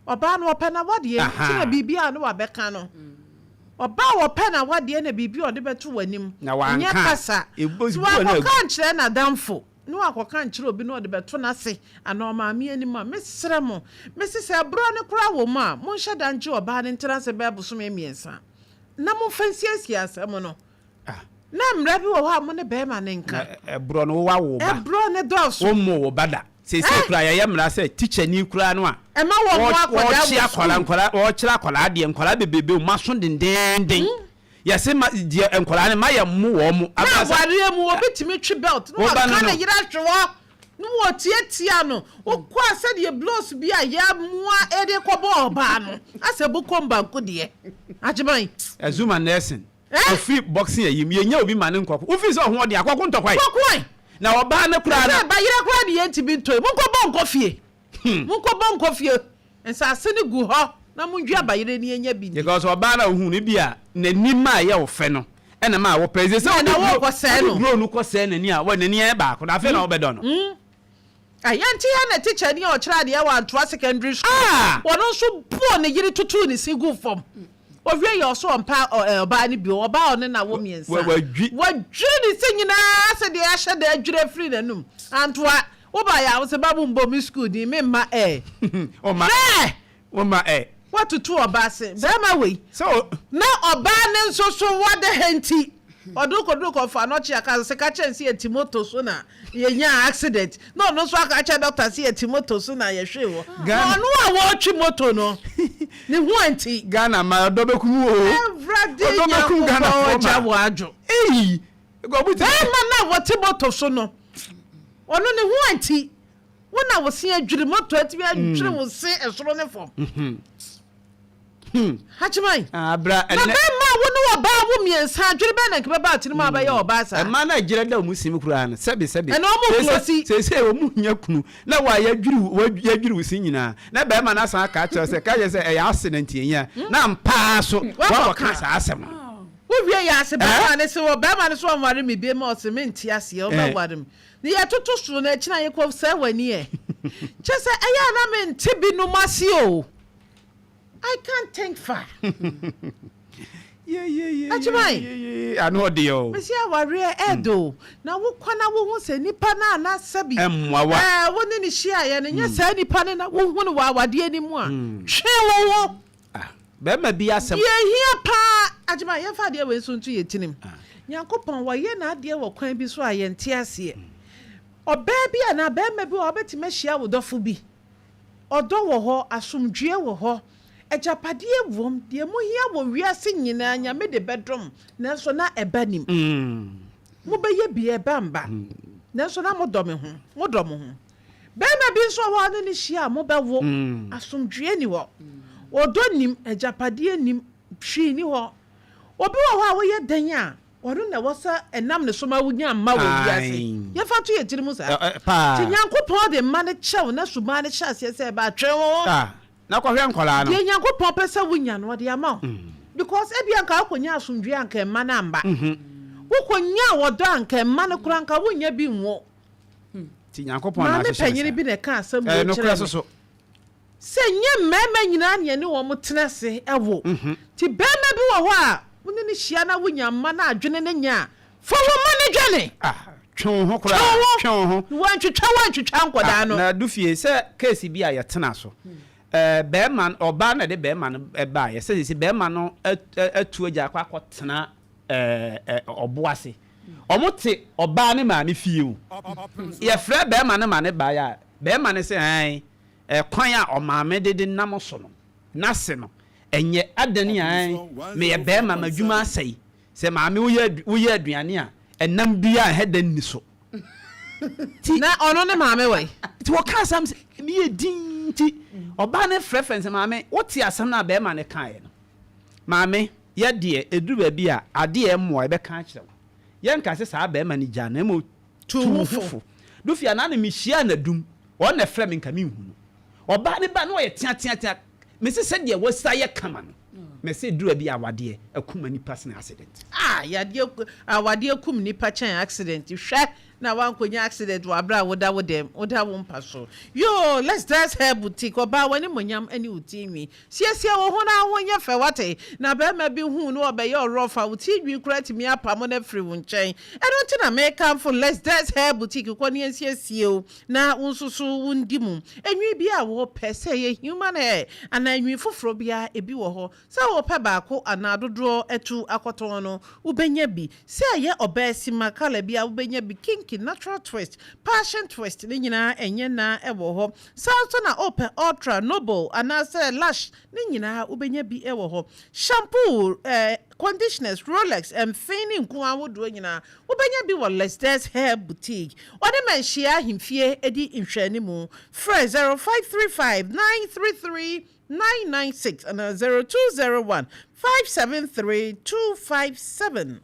Ɔbaa no ɔpɛ n'awadeɛ nti na biribi a ne wabɛka no. Ɔbaa a ɔpɛ n'awadeɛ na biribi a ɔde bɛto w'anim. Na Ɛnyɛ wanka a, kasa. ɛbɔ Sɛ gu a na wakɔka agu. ankyerɛ n'adamfo na wakɔka ankyerɛ obi na ɔde bɛto n'ase anaa ɔmaame anim a, mesrɛ mo, mese sɛ ɛborɔ no koraa wɔ mu a, monhyɛ da ngye ɔbaa no ntena ase bɛyɛ bosome mmiɛnsa na momfa nsiesie asɛm no. Na mmara bi wɔ hɔ a mo ne barima no nka. Na ɛborɔ no wowa wo ba. Ɛborɔ no dɔɔso. Wommoo wo ba da. Seesei koraa yɛayɛ mmara sɛ tikyani koraa no a Ɛma wɔn mo akwadaa wɔkyerɛ wɔ akwadaa sukuu. nkwadaa wɔkyerɛ akwadaa adeɛ nkwadaa bebrebe wɔn aso dendeenden. Yɛse ma deɛ nkwadaa no ma yɛ mmo wɔn mo. Na awareɛ mu obi tumi twe belt na Wo ba no waka no. ne yere ahwe hɔ na wɔtiatia no. Wokɔ a sɛdeɛ blows bi a yɛamoa de kɔbɔ ɔbaa no asɛ bukom banku deɛ. Agyeman. Azuma Nelson. Eh? Ofiri boxing ayi mu, yɛnya obi ma ne nkɔko. Wofiri sɛ ɔho ɔden akɔko ntɔkwa yi. Kɔko ɛ! Na ɔbaa no koraa no. Sɛ bayerɛ koraa de yɛntumi ntɔ yi. Monkɔ bɔ nkɔ fie. Monkɔ bɔ nkɔ fie. Nsase no gu hɔ na mondua bayerɛ ni yɛnya bi ndi. Because ɔbaa no a wohu no ebia n'anim a ɛyɛ wo fɛ no ɛna ɛma wopɛ. Ɛsɛ sɛ Na na wokɔsɛe no. wode buro no kɔsɛe n'ani a, n'ani ayɛ baako no afei na wobɛdɔ no. Yɛnte ha na tikyani a ɔkyerɛ adeɛ wɔ Antoa Secondary School, Ah! ɔno nso bɔɔ ne yere tutuu ne se guu fam. Ɔwie yɛ ɔso ɔmpa ɔbaa no bio, ɔbaa a ɔne no awo mmiɛnsa. Wadwi. Wadwiri ne se nyinaa sɛ deɛ yɛahyɛ da adwiri afiri n'anum. Antoa, wobaeɛ a wo se ba mombɔ me sukuu din, memma ɛ. Ɔmma. Hwɛ! Womma ɛ. Woatutu ɔbaa se. Barima wei. Sɛ o. Na ɔbaa no nso so wɔ dɛ ha nti, ɔde wo kɔduru kɔmfo anɔkye aka sɛ ka kyerɛ no sɛ yɛte moto so na yɛnyaa accident. Na ɔno nso aka akyerɛ dɔkta sɛ yɛte moto so na yɛhwee hɔ. Na ɔno a wɔretwe moto no, ne ho anti. Ghana ma ɔdɔ bɛkum wo o. Awurade Ɔdɔ bɛkum Nyankopɔn Ghanafoɔ agya ma. wo adwo. Ei! Ɔmo ti. Barima no a wɔte moto so no, ɔno ne ho anti. Wo na wo se adwiri moto atumi adwiri wo se ɛsoro ne fam. Hachiman. Abra Na ɛnɛ. bɛrima a wo ne ɔbaa wo mmiɛnsa, adwene bɛn na nka bɛba wo tirim a wobɛyɛ ɔbaa saa? Mmaa no a gyina da wɔn sim koraa no, sɛbe sɛbe. Ɛna wɔn close. Seesei wɔn nya kunu na wa yɛadwiri wo yɛadwiri wo se nyinaa na barima no asan aka akyerɛ wo sɛ ka kyerɛ sɛ ɛyɛ accident ɛnyɛ na ampa ara so woakɔka saa asɛm no. Wo wie yɛ ase barima no se wɔ barima no so ɔnware me biom a ɔse mente aseɛ wobɛware me ne yɛtoto so no akyiri a yɛkɔ sɛe w'ani ɛ kyɛ sɛ ɛyɛ a na mente binom ase o. I can't think far. Agyemai. Ano ɔde o. Mesi awareɛ ɛɛdɛ o. Na wokɔ na wohu sɛ nipa no a na sɛbi. Ɛmmoa wa. Ɛɛ wo ne no hyiaeɛ no nyɛ saa nipa no na wohu no wɔ awadeɛ no mu a, twe wo ho. Ah, bɛrima bi asɛm. Deɛ ɛhia paa, Agyemai yɛmfa adeɛ wei nso nto yɛn tirim. Nyankopɔn wɔyɛ n'adeɛ wɔ kwan bi so a yɛnte aseɛ. Ɔbaa bi anaa barima bi wɔ hɔ a wobɛtumi ahyia wo dɔfo bi. Ɔdɔ wɔ hɔ, asomdwoeɛ wɔ hɔ, agyapadeɛ wom, deɛ mohia wɔ wiase nyinaa Nyame de bɛdom, nanso na ɛba nim. Mobɛyɛ bi ɛba mba, nanso na modɔ me ho, modɔ mo ho. Barima bi nso wɔ hɔ a ne no hyia a mobɛwo, asomdwoeɛ nni hɔ, ɔdɔ nnim, agyapadeɛ nnim, hwee nni hɔ. Obi wɔ hɔ a woyɛ dɛn a Ɔno na ɛwɔ sɛ ɛnam ne so ma wonya mma wɔ wiase. Yɛmfa nto yɛn tirim saa. Nti Nyankopɔn de mma no kyɛ wo na suban no hyɛ aseɛ sɛ ɛba a, twe wo ho. Na kɔhwɛ nkwadaa no. Deɛ Nyankopɔn pɛ sɛ wonya no, ɔde ama wo. Because ebia nka wokɔnya asomdwoeɛ a anka mma no amma. Wokɔnya ɔdɔ a anka mma no koraa anka wonnya bi nwo. Nti Nyankopɔn na Maame ahyehyɛ no panyini saa. bi na ɛkaa asɛm wei Ɛyɛ kyerɛɛ nokorɛ me. soso. Sɛ nyɛ mmarima nyinaa na yɛne wɔn tena ase wo. Nti barima bi wɔ hɔ a, wo ne no hyia na wonya mma na adwene no nyɛ a, fa wo mma no dwane. Ah, twe wo ho koraa, Twe wo ho. twe wo ho. Na woantwitwa woantwitwa nkwadaa Ah, no. na adu fie, sɛ case bi a yɛtena so, eh, barima no, ɔbaa no na ɛde barima no baeɛ, sɛ seesei barima no atu agya akɔ akɔtena eh, eh, ɔbo ase. Wɔte ɔbaa ne maame fie o. Yɛfrɛ barima no ma no baeɛ a, barima no se, ae, Ɛkwan a ɔmaame de de nam so no, n'ase no, ɛnyɛ adɛn a meyɛ barima, m'adwuma asɛe. Sɛ maame woyɛ woyɛ aduane a, ɛnam biara nhɛ da nni so. Nti. Na ɔno ne maame wɔ he? Nti wɔka asɛm sɛ, meyɛ dinn nti, ɔbaa no frɛfrɛ no sɛ, maame, wote asɛm no a barima no kaeɛ no? Maame, yɛ deɛ, ɛduru baabi a, adeɛ a ɛmmoa, yɛbɛka akyerɛ wo. Yɛnka sɛ saa barima no gyaa no, na mmom Tu tu wo wo fo. fo. Dufie anaa na mehyiaa no adum, ɔno na ɛfrɛ me nka menhu no. Ɔbaa ne ba na ɔyɛ teateatea. Mese sɛdeɛ wasi ayɛ kama no, mese duru baabi a awadeɛ akum nipa sene accident. Ah yadeɛ awadeɛ kum nipa kyɛn accident hwɛ na wankɔnya accident wɔ aberɛ a woda wo dɛm woda wo mpa so yoo let's dress hair boutique ɔbaa w'animonyam ne wo ti nwi Siesie wo ho na wo ho nyɛ fɛ, woate? Na barima bi hu wo na ɔbɛyɛ wo rough a, wo ti nwi koraa tumi apamo no afiri wo nkyɛn. Ɛno nti na mekamfo Les Des Hair Boutique, kɔ na yɛnsiesie wo na wo nso so wondi mu. Nwi biara a wopɛ, sɛ ɛyɛ human hair anaa nwi foforɔ biara, ebi wɔ hɔ. Sɛ wopɛ baako anaa dodoɔ atu akɔtɔn no, wobɛnya bi. Sɛ ɛyɛ ɔbaa sima colour biara, wobɛnya bi, kinky, natural twist, passion twist, ne nyinaa ɛnyɛ na ɛwɔ hɔ. Saa nso na wopɛ Ultra, Noble anaasɛ Lush ne nyinaa wobɛnya bi wɔ hɔ. Shampoo, conditioners, Rolex, mfe ne nku ahodoɔ nyinaa wobɛnya bi wɔ Lester's Hair Boutique. Wɔne Manhyia Ahemfie di nhwɛanimu. Frɛ 0535 933 996 anaa 0201 573 257.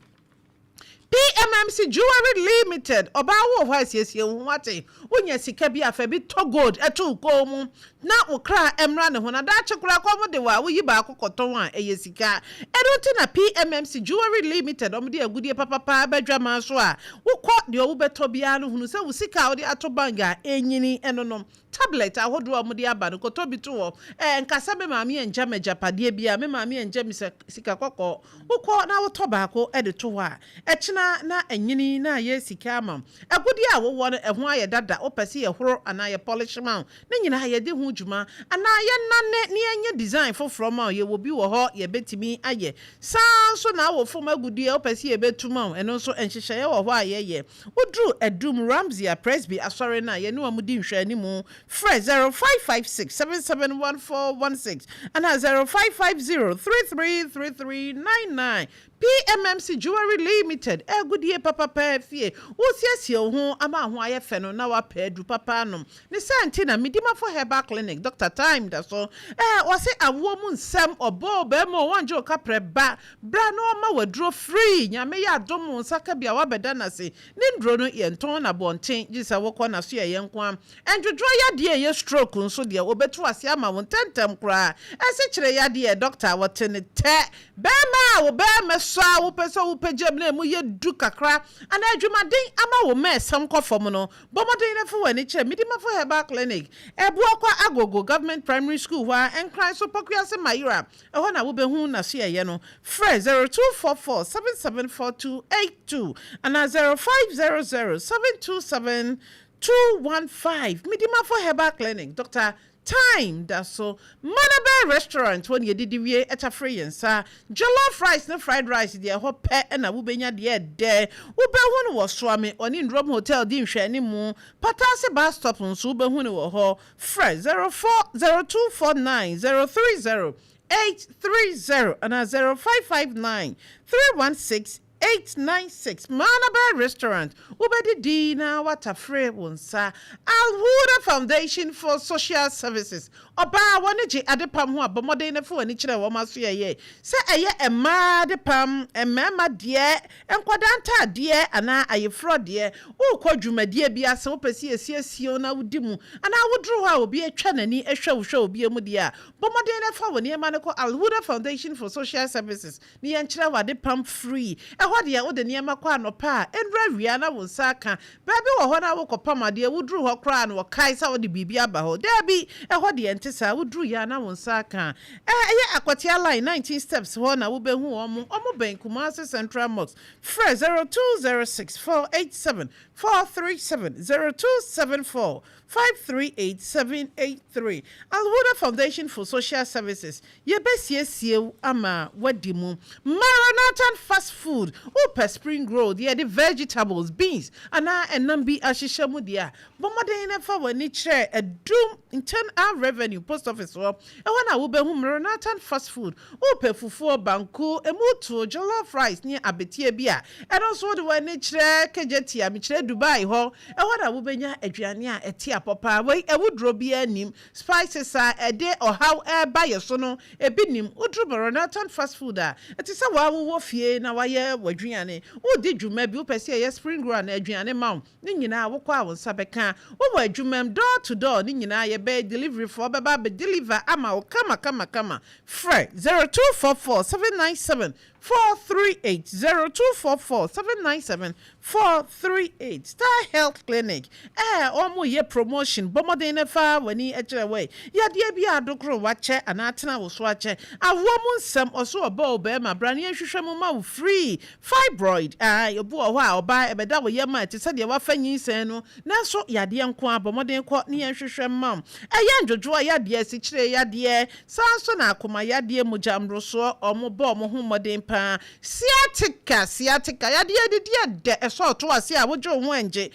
PMMC Jewelry Limited, Ɔbaa wowɔ hɔ a siesie wo ho wate, wonya sika bi a fa bi tɔ gold to wo kɔn mu na wo kra mmra ne ho na daakye koraa kɔm de wo a woyi baako kɔtɔn a ɛyɛ sika. Ɛno nti na PMMC Jewelry Limited wɔde agudie papapa ba dwaman so a wokɔ deɛ wobɛtɔ biara no hunu sɛ wo sika a wode ato bank a ɛnyini ɛno no Tablet ahodoɔ a wɔde aba no, kɔtɔ bi to hɔ. Ɛɛ, nka sɛ me maame angya me agyapadeɛ biara, me maame angya me sika kɔkɔɔ. Wokɔ na wotɔ baako de to hɔ a, ɛkyena na anyini na ayɛ sika ama wo. Agudeɛ a wowɔ no, ɛho ayɛ dada, wopɛ sɛ yɛhoro anaa yɛpɔlehye ma wo. Ne nyinaa yɛde ho dwuma. Anaa yɛnane na yɛnyɛ design foforɔ ma wo, yɛwɔ bi wɔ hɔ yɛbɛtumi ayɛ. Saa ara nso na wɔ fam agudeɛ, wopɛ sɛ yɛbɛtu ma wo, ɛno nso nhyehyɛeɛ wɔ hɔ a yɛyɛ. Woduru Adum Ramsey a Presby Asɔre no a yɛne wɔn di nhwɛanimu, frɛ 0556 771416 anaa 0550 333399. PMMC Jewelry Limited, Agodie papapa fie. Wosiesie wo ho ama ho ayɛ fɛ no na wapɛ aduru papa anom. Ne saa nti na Medimafo Herbal Clinic, Doctor Time da so. Ɛɛ, wɔse awoɔ mu nsɛm, ɔbɔ o, barima o, wɔngye wo kaprɛ ba. Bra na wɔma wo aduro free. Nyame yɛ adom wo nsa ka bi a woabɛda no ase. Ne nnuro no, yɛntɔn no abɔnten, gye sɛ wokɔ n'asoɛeɛ nko ara. Ndwodwoɔ yadeɛ a ɛyɛ stroke nso deɛ, wɔbɛtu ase ama wo ntɛmntɛm koraa. Asikyire yadeɛ, dɔkta a wɔte no tɛ. Barima a wo barima sɔ a wopɛ sɛ wopagya mu na ɛmu yɛ du kakra anaa adwumaden ama wo mɛɛsɛm kɔ fam no, bɔ mmɔden na fa w'ani kyerɛ Medimafo Herbal Clinic, Abuakwa Agogo Government Primary School hɔ ara, Nkran so Pokuase Mayera. Ɛhɔ na wobɛhu n'asoɛeɛ no. Frɛ 0244 774282 anaa 0500 727 215 Medimafo Herbal Clinic, Doctor Time da so. Manabel Restaurant hɔ na yɛdidi wie tafere yɛn nsa. Jollof rice ne fried rice deɛ ɛhɔ pɛ na wobɛnya deɛ ɛdɛ. Wobɛhu no wɔ Soame, ɔne Ndrom Hotel di nhwɛanimu. Pataase Bus Stop nso wobɛhu no wɔ hɔ. Frɛ 04 0249 030 830 anaa 0559 316 896 Manabel Restaurant, wobɛdidi na woatafere wo nsa. Al-Huda Foundation for Social Services, ɔbaa wɔne gye adepam ho a, bɔ mmɔden na fa w'ani kyerɛ wɔn asoɛyɛ sɛ ɛyɛ mmaa adepam, mmarima deɛ, nkwadaa ntaadeɛ anaa ayeforɔ deɛ. Wokɔ dwumadie bi ase, wopɛ sɛ yɛsiesie wo na wodi mu anaa woduru hɔ a obi atwa n'ani hwɛ wo hwɛ obi mu deɛ a, bɔ mmɔden na fa wo nneɛma no kɔ Al-Huda Foundation for Social Services ne yɛnkyerɛ wo adepam free. Ɛhɔ deɛ, wode nneɛma kɔ anɔpa a, ɛnnuru awia na wo nsa aka. Baabi wɔ hɔ na wokɔpam adeɛ, woduru hɔ koraa na wɔkae sɛ wode biribi aba hɔ. Daabi, ɛhɔ deɛ ɛnte saa. Woduru yɛ a na wo nsa aka. Ɛyɛ Akwatia Line, 19 Steps hɔ na wobɛhu wɔn. Wɔn bɛn Kumasi Central Mosque. Frɛ 0206 487 437, 0274 538 783. Al-Huda Foundation for Social Services, yɛbɛsiesie wo ama wadi mu. Maranathan Fast Food, wopɛ spring roll deɛ yɛde vegetables, beans anaa ɛnam bi ahyehyɛ mu deɛ a, bɔ mmɔden na fa w'ani kyerɛ Adum Internal Revenue Post Office hɔ. Ɛhɔ na wobɛhu Maranathan Fast Food. Wopɛ fufuo, banku, emu tuo, jollof rice ne abeteɛ bi a, ɛno nso wode w'ani kyerɛ Kejetia, mekyerɛ Dubai hɔ. Ɛhɔ na wobɛnya aduane a ɛte apɔ paa. Wei awuduro biara nnim. Spices a ɛde ɔhaw ɛreba yɛ so no, ebi nim. Woduru Maranathan Fast Food a, ɛte sɛ waa wowɔ fie na wayɛ w'aduane. Wodi dwuma bi, wopɛ sɛ yɛyɛ spring roll anaa aduane ma wo, ne nyinaa wokɔ a wo nsa bɛka. Wowɔ adwuma mu, door to door, ne nyinaa yɛbɛyɛ. Delivery foɔ bɛba abɛ deliver ama wo kama kama kama. Frɛ 0244 797 438, 0244 797 438. Star Health Clinic, wɔn yɛ promotion. Bɔ mmɔden na fa w'ani kyerɛ wɔ yadeɛ bi a adokoro wakyɛ anaa atena wo so akyɛ, awoɔ mu nsɛm, ɔso ɔbɔ wo bɛrima, bra ne yɛnhwehwɛ mu ma wo free. Fibroid, obi wɔ hɔ a ɔbaa ɛbɛda wo yam a ɛte sɛ deɛ wafa nyinsɛn no, nanso yadeɛ nko a, bɔ mmɔden kɔ ne yɛnhwehwɛ ma wo. Ɛyɛ ndwodwoɔ yadeɛ, asikyire yadeɛ, saa nso na akoma yadeɛ, mogya mmorosoɔ, ɔmo bɔ ɔmo ho mmɔden paa. Sciatica, sciatica yadeɛ didi ɛdɛ ɛsɛ ɔto ase a wogye wo ho ɛngye.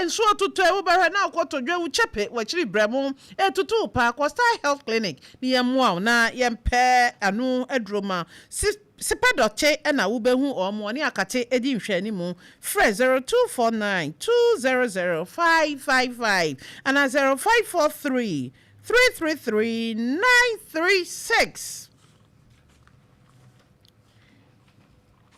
Nsuo totɔ ewu bɛhwɛ na wokɔtɔ dwa wu kyɛpe w'akyiri brɛ mu etutu paa. Kɔ Star Health Clinic ne yɛn mmoa wo na yɛmpɛ ano aduro ma si. Sepɛ dɔte na wobɛhu wɔn, wɔne akate di nhwɛanimu. Frɛ 0249 200 555 anaa 0543 333 936.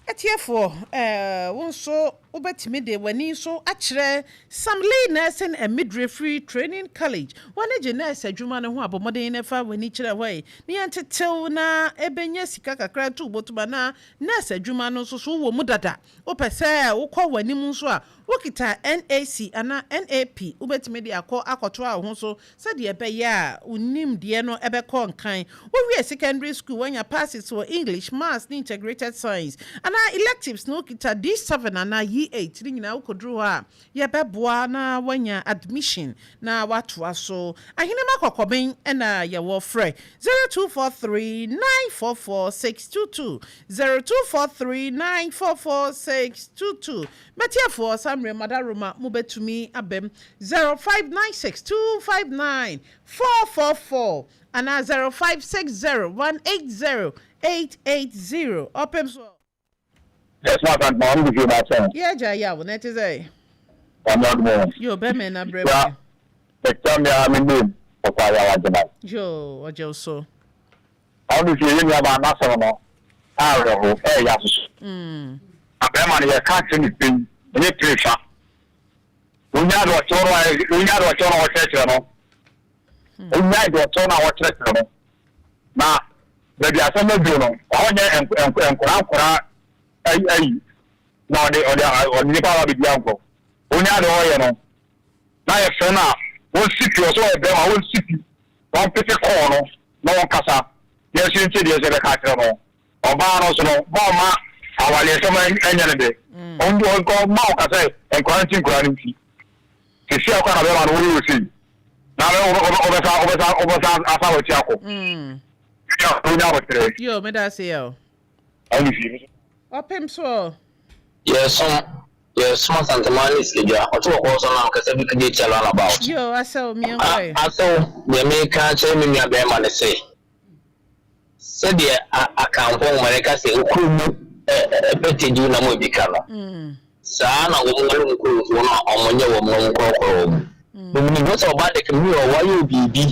Atiefoɔ, wo nso wobɛtumi de w'ani nso akyerɛ Samli Nursing and Midwifery Training College. Wɔne gye nurse adwuma no ho abɔ mmɔden na fa w'ani kyerɛ hɔ yi ne yɛntetew na ɛbɛnya sika kakra to wobɔtum anaa nurse adwuma no nso so wowɔ mu dada. Wopɛ sɛ wokɔ w'anim nso a, wokita NAC anaa NAP, wobɛtumi de akɔ akɔtoa wo ho so sɛdeɛ ɛbɛyɛ a wo nimdeɛ no ɛbɛkɔ nkan. Wowie secondary school, woanya passes wɔ English, Maths ne Integrated Science anaa electives na wokita D7 anaa E8 ne nyinaa, wokɔduru hɔ a yɛbɛboa na woanya admission na woatoa so. Ahenema Kɔkɔben ɛna yɛwɔ. Frɛ 0243 944 622, 0243 944 622. Mɛtiɛfoɔ, saa mmerɛ madaroma mobɛtumi abɛm 0596 259 444 anaa 0560 180 880 ɔpem so. Yes, ma sant ma ɔmo fie ba sɛn. Yɛ agya yaw na ɛte sɛ. Nyame adom o. Yo bɛmɛ na brɛ Ya me. mekyia me ara me name Ɔfa Yaw Agyeman. Yo ɔgye wo so. Ɔmo fie yɛ nua baa n'asɛm no awerɛho ɛɛya soso. Na bɛɛma no yɛka kyerɛ no pɛn ɛnyɛ pire fa. Onyaa deɛ ɔkyerɛ no a onyaa deɛ ɔkyerɛ no a ɔkyerɛkyerɛ no. Onyaa deɛ ɔkyerɛ no a ɔkyerɛkyerɛ no. Na baabi asɛm no aduru no ɔnyɛ nkora nkora ayi ayi na ɔde ɔde ɔde nipa aba abɛdi agorɔ. Onyaa deɛ ɔyɛ no na yɛfrɛ no a wɔnsi pi ɔsɛ ɔyɛ bɛrima wɔnsi pi wɔmpete kɔɔ no na wɔnkasa yɛn nso yɛntie deɛ sɛ bɛka akyerɛ no. Ɔbaa no nso no, ma ɔmma awareɛsɛm nyɛ no dɛ. Ɔmma ɔka sɛ nkwadaa nti nkwadaa no nti. Sisi akɔ na bɛrima no woyɛ osei. Na wobɛsa wobɛsa wobɛsa asa w'akyi akɔ. Wonya aboterɛ. Yo, meda ase yɛ o. Ɛne fie. Ɔpem so o. Yɛresom yɛresom Asanteman ne Sikadwa ɔte kɔkɔɔ so nam kasa bi kagye tia round about. Yo, asɛw meɛnkɔe. Asɛw, deɛ meka akyerɛ me nua bɛrima ne se, Sɛdeɛ Akanfoɔ nwoma no ka sɛ, Okuro mu pɛtɛ di nam ebi ka no, saa ara na wɔn ware nkurɔfoɔ no a wɔnyɛ wɔn na wɔkorɔkorɔ wɔn. Menim sɛ ɔbaa dɛkɛmni wɔ wayɛ wo biribi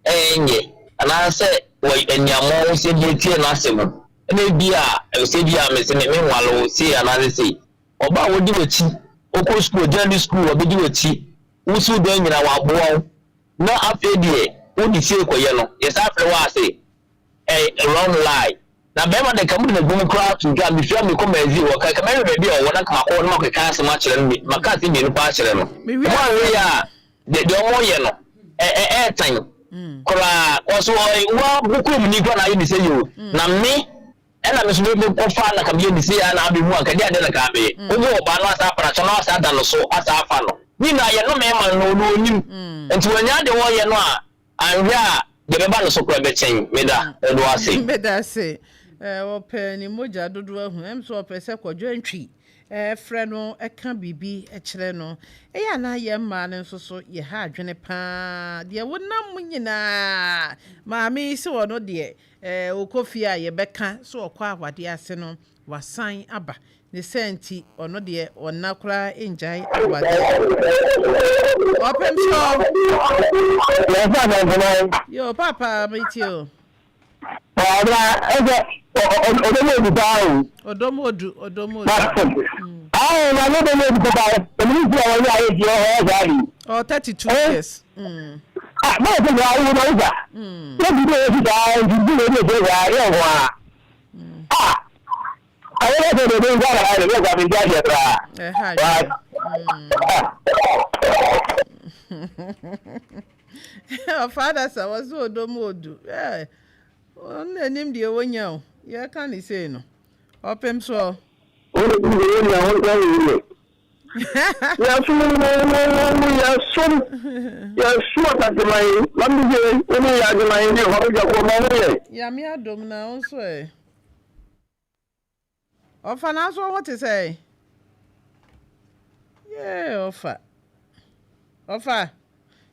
ɛnyɛ anaasɛ wɔ aniammɔn ho sɛ bi atie n'asɛm ɛna ebi a sɛ bi a mese me menwale wo sei anaasɛ sei. Ɔbaa a wɔdi w'akyi, ɔkɔ sukuu, ɔgyina ne sukuu, ɔbɛdi w'akyi, wosi dan nyinaa waboa wo. Na afei deɛ wode fie kɔyɛ no yɛsan frɛ wo a se ɛyɛ wrong lie. Na bɛɛma de nka mode n'adwuma koraa to dwa mefiri a mekɔ magazine hɔ ka nka mɛhwɛ baabi a ɔwɔ na nka makɔ hɔ na makɔka asɛm akyerɛ no maka asɛm mmienu paa akyerɛ no. Mewie Ɔmo anhwɛ yie a deɛ deɛ ɔmo yɛ no ɛ ɛ ɛɛtan koraa kɔso ɔ wo wo kuromni koraa na ayɛ ne sɛ yɛ o na me Ɛna me nso me kɔ faa na ka meyɛ ne sei a na abɛhu anka deɛ adeɛ na ka abɛyɛ. Wobu ɔbaa no asan afa no akyɛ na wasan ada no so asan afa no. Ne nyinaa yɛ nnome ma no na ɔnim. Nti wannya deɛ ɔyɛ no a anhwɛ a deɛ ɛbɛba no so koraa ɛbɛkyɛn. Meda wo ase. Meda ase. Ɔpɛ ne mogya dodoɔ ahu. Ɛm sɛ ɔpɛ sɛ Kwadwo Antwi frɛ no ka biribi kyerɛ no. Ɛyɛ a na yɛn mmaa no nso so yɛha adwene pa ara. Deɛ wonam mu nyinaa maame yi se ɔno deɛ Ɛɛ, ɔkɔ fie a yɛbɛka sɛ ɔkɔ awadeɛ ase no, wasan aba. Ne saa nti, ɔno deɛ ɔnna koraa ngyae awadeɛ. Ɔpem so. Yɛn fa nantenan. Yo, papa, metie o. Ɔbra, ɛsɛ ɔdɔ mu odu paa o. Ɔdɔ mu odu, ɔdɔ mu odu. Ayi, na ne dɔ mu odu paa. Ɛmu ni ti a wɔyɛ ayɛ ti ɔyɛ saa di. Ɔ 32 years. Ah, bɛyɛ sɛ saa wo na wo sa. Yɛ bi yɛ si saa nti bi na ebi yɛ saa yɛ nko ara. Ah, ayɛ bɛ sɛ de nsa na ayɛ yɛ sa mi nti aseɛ koraa. Ɛha adwene. Ɔfa sa wɔsi odom odu. Ɛɛ, ɔno na anim deɛ wonya o. Yɛka ne sei no. Ɔpem soɔ. Wo na bi yɛ nea wo nsa yɛ. Yɛsom yɛsom yɛsom asaseman maame gye wo ne yɛ adweman ne hɔ bɛgya kɔ ma ho yɛ. Nyame adom na wo nso ɛ. Ɔfa nanso wo ho te sɛ. Yee ɔfa. Ɔfa.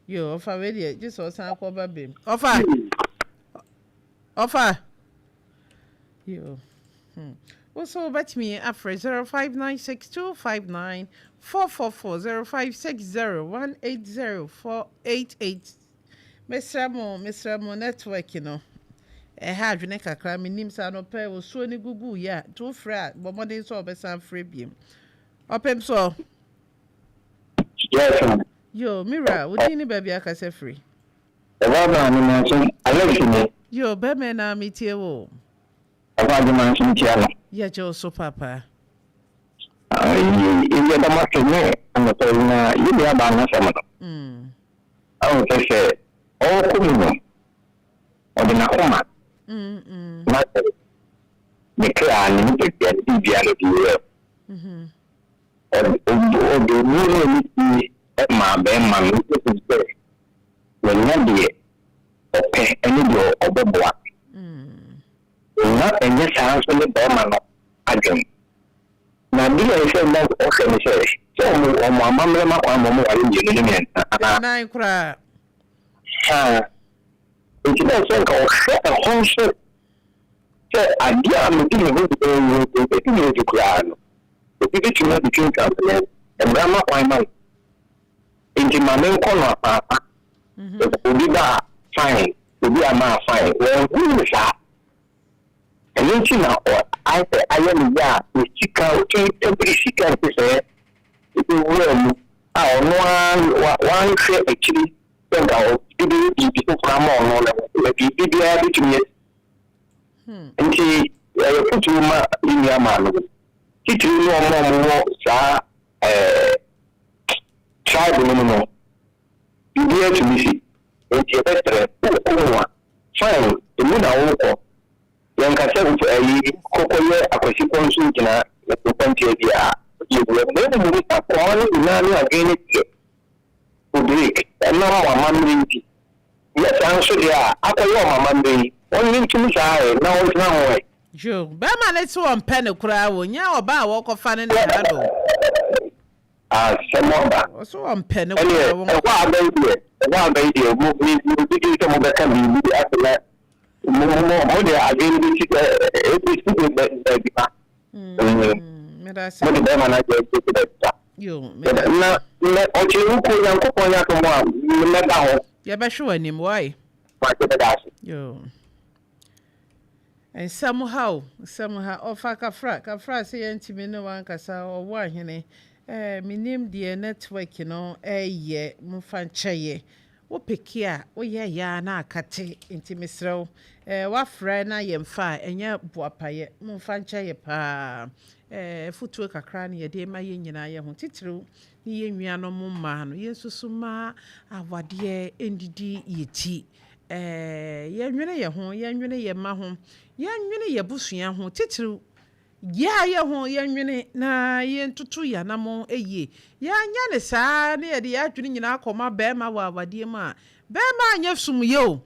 Yo ɔfa wei deɛ gye sɛ ɔsan akɔ ba bem. Ɔfa. Ɔfa. Yo. Hmm. Wo nso wobɛtumi afrɛ 0596259444 0560180488. Mesrɛ mo, mesrɛ mo network no ɛha adwene kakra menim sɛ anɔpɛ osuo no gugu yɛ a nti wofrɛ a bɔ mmɔden sɛ wɔbɛsan frɛ biem. Ɔpem so. Yes, ma'am. Yo, me wura, wo din ne baabi akasa firi? Ɛbaa baa me nanso Alex ni. Yo, bɛmɛ na metie wo. Ɔba adwuma nso ntia no. Yɛgye wo so papa. Ayi yɛda mo ase ne anɔpa yi na yɛn nua baa n'asɛm no. Ahu sɛ sɛ ɔrekɔ mu no ɔde n'akoma n'adwene ne kra ne nipadua ne biribiara na ɔde wura mu. Ɔde ɔde obuo ne anidie maa barima no ɛfiri sɛ wanya deɛ ɔpɛ ne deɛ ɔbɛboa no. Na ɛnyɛ saa nso ne barima no adwene. Na adeɛ a ɛsɛ sɛ na ɔhwɛ ne sɛ, sɛ wɔn wɔn amammerɛ ma kwan ma wɔware mmienu ne mmiɛnsa anaa. Nnan koraa. Saa. Nti na ɛsɛ nka ɔhwɛ ɛho nso sɛ adeɛ a mede me ho ɛdi me ho koraa no. Obi bɛtumi abɛtwi nkrampene, mmara ma kwan ma no. Nti ma menkɔ no apaapa. Obi ba a, fine, obi amma a, fine. Wanhunu no saa. Ɛno nti na ayɛ sɛ ayɛ no ya a ne sika, ɔtumi tabiri sika nhyehyɛeɛ bɛwuraa mu a ɔno ara wanhwɛ akyiri sɛ nka ɔde bɛyɛ biribi foforɔ ama ɔno ne ho, na biribi biara bɛtumi asi. Nti ɛyɛ afotuo ma ne nua maame no, titiriw ne wɔn a wɔwɔ saa ɛɛ tribe no mu no, biribiara tumi si. Nti yɛbɛsrɛ, wokɔ mu a, fine, emu na wokɔ. Yɛnka sɛ ayi kɔkɔyɛ Akwasi Pɔnso gyina nkwantia biara, yɛwura mu. Na mmom akoma no nyinaa ne adwene no deɛ, o break, ɛnam mo amammerɛ nti. Nyɛ saa nso deɛ a, akɔyɛ wɔn amammerɛ yi, wɔnnye ntom saa ɛ, na wɔntena ho ɛ. Joe, bɛrima no se ɔmpɛ no koraa o, nyɛ ɔbaa a wɔkɔfa no na ɛha no o. Asɛm aba. Ɔse ɔmpɛ no Ɛneɛ, koraa wɔn. ɛhɔ a aba yi deɛ, ɛhɔ a aba yi deɛ, mo, me, me gye di sɛ mobɛka biribi ase na mo, mo, mo, mode adwene no bɛsi, ɛ, ɛ, ɛbɛsi baabi pa. Mm, meda ase. Mode bɛrima no adwene bɛsi baabi pa. Yo, meda ase. Na, na ɔkyerɛ wo kuo Nyankopɔn yɛ adom a, mɛba hɔ. Yɛbɛhwe w'anim, wai? Mate, meda ase. Yo. Nsɛm ha o, nsɛm ha. Ɔfa Kafra, Kafra sɛ yɛntumi ne wo ankasa, ɔwɔ ahene. Eh, menim deɛ network no ɛyɛ, momfa nkyɛ yɛ. Wo peke a, woyɛ yɛ a na akate, nti mesrɛ wo, eh, woafrɛ na yɛmfa a, ɛnyɛ boapayɛ, momfa nkyɛ yɛ paa. Eh, afutuo kakra na yɛde ma yɛn nyinaa yɛ ho, titiriw ne yɛn nuanom mmaa no, yɛnsusu mma awadeɛ ndidi yɛ ti. Eh, yɛnwene yɛn ho, yɛnwene yɛn mma ho, yɛnwene yɛn abusua ho, titiriw yɛ a yɛ ho, yɛnwene na yɛntutu yɛn anammɔn yie. Yɛanyɛ no saa na yɛde yɛn adwene nyinaa kɔma barima wɔ awadeɛ mu a, barima anyɛ sumyɛ o,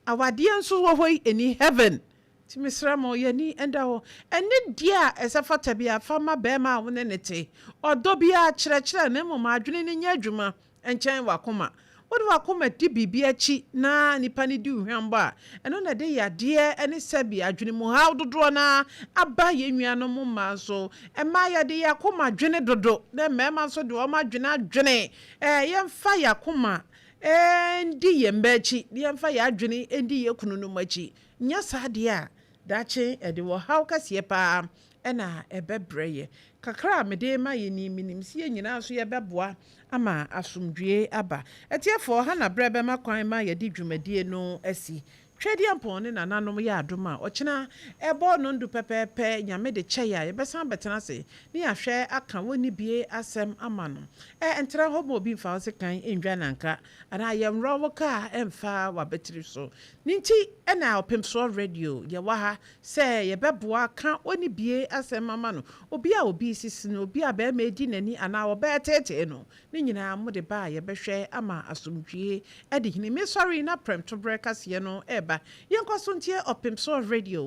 awadeɛ nso wɔ hɔ yi, ɛnni heaven. Nti mesrɛ mo, yɛn ani nda hɔ. Anidie a ɛsɛ fata biara, fa ma barima a wo ne no te. Ɔdɔ biara, kyerɛkyerɛ no, mmom adwene no nyɛ adwuma nkyɛn w'akoma. Wode w'akoma di biribi akyi na nipa no di wo hwammɔ a, ɛno na ɛde yadeɛ ne sɛbi adwenemuhaw dodoɔ no ara aba yɛn nuanom mmaa nso. Mmaa yɛde yɛn akoma dwene dodo na mmarima nso de wɔn adwene adwene. Ɛɛ yɛmfa yɛn akoma ndi yɛn mma akyi na yɛmfa yɛn adwene ndi yɛn kununom akyi. Nyɛ saa deɛ a, daakye ɛde ɔhaw kɛseɛ pa ara na ɛbɛbrɛ yɛn. Kakra a mede rema yɛn yi, menim sɛ yɛn nyinaa nso yɛbɛboa ama asomdwoeɛ aba. Atiefoɔ, ha na berɛ bɛma kwan ma yɛde dwumadie no asi. Tweaduampɔn ne nananom yɛ adom a, ɔkyena ɛbɔ nnɔndu pɛpɛɛpɛ, Nyame de kyɛ yɛn a, yɛbɛsan abɛtena ase ne yɛahwɛ aka wɔnnibie asɛm ama no. Ɛ, ntra hɔ ma obi mfa wo sekan nnwa nanka, anaa yɛnworɔ wo kaa mfa w'abatiri so. Ne nti na Ɔpemsoɔ Radio yɛwɔ ha sɛ yɛbɛboa ka onibie asɛm ama no, obi a obi resisi no, obi a barima redi n'ani anaa ɔbaa reteetee no, ne nyinaa mode ba a yɛbɛhwɛ ama asomdwie adi hene. Mesɔre na prɛmtoberɛ kaseɛ no reba. Yɛnkɔ so ntie Ɔpemsoɔ Radio.